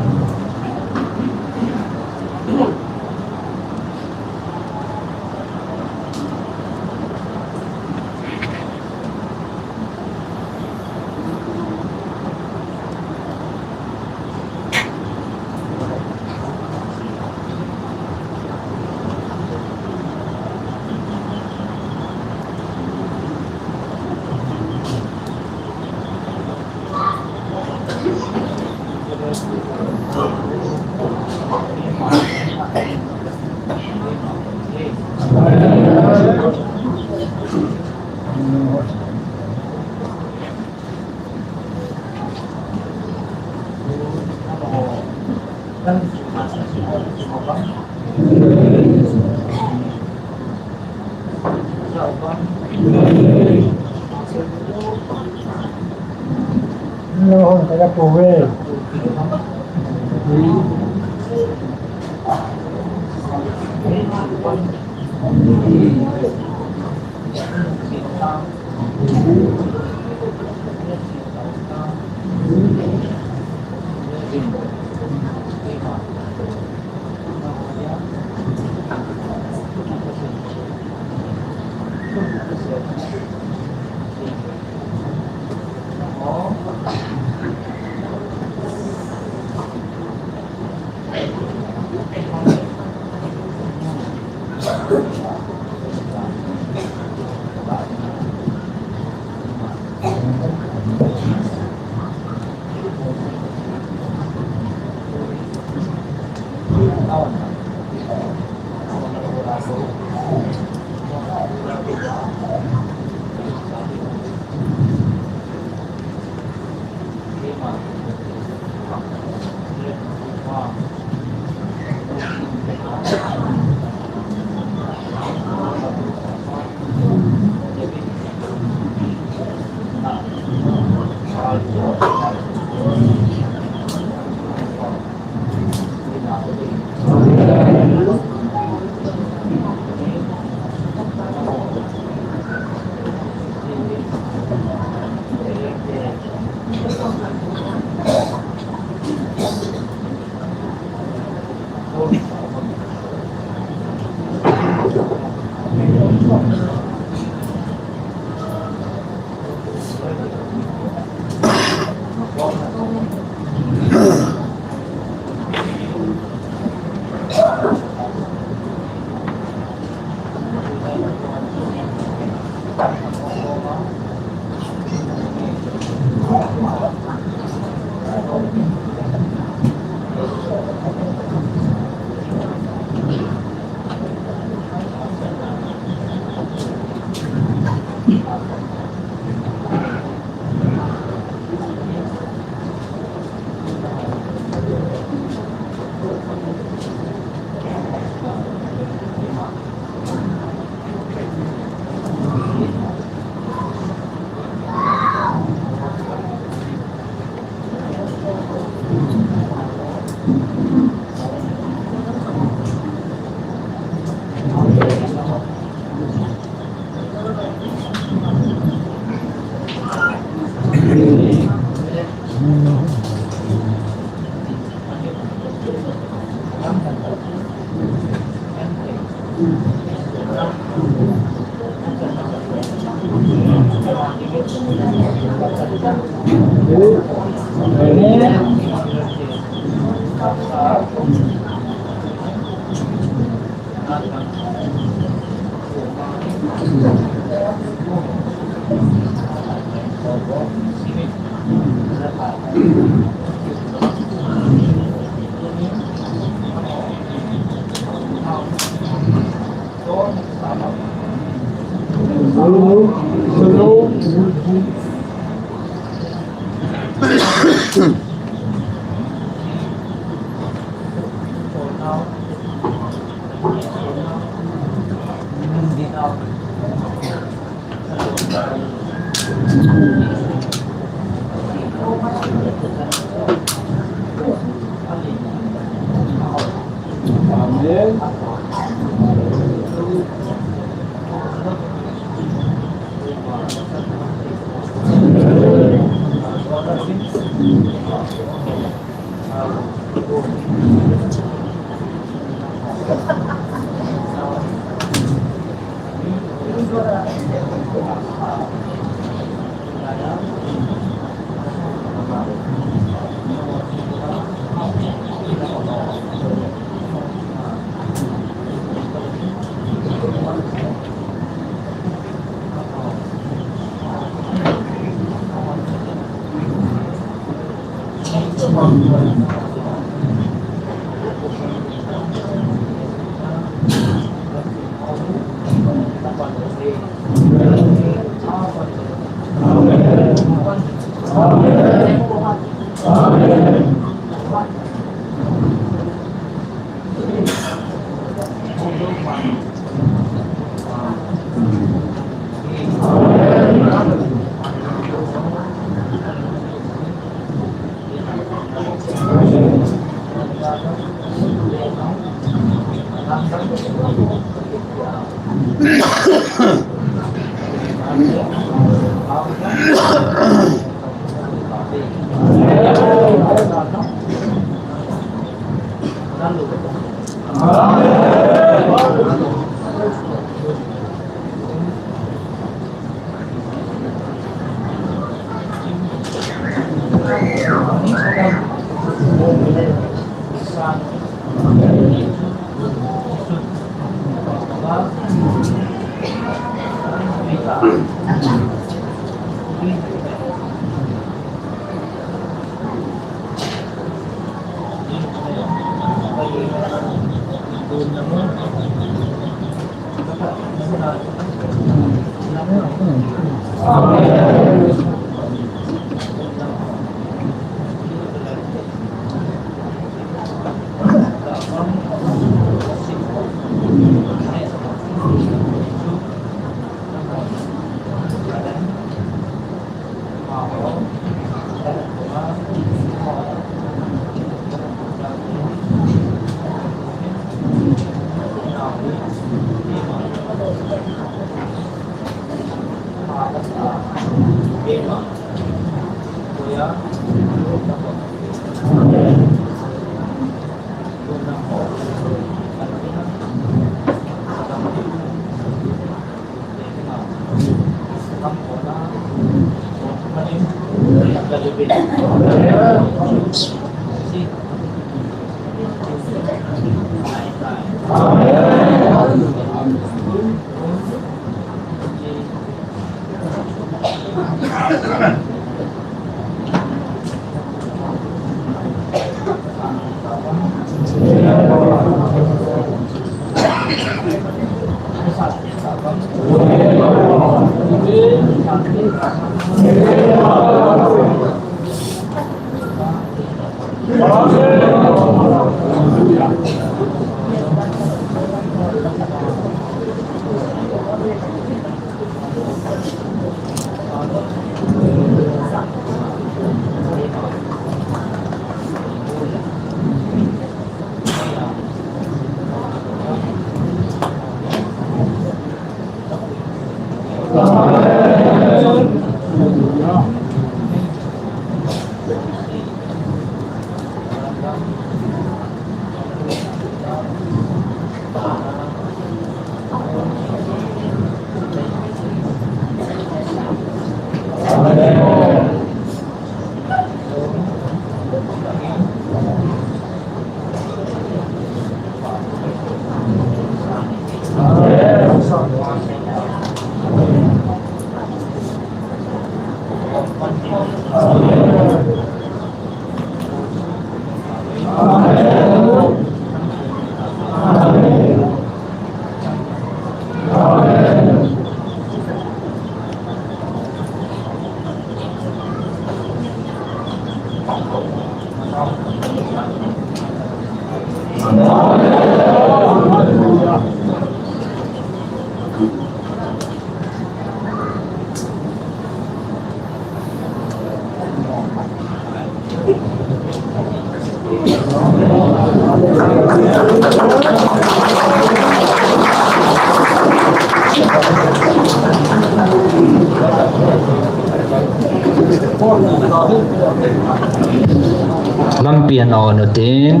Lampi ana on utin,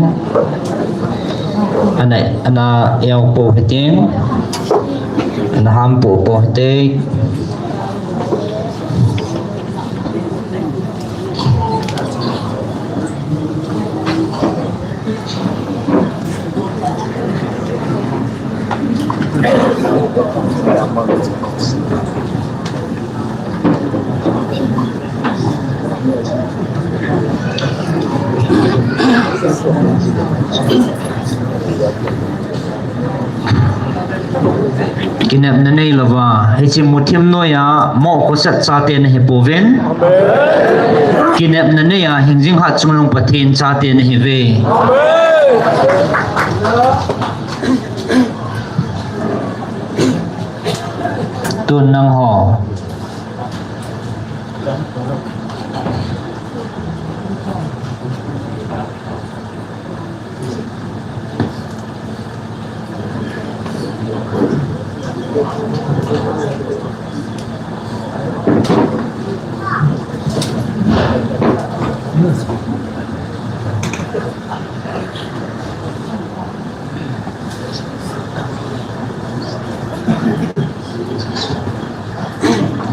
ana, ana eo po hitin, ana ham po po hite. Kinepna neilouva, hiche muthim noiya mo khosat chate nahi pouvin. Kinepna neiya hingjing hatchungnung Pathen chate nahiuve. Tun nangho.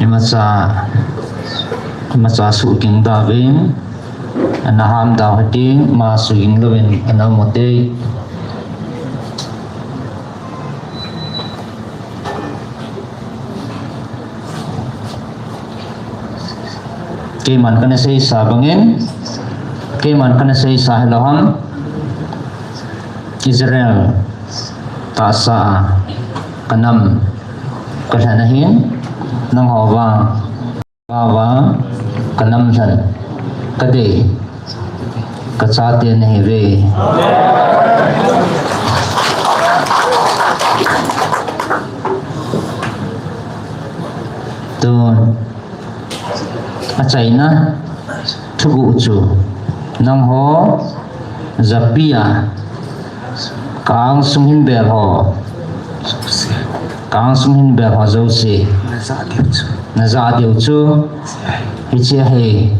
Imacha, imacha suhging tauvin. Naham dau hiti, ma suging louvin ana um ute. Keiman kana seisa bangin, keiman kana seisa hilou ham, Israel tahsa a kanam kalhen ahin, nangho vang, vang, vang kanam lhen kadei, kachate nahiuve. Tun, achaina thuguh chu nangho japi a, kang sung hin bel ho, kang sung hin bel ho jouse najah diu chu, najah diu chu hiche ahi.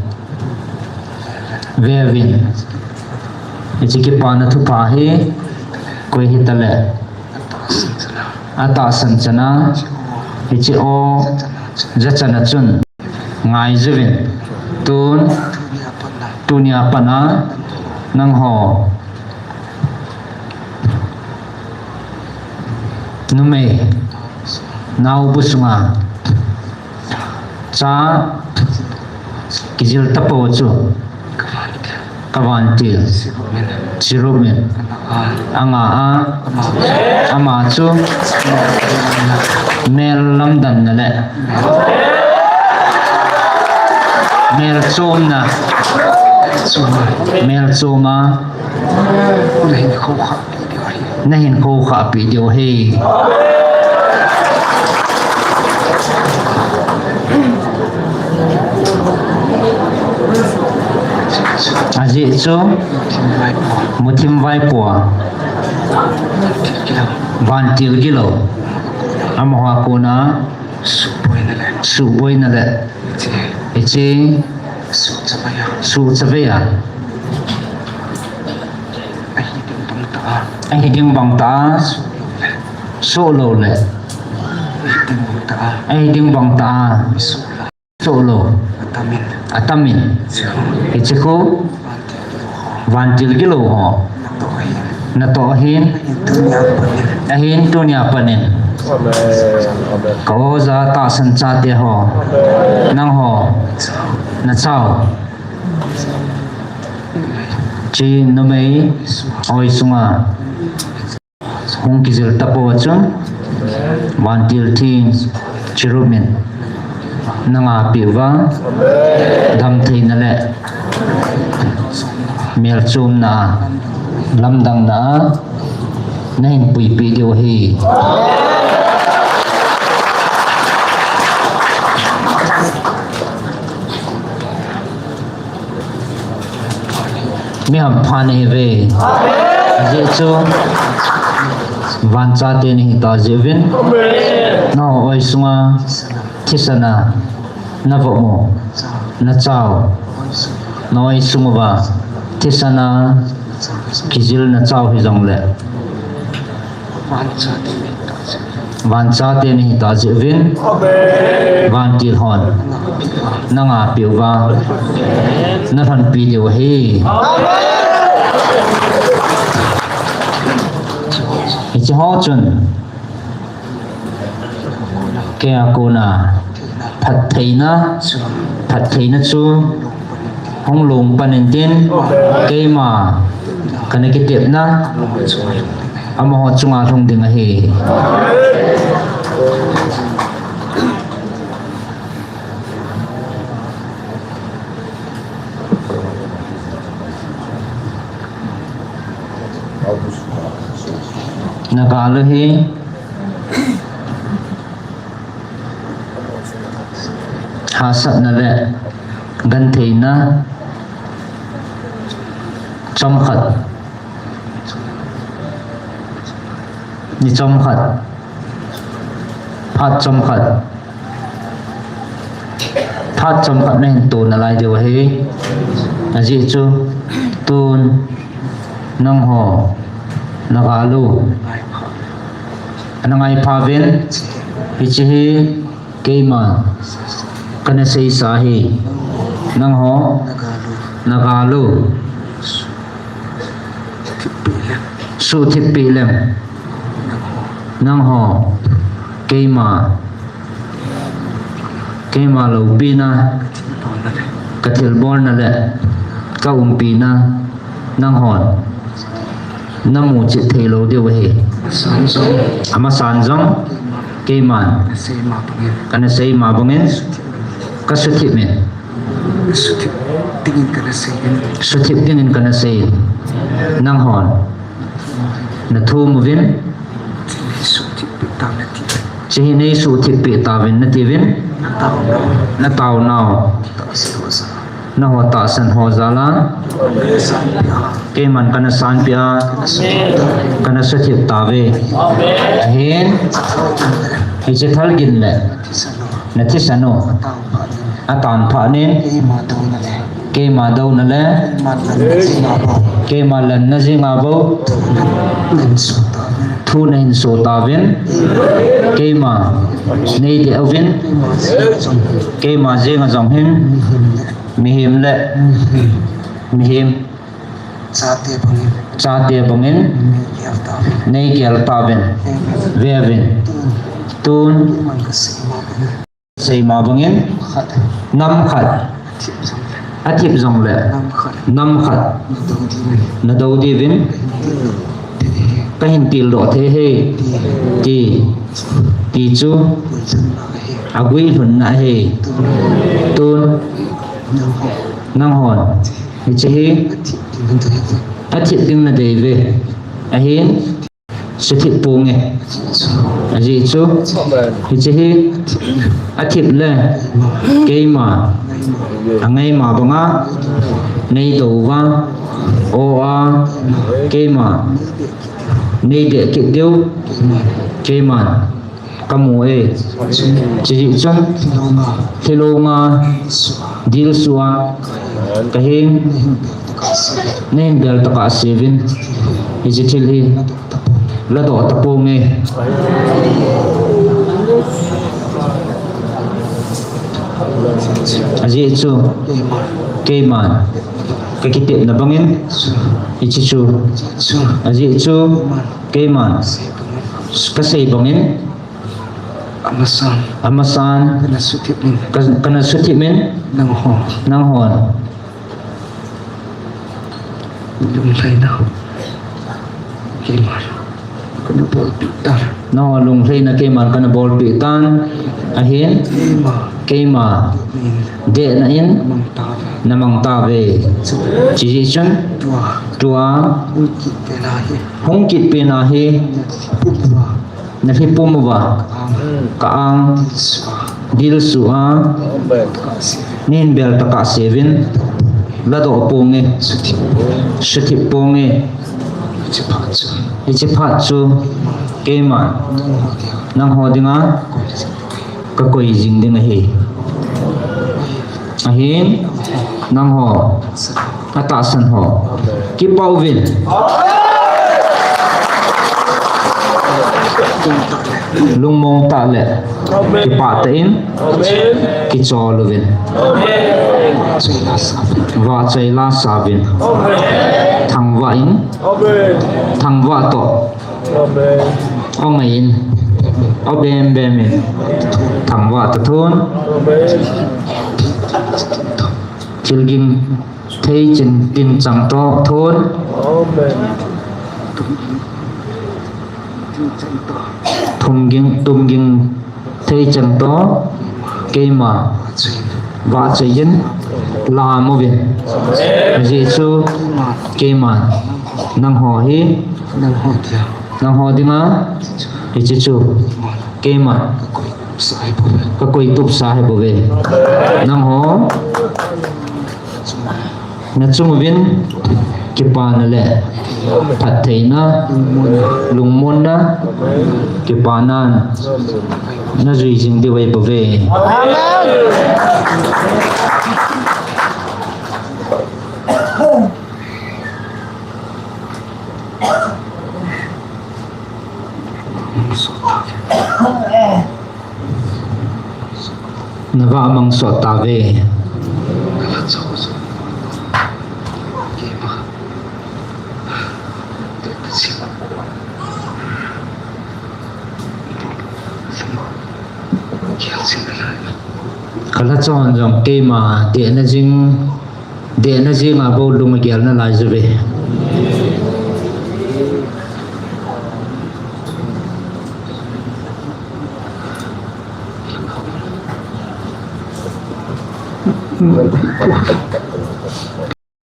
Veuvin, hiche kipana thupha hi koi hitale atahsan chana hiche o jachana chun ngaijiuvin. Tun, tunia pat a nangho numei naobu sunga cha kijil tapou chu kavantil Chirup in anga a, ama chu mel lamdanna le mel chomna, mel choma nahin khoukhah peh diu ahi. Ajeh chu muthim vaipo a vantil gilou, amaho a kona suhboina le hiche suhchavei a ahi ding bang tah a, suhlou le ahi ding bang tah a, suhlou atamin, hiche khu vantil gilou ho natoh ahin, ahin tunia pat in ka oja tahsan chate ho, nangho nachao, hiche numei oi sunga hung kijil tapou a chun vantil theng Chirup in nangah peh uva, damtheina le melchomna, lamdanna nahin puipeh diu ahi. Mi hampha nahiuve. Ajeh chu vanchate nahitah jeh uvin, nangho oi sunga thisana navoh u, nachao, na oi sung uva thisana kijil nachao hijongle vanchate nahitah jeh uvin, vantil hon nangah peh uva nalhonpi diu ahi. Hiche ho chun keia kona phattheina, phattheina chu hung long pan intin, keima kana kitepna amaho chunga lhung ding ahi. Nagal u hi hahsatna le gentheina chomkhat, ni chomkhat, phat chomkhat, phat chomkhat nahin to nalai diu ahi. Ajeh chu tun nangho nagal u ana ngaipha uvin, hiche hi keima kana seisa ahi. Nangho Nagalo. Suhthip peh leng. Nangho. Keima. Keima loupina. Kathilbolna le. Kaumpina. Nanghon. Namuchih theilou diu ahi. Amasan jong. Keiman. Kana seima bangin. Kasuthip in. Suthip dingin kana sei in. Suthip dingin kana sei in. Nanghon. Nathum uvin. Hiche hi neisuhthip peh tauvin. Hiche hi neisuhthip peh tauvin natiuvin. Nataonau. Nataonau. Tahsan ho jal a. Nangho tahsan ho jal a. Keiman kana sanpeh a. Kana suthip tauve. Ahin. Hiche thal gin le. Nathisan u. Atan phat in. Keima douna le. Keima lanna jing a bou. Thu nahin so tauvin. Keima. Neidei uvin. Keima jeng a jong hin. Mihem le. Mihem. Chate bangin. Chate bangin. Neigel tauvin. Neigel tauvin. Veuvin. Tun. Tun. Keiman kaseima bangin. Seima bangin. Nam khat. Nam khat. Athip jongle. Athip jongle. Nam khat. Nam khat. Nadou diuvin. Nadou diuvin. Kahin tildoh thei ahi. Kahin tildoh thei ahi. Ti. Ti. Ti chu. Ti chu. Guilhunna ahi. Aguilhunna ahi. Tun. Tun. Nanghon. Nanghon. Hiche hi. Athip ding nadei uve. Athip ding nadei uve. Ahin. Suthip ponge. Ajeh chu. Amen. Hiche hi. Athip le. Keima. Angaima banga. Neidou uva. O a. Keima. Neidei kit diu. Keiman. Kamu e. Chujeh chun. Lhilou nga. Dilsu a. Kahin. Nahin bel tah a seuvin. Hiche thil hi. Ladoh taponge. Ajeh chu. Keiman. Kakitepna bangin. Hiche chu. Ajeh chu. Keiman. Kasei bangin. Amasan. Amasan. Kana suthip in. Ka-, kana suthip in. Nangho. Nanghon. Lunglhaina. Keiman. Kana bolpeh tan. Nangho lunglhaina keiman kana bolpeh tan. Ahin. Keima. Keima. Dehna in. Namang tauve. Namang tauve. Chujeh chun. Tua. Tua. Hung kit pen ahi. Hung kit pen ahi. Nalhi pum uva. Nalhi pum uva. Ka ang. Ka ang. Dilsu a. Dilsu a. Amen. Nahin bel tah a seuvin. Ladoh ponge. Suthip ponge. Suthip ponge. Hiche phat chu. Hiche phat chu. Keiman. Nangho dinga. Nangho dinga. Kakoi jing ding ahi. Ahin, nangho, atahsan ho. Kipah uvin. Lungmong tah le. Kipah tah in. Kichol uvin. Vahchoi la sa uvin. Thangvah in. Thangvah toh. Amen. Ong in. Abem bem in. Thangvah ta thon. Amen. Thil ging thei chin tin chang toh thon. Amen. Thum ging, tum ging thei chang toh, keima vahchoi in lam uvin. Ajeh chu keima nangho hi, nangho dinga, hiche chu keima kakoi tup sa ahi bouve. Nangho nachung uvin kipana le phattheina, lungmonna, kipana najui jing diu ahi bouve. Navah mang sot tauve. Ka lhacha hon jong keima dehna jing, dehna jing a bou lung agel nalai uve.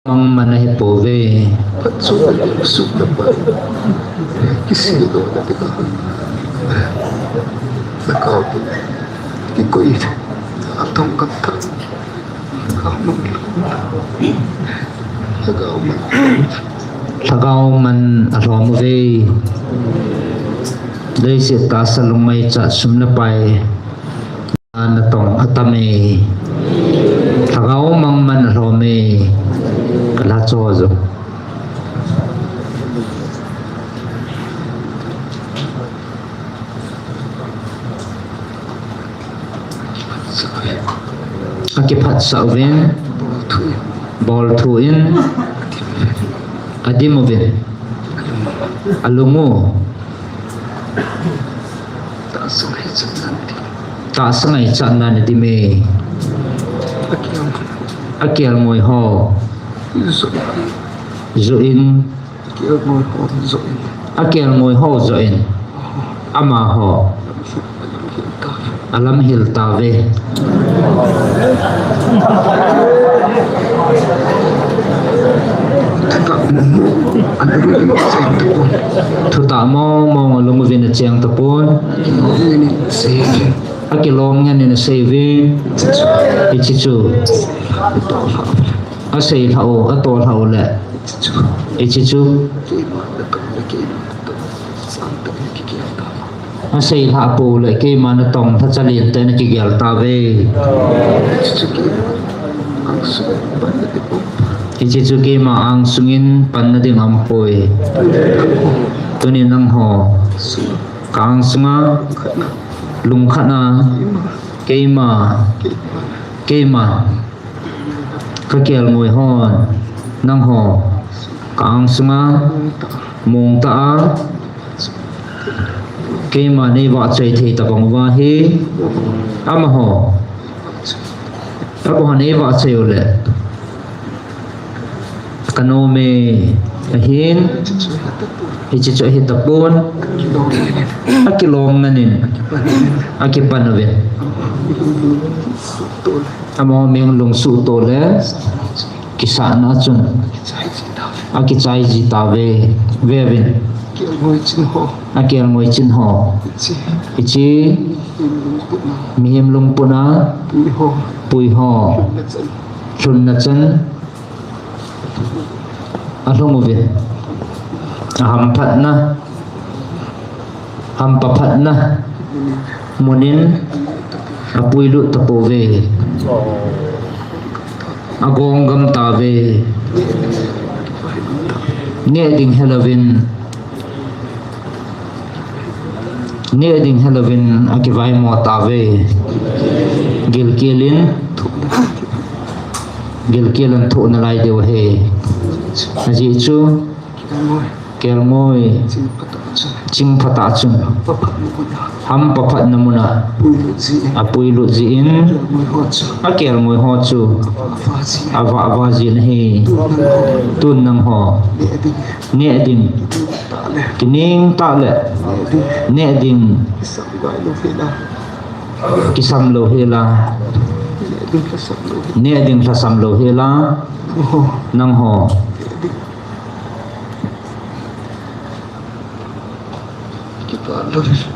Mang man ahi pouve. Phatchomna, sukna pa. Kisih dohna teka. Lhagao pu. Kikoi. Atong kap ta. Lhagao man. Lhagao man. Lhagao man alhom uve. Leiset tahsa lungmai chat sum le pai. Natong atame. Lhagao mang man alhome. Ka lhacha jong. Akiphatsah uvin. Bolthu in. Adim uvin. Alung u. Tahsa ngaichatna nadime. Akelngoi ho. Joh in. Akelngoi ho joh in. Amaho. Alamhil tauve. Thutah mong mong alung uvin acheng tapon. Akilom ngen in asei uve. Hiche chu. Asei lhah u, atol lhah u le. Hiche chu. Asei lhah pou le keima natong lhacha lentah in akigel tauve. Hiche chu keima angsung in panna ding aumpoi. Tuni nangho. Ka angsunga. Lungkhat a. Keima. Keima. Ka kelngoi hon. Nangho. Ka angsunga. Mongtah a. Keima neivahchoi thei tabang uva hi. Amaho. Amaho neivahchoi u le. Ka nome ahin. Hiche chu ahi tapon. Akilom ngen in. Akipan uvin. Amaho mihem lungsuhto le. Kisahna chun. Akichai ji tauve. Veuvin. Akelngoi chin ho. Hiche. Mihem lungput a. Pui ho. Lhunna chan. Alhung uve. Ahamphatna. Hampa phatna. Mun in. Apuilut tapouve. Agong gam tauve. Neh ding helouvin. Neh ding helouvin akivaimo tauve. Gilkel in. Gilkel in thoh nalai diu ahi. Ajeh chu. Kelngoi. Ching phatah chun. Hampa phatna mun a. Apuilut jin. Akelngoi ho chu. Avah vah jin ahi. Tun nangho. Neh ding. Kineng tah le. Neh ding. Kisam lou hela. Neh ding lhasam lou hela. Nangho.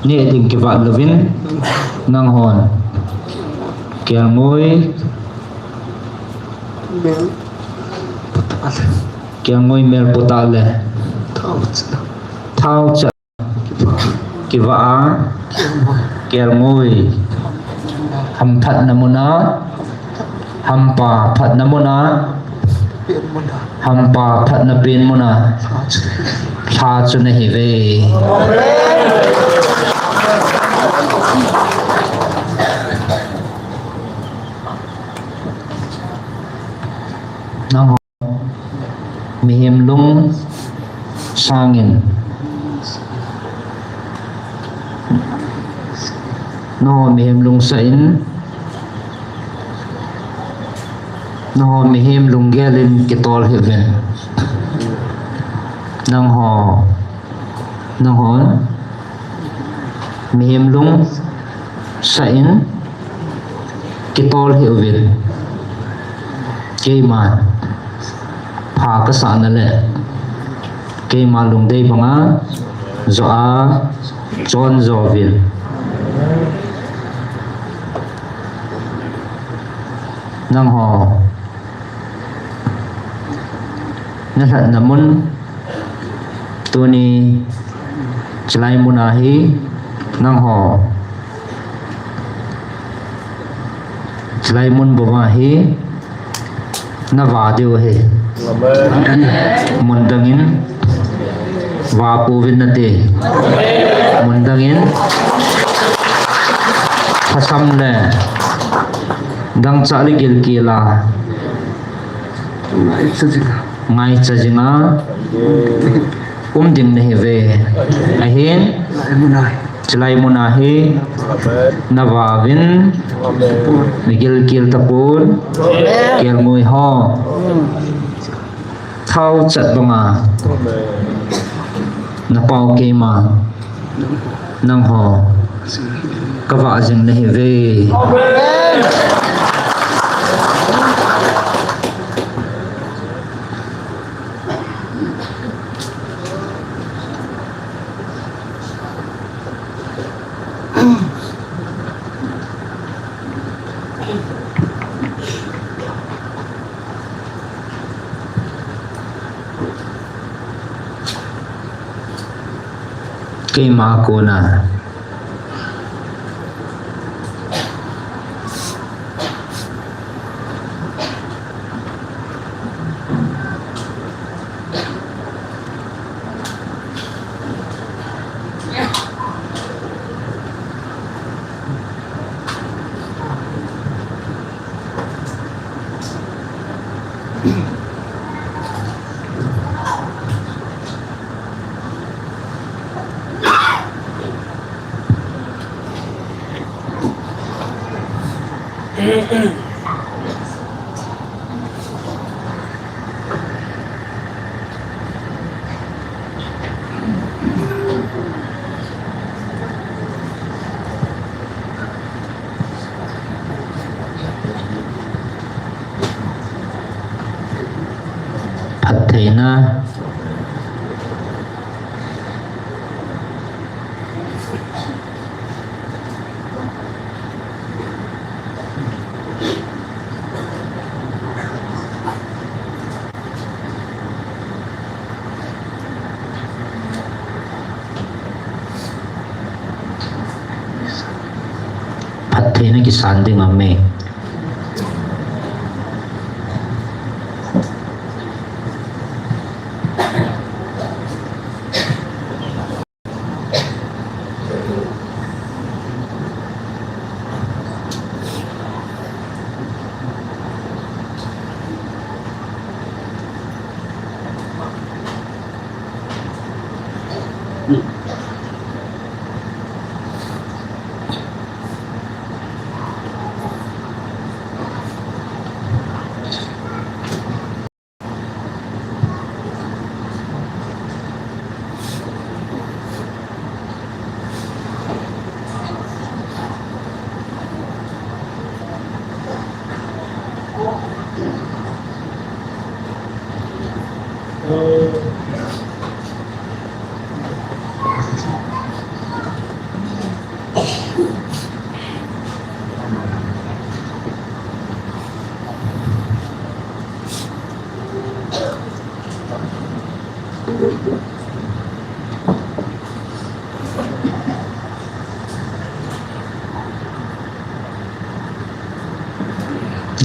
Neh ding kivat louvin. Nanghon. Kelngoi. Kelngoi mel putah le. Thao cha. Kivah a. Kelngoi. Hamphatna mun a. Hampa phatna mun a. Hampa phatna pen mun a. Lha chu nahiuve. Nangho. Mihem lung sangin. Nangho mihem lungsa in. Nangho mihem lunggel in kitol hih uvin. Nangho, nanghon mihem lungsa in kitol hih uvin. Keima pha kasah na le keima lungdei banga jo a chon jo uvin. Nangho nalhatna mun tuni chilai mun ahi, nangho chilai mun bou ahi, nava diu ahi. Amen. Mun dangin va pouvin nate. Mun dangin thasam le dangchah le gilkel a ngaicha jinga um ding nahiuve. Ahin chilai mun ahi, nava uvin, nagilkel tapon, kelngoi ho thao chat banga napao keima nangho kavah jing nahiuve. Keima kona Phattheina. Phattheina kisan ding ahi.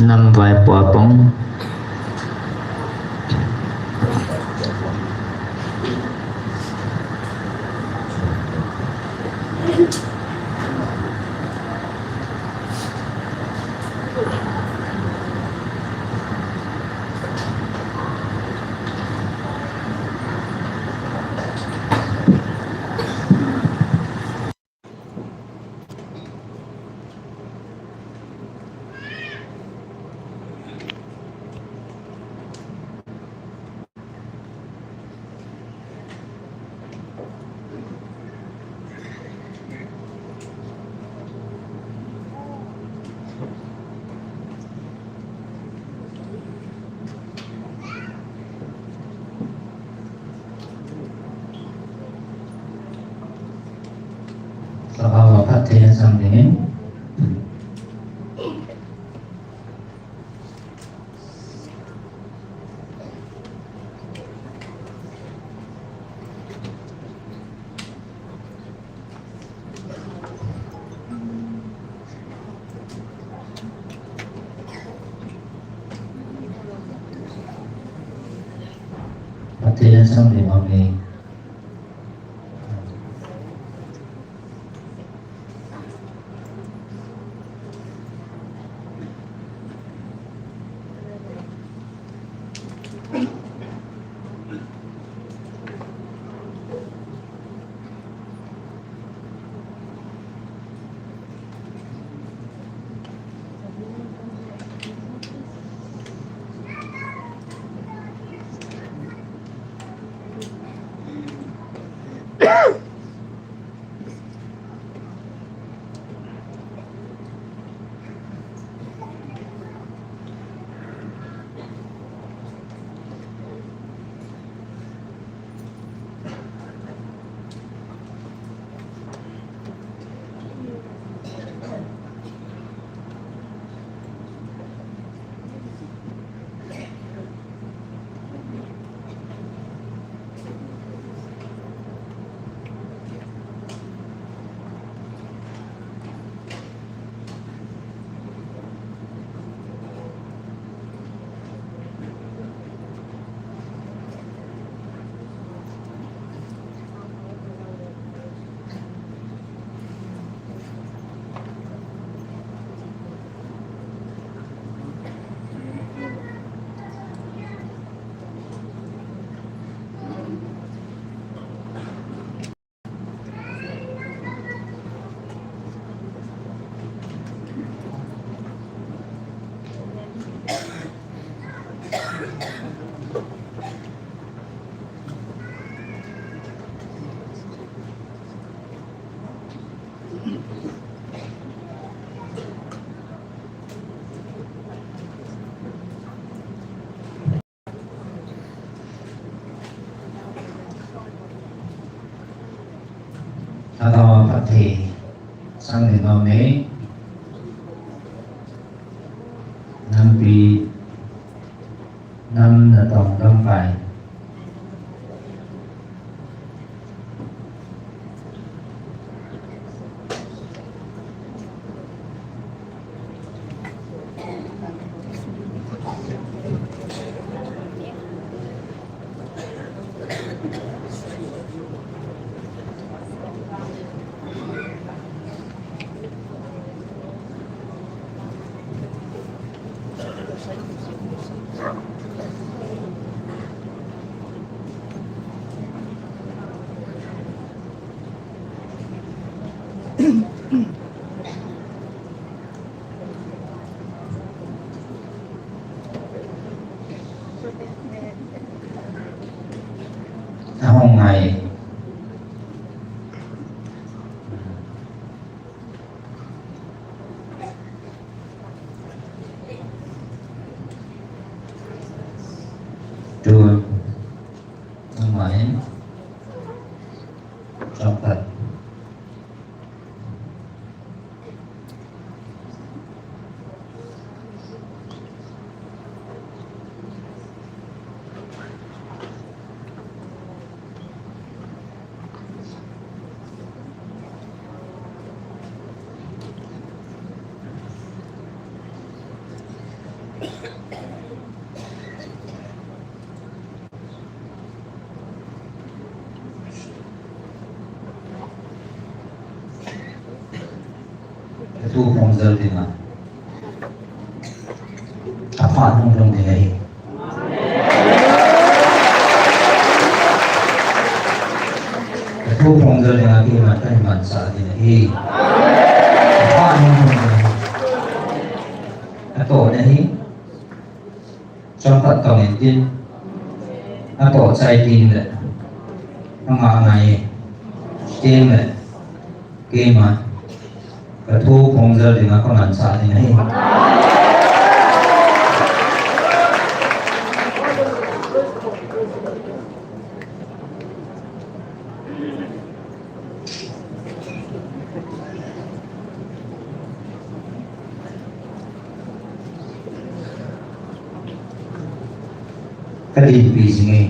Nam vaipo apong. Lhagao a phatthei a chang dingin. Phatthei a chang ding ahi. Lhagao a phatthei chang ding ahi. Nampi, nam natong lamkai. Ahung ngai. Tun, ngai. Chomkhat. Ka thu phong jel ding a. Ka phat hung lhung ding ahi. Ka thu phong jel ding a, keiman kahin mansah ding ahi. Ka phat hung lhung ding ahi. Ka toh na hi. Chomkhat tong in tin, atoh chai tin le, ama ngai tin le, keima, ka thu phong jel ding a ka mansah ding ahi. Dinpi jing e.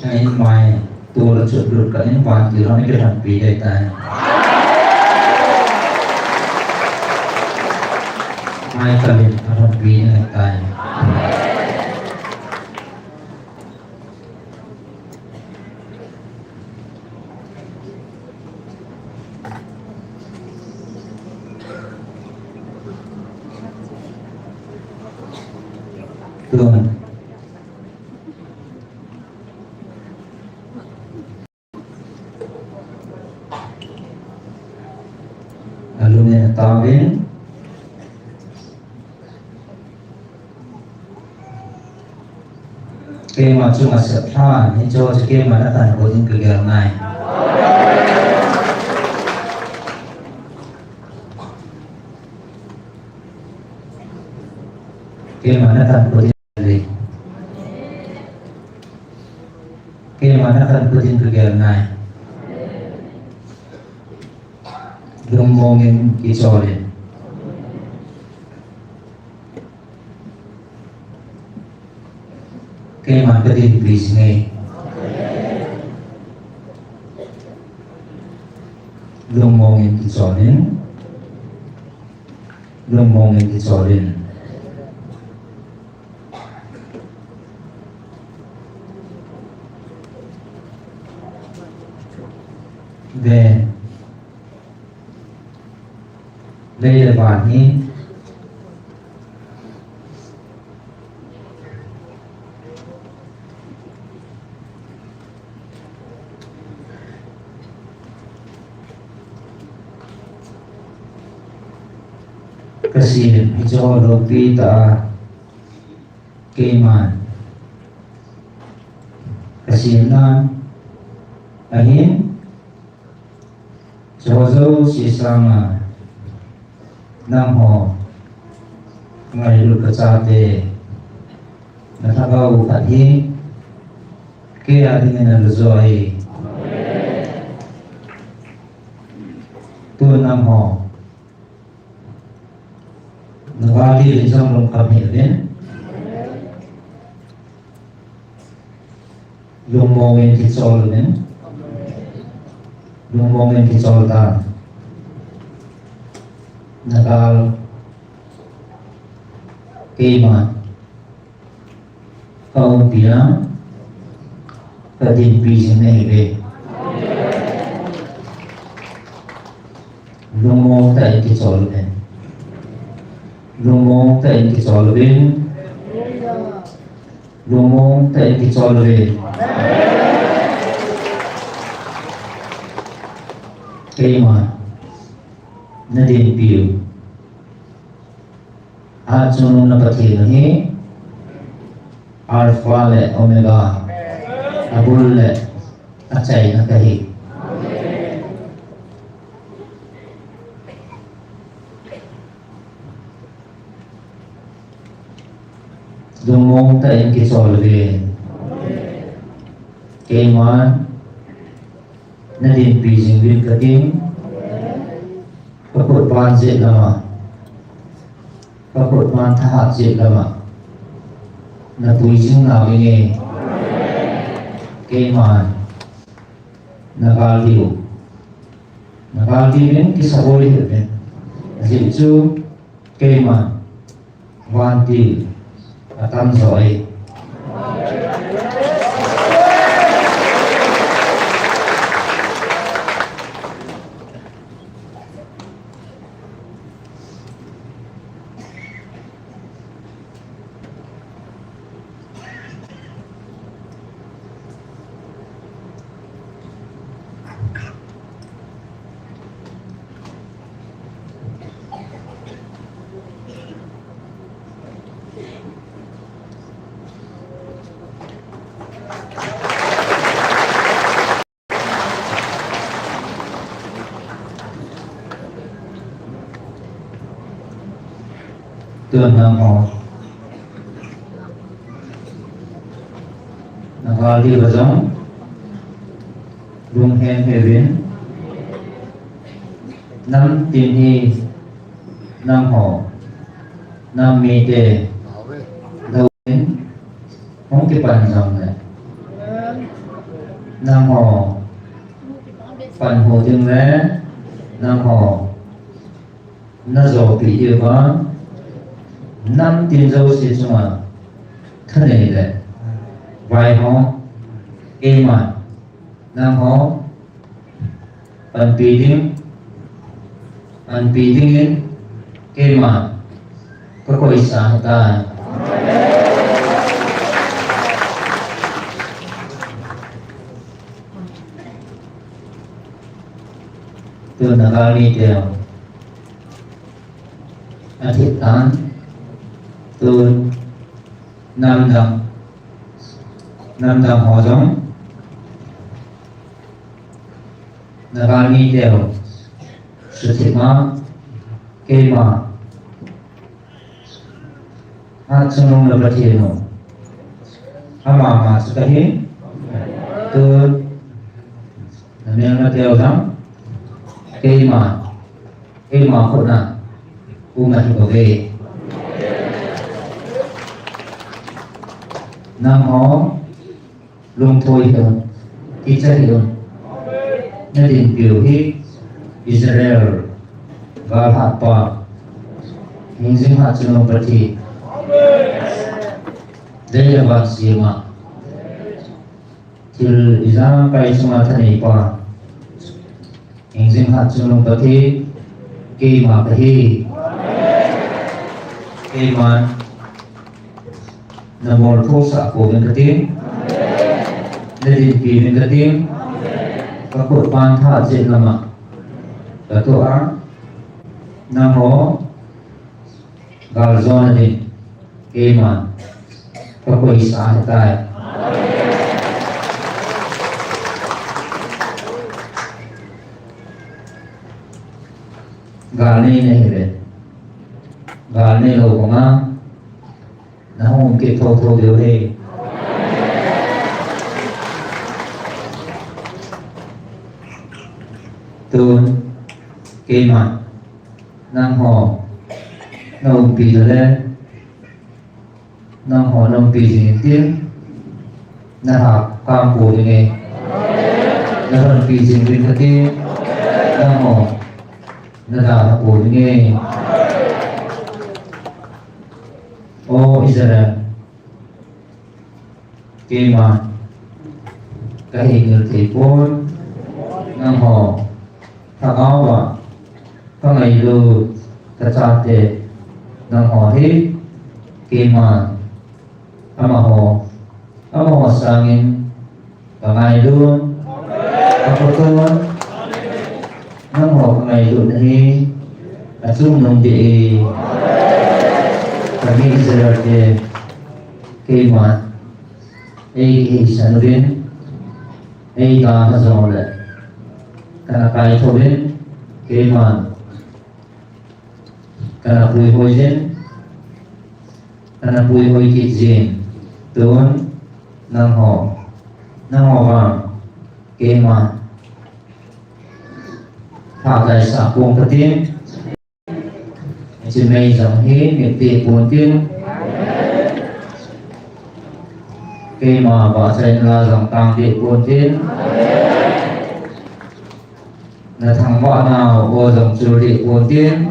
Ahin mai, tua la chut lut ka in vantil hon i kilhonpi ding ahitai. Mai kalin alhonpi ding ahitai. Tun. Alungin ataovin. Keima chunga sep lhan, hiche chu keima nathan kho ding kagel nai. Keima nathan kho ding le. Keima nathan kho ding kagel nai. Lungmongin kicholin. Keiman kadinpi jing e. Lungmongin kicholin. Lungmongin kicholin. Ve. Lei le van hi kasem hiche ho loupi tah a keiman kasem nan ahin. Hiche ho jouse sanga nangho ngailut kachate, nalhagao u khat hi keia dingin alujo ahi. Tun nangho nagal diuvin jong lungkham hih uvin. Lungmongin kichol uvin. Lungmongin kichol tan. Nagal keima kaumpi a kadinpi jing nahiuve. Lungmong tah in kichol uvin. Lungmong tah in kichol uvin. Lungmong tah in kichol uvin. Keima nadinpi u Hatchungnung na Pathen hi Alpha le Omega, abul le achaina kahi. Lungmong tah in kichol uvin. Keiman nadinpi jing uvin kating. Kakhut pan jet lama, kakhut pan thahat jet lama napui jing nauvin e. Keiman nagal diu, nagal diuvin kisaboi hih uvin. Ajeh chu keiman vantil atam jo e. Tun nangho, na gal diu va jong lunghem heuvin, nam tin hi nangho nam mite douvin hung kipan jongle, nangho panhu ding le nangho na jopi diu va, nam tin jouse chunga thanei le vaihom, keima nangho panpi ding, panpi dingin keima ka koisa ahitai. Tun na gal mite athip tan, tun namdang, namdang ho jong na gal mite suthip ma, keima Hatchungnung le Pathen u, ama ma chu kahi. Tun na mel na tel jong keima, keima khut na um ahi bouve. Nangho lungthoi hih un, kicha hih un. Na dinpiu hi Israel galhatpa, hingjing hatchungnung Pathen, lei le van sema, thil ijat chunga thaneipa, hingjing hatchungnung Pathen, keima kahi. Keiman na molthousah pouvin kati, na dinpiuvin kati, ka khut pantha jet lama ka toh a, nangho galjona din keiman ka koisa ahitai. Gal nei na hile, gal neilou banga na hung um kit thotho diu ahi. Tun keima nangho na umpi le, nangho na umpi jing tin, na hap kang pou ding e. Na umpi jing tin kati, nangho na dalha pou ding e. O Israel, keima ka hei ngil thei pon, nangho lhagao a ka ngailut ka chate nangho hi keima amaho, amaho sangin ka ngailut, ka photon, nangho ka ngailutna hi achungnung deh e. Ka mi Israel te, keima ei kiheisan uvin, ei dalha jongle kana kaithou vin, keiman kana puihoi jin, kana puihoi kit jin. Tun nangho, nangho vang keima phatah a sah pong kati. Hiche mei jong hi mit peh pon tin, keima vahchoina la jong tang peh pon tin, na thangvah nau o jong chul peh pon tin,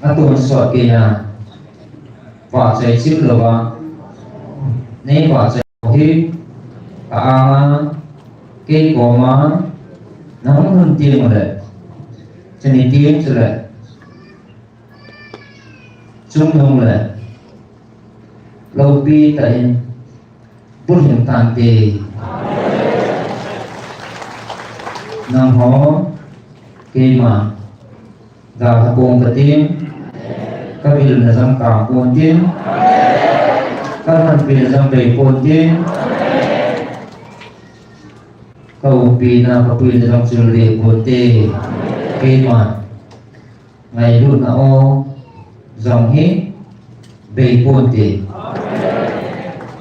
atonsot keiya vahchoi chim louva nei vahchoi hi ka anga, kei koma na hung lhun teng ule, chuni teng chule chungnung le loupi tah in bulhing tante. Nangho keima dalha pong kati, ka vilna jong kang pon tin, ka lhonpina jong bei pon tin, ka umpina, ka puina jong chul deh pon te. Keima ngailutna o jong hi bei ponte.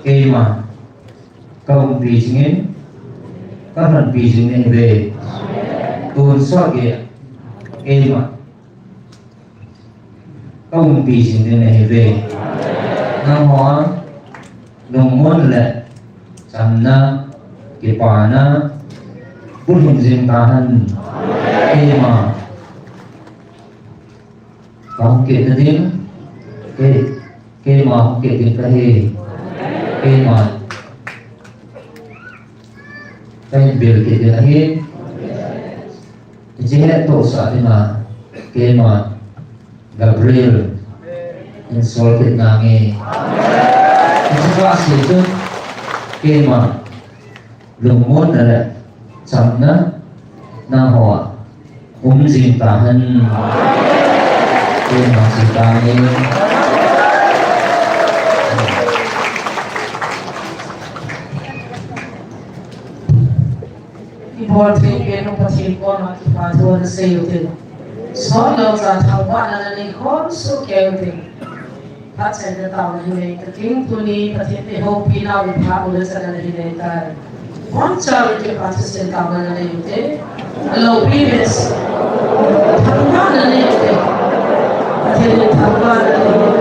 Keima ka umpi jingin, ka lhonpi jing nahi uve. Tonsot geiya keima ka umpi jing ding nahi uve. Nangho a lungmon le chamna, kipana bulhing jing tahen. Keima ka hung kit nading, kei, keima hung kit ding kahi. Keima ka hin bil kit ding ahi. Hiche hettohsah dinga keima Gabriel in sol kit nange. Hiche kasei chun keima lungmonna le chamna nangho a um jing tahen. Keima sei tange. Ibol thei pen u Pathen koma kipa thu nasei ute. Sot lou cha thangvahna nanei khom soh kei ute. Phatchaina taona hinei tating, tuni Pathen in eihoupi nau in phat u le channa hinei tai. Boncha in kipa thusim taona nanei ute. Aloupi beh. Thangvahna nanei ute. Pathen in thangvahna nanei ute.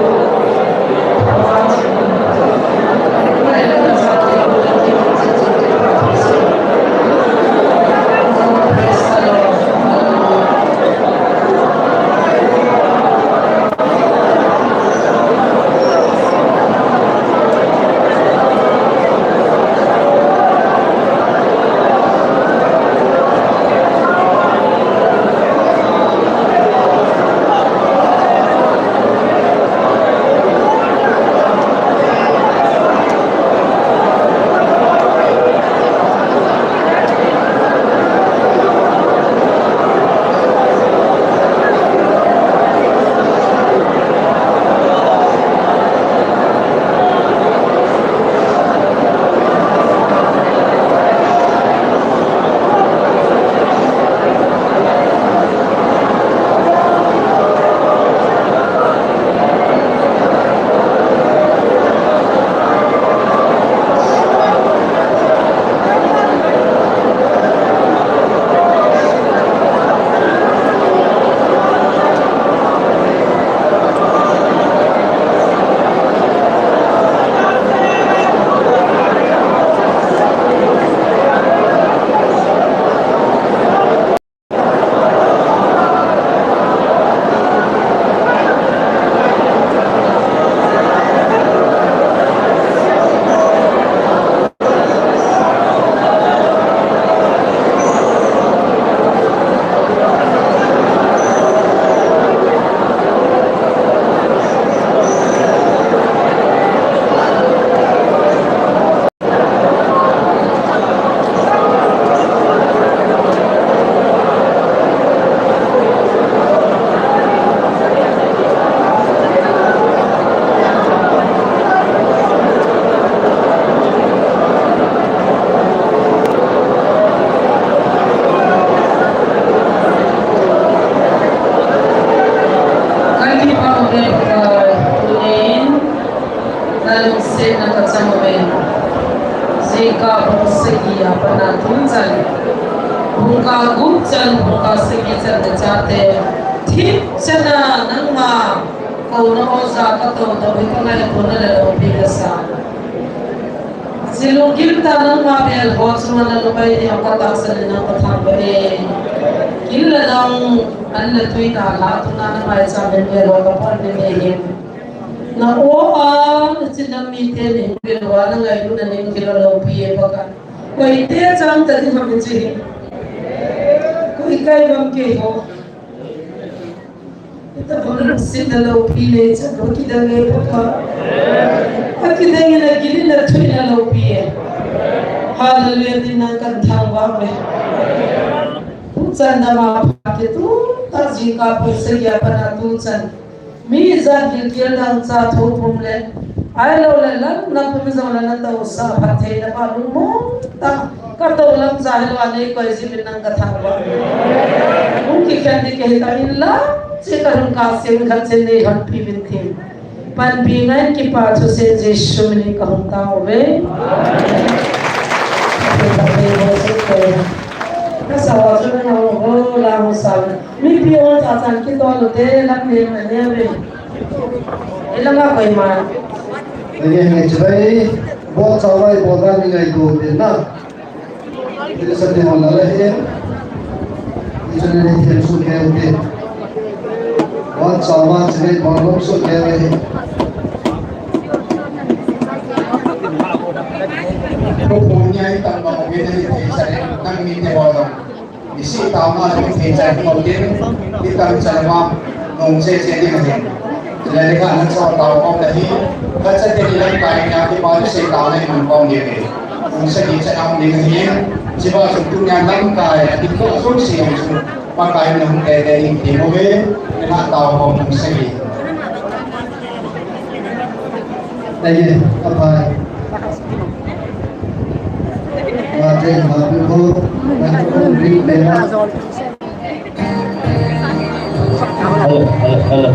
Kan kipah uve Pakai, tunin nalungsetna kachang uve. Jingkah pung sagi a pat a tuchan, pungkah gup chan, pungkah sagi chan nachate thipchan a nangma kouna oja katou tou hi kangaito na le loupi kasa. Hiche lunggim tah nangma bel ho chunga nalungai ding katahsan in nang kathangvah e. Kin le dong, an le tui na la tuna namaicham in bel ho kapon in nei hin. Na o a, nachin nam mite nei hin bel ho a nangailutna nin kilo loupi e Pakai. Koi te chang ta ding ham hiche hi. Koi kai bang keiho. Itabang lungsetna loupi nei chan, akidang e Pakai. Akidang in agil in athuh in aloupi e. Hallelujah, tin nang kathangvah uve. Tuchan nama pha kitup tah jingkah pung sagi a pat a tuchan. Mi ijat gilkel dang cha thoupum le. Ahilou le lam na pum jong le natousah phattheina pa lungmong tah. Katou lam cha hilou a neikoi jeh in nang kathangvah. Hung kikhen ding kahi ta in la. Chika hung kah sing khat chen nei lhonpi uvin tin. Panpi ngai kipa thusim Jesu min in kahung tao uve. Ka sa wa chu na ho la ho sa. Mipi ho cha chan kitol u te lam ni ma ne uve. Ilanga koima. Ngai ngai chu bai. Bo cha wai bo da ni ngai do te na. Ila sa te hon la la he. Ichun ni he su ke u te. Wan sa wan se ko lom su ke u he. Ko ko ni ai tam ba ko ni te sa nang ni te ho lo. Isi tama le thei chai ko din, itam chai ma, nung che che ding ahi. Chule ni kha na cho tao ko na hi, ka cha te ni lamkai nia kipa thu sei tao na man ko ding ahi. Nung sa ni cha am ding ahi, chiba su tu nia lamkai, a ding ko su si ang su, Pakai na hung te te ding ti mo ve, na tao ko nung sa ni. Aye, apai. Mate, mate ko, mate ko, ring bell. Hello, hello, hello.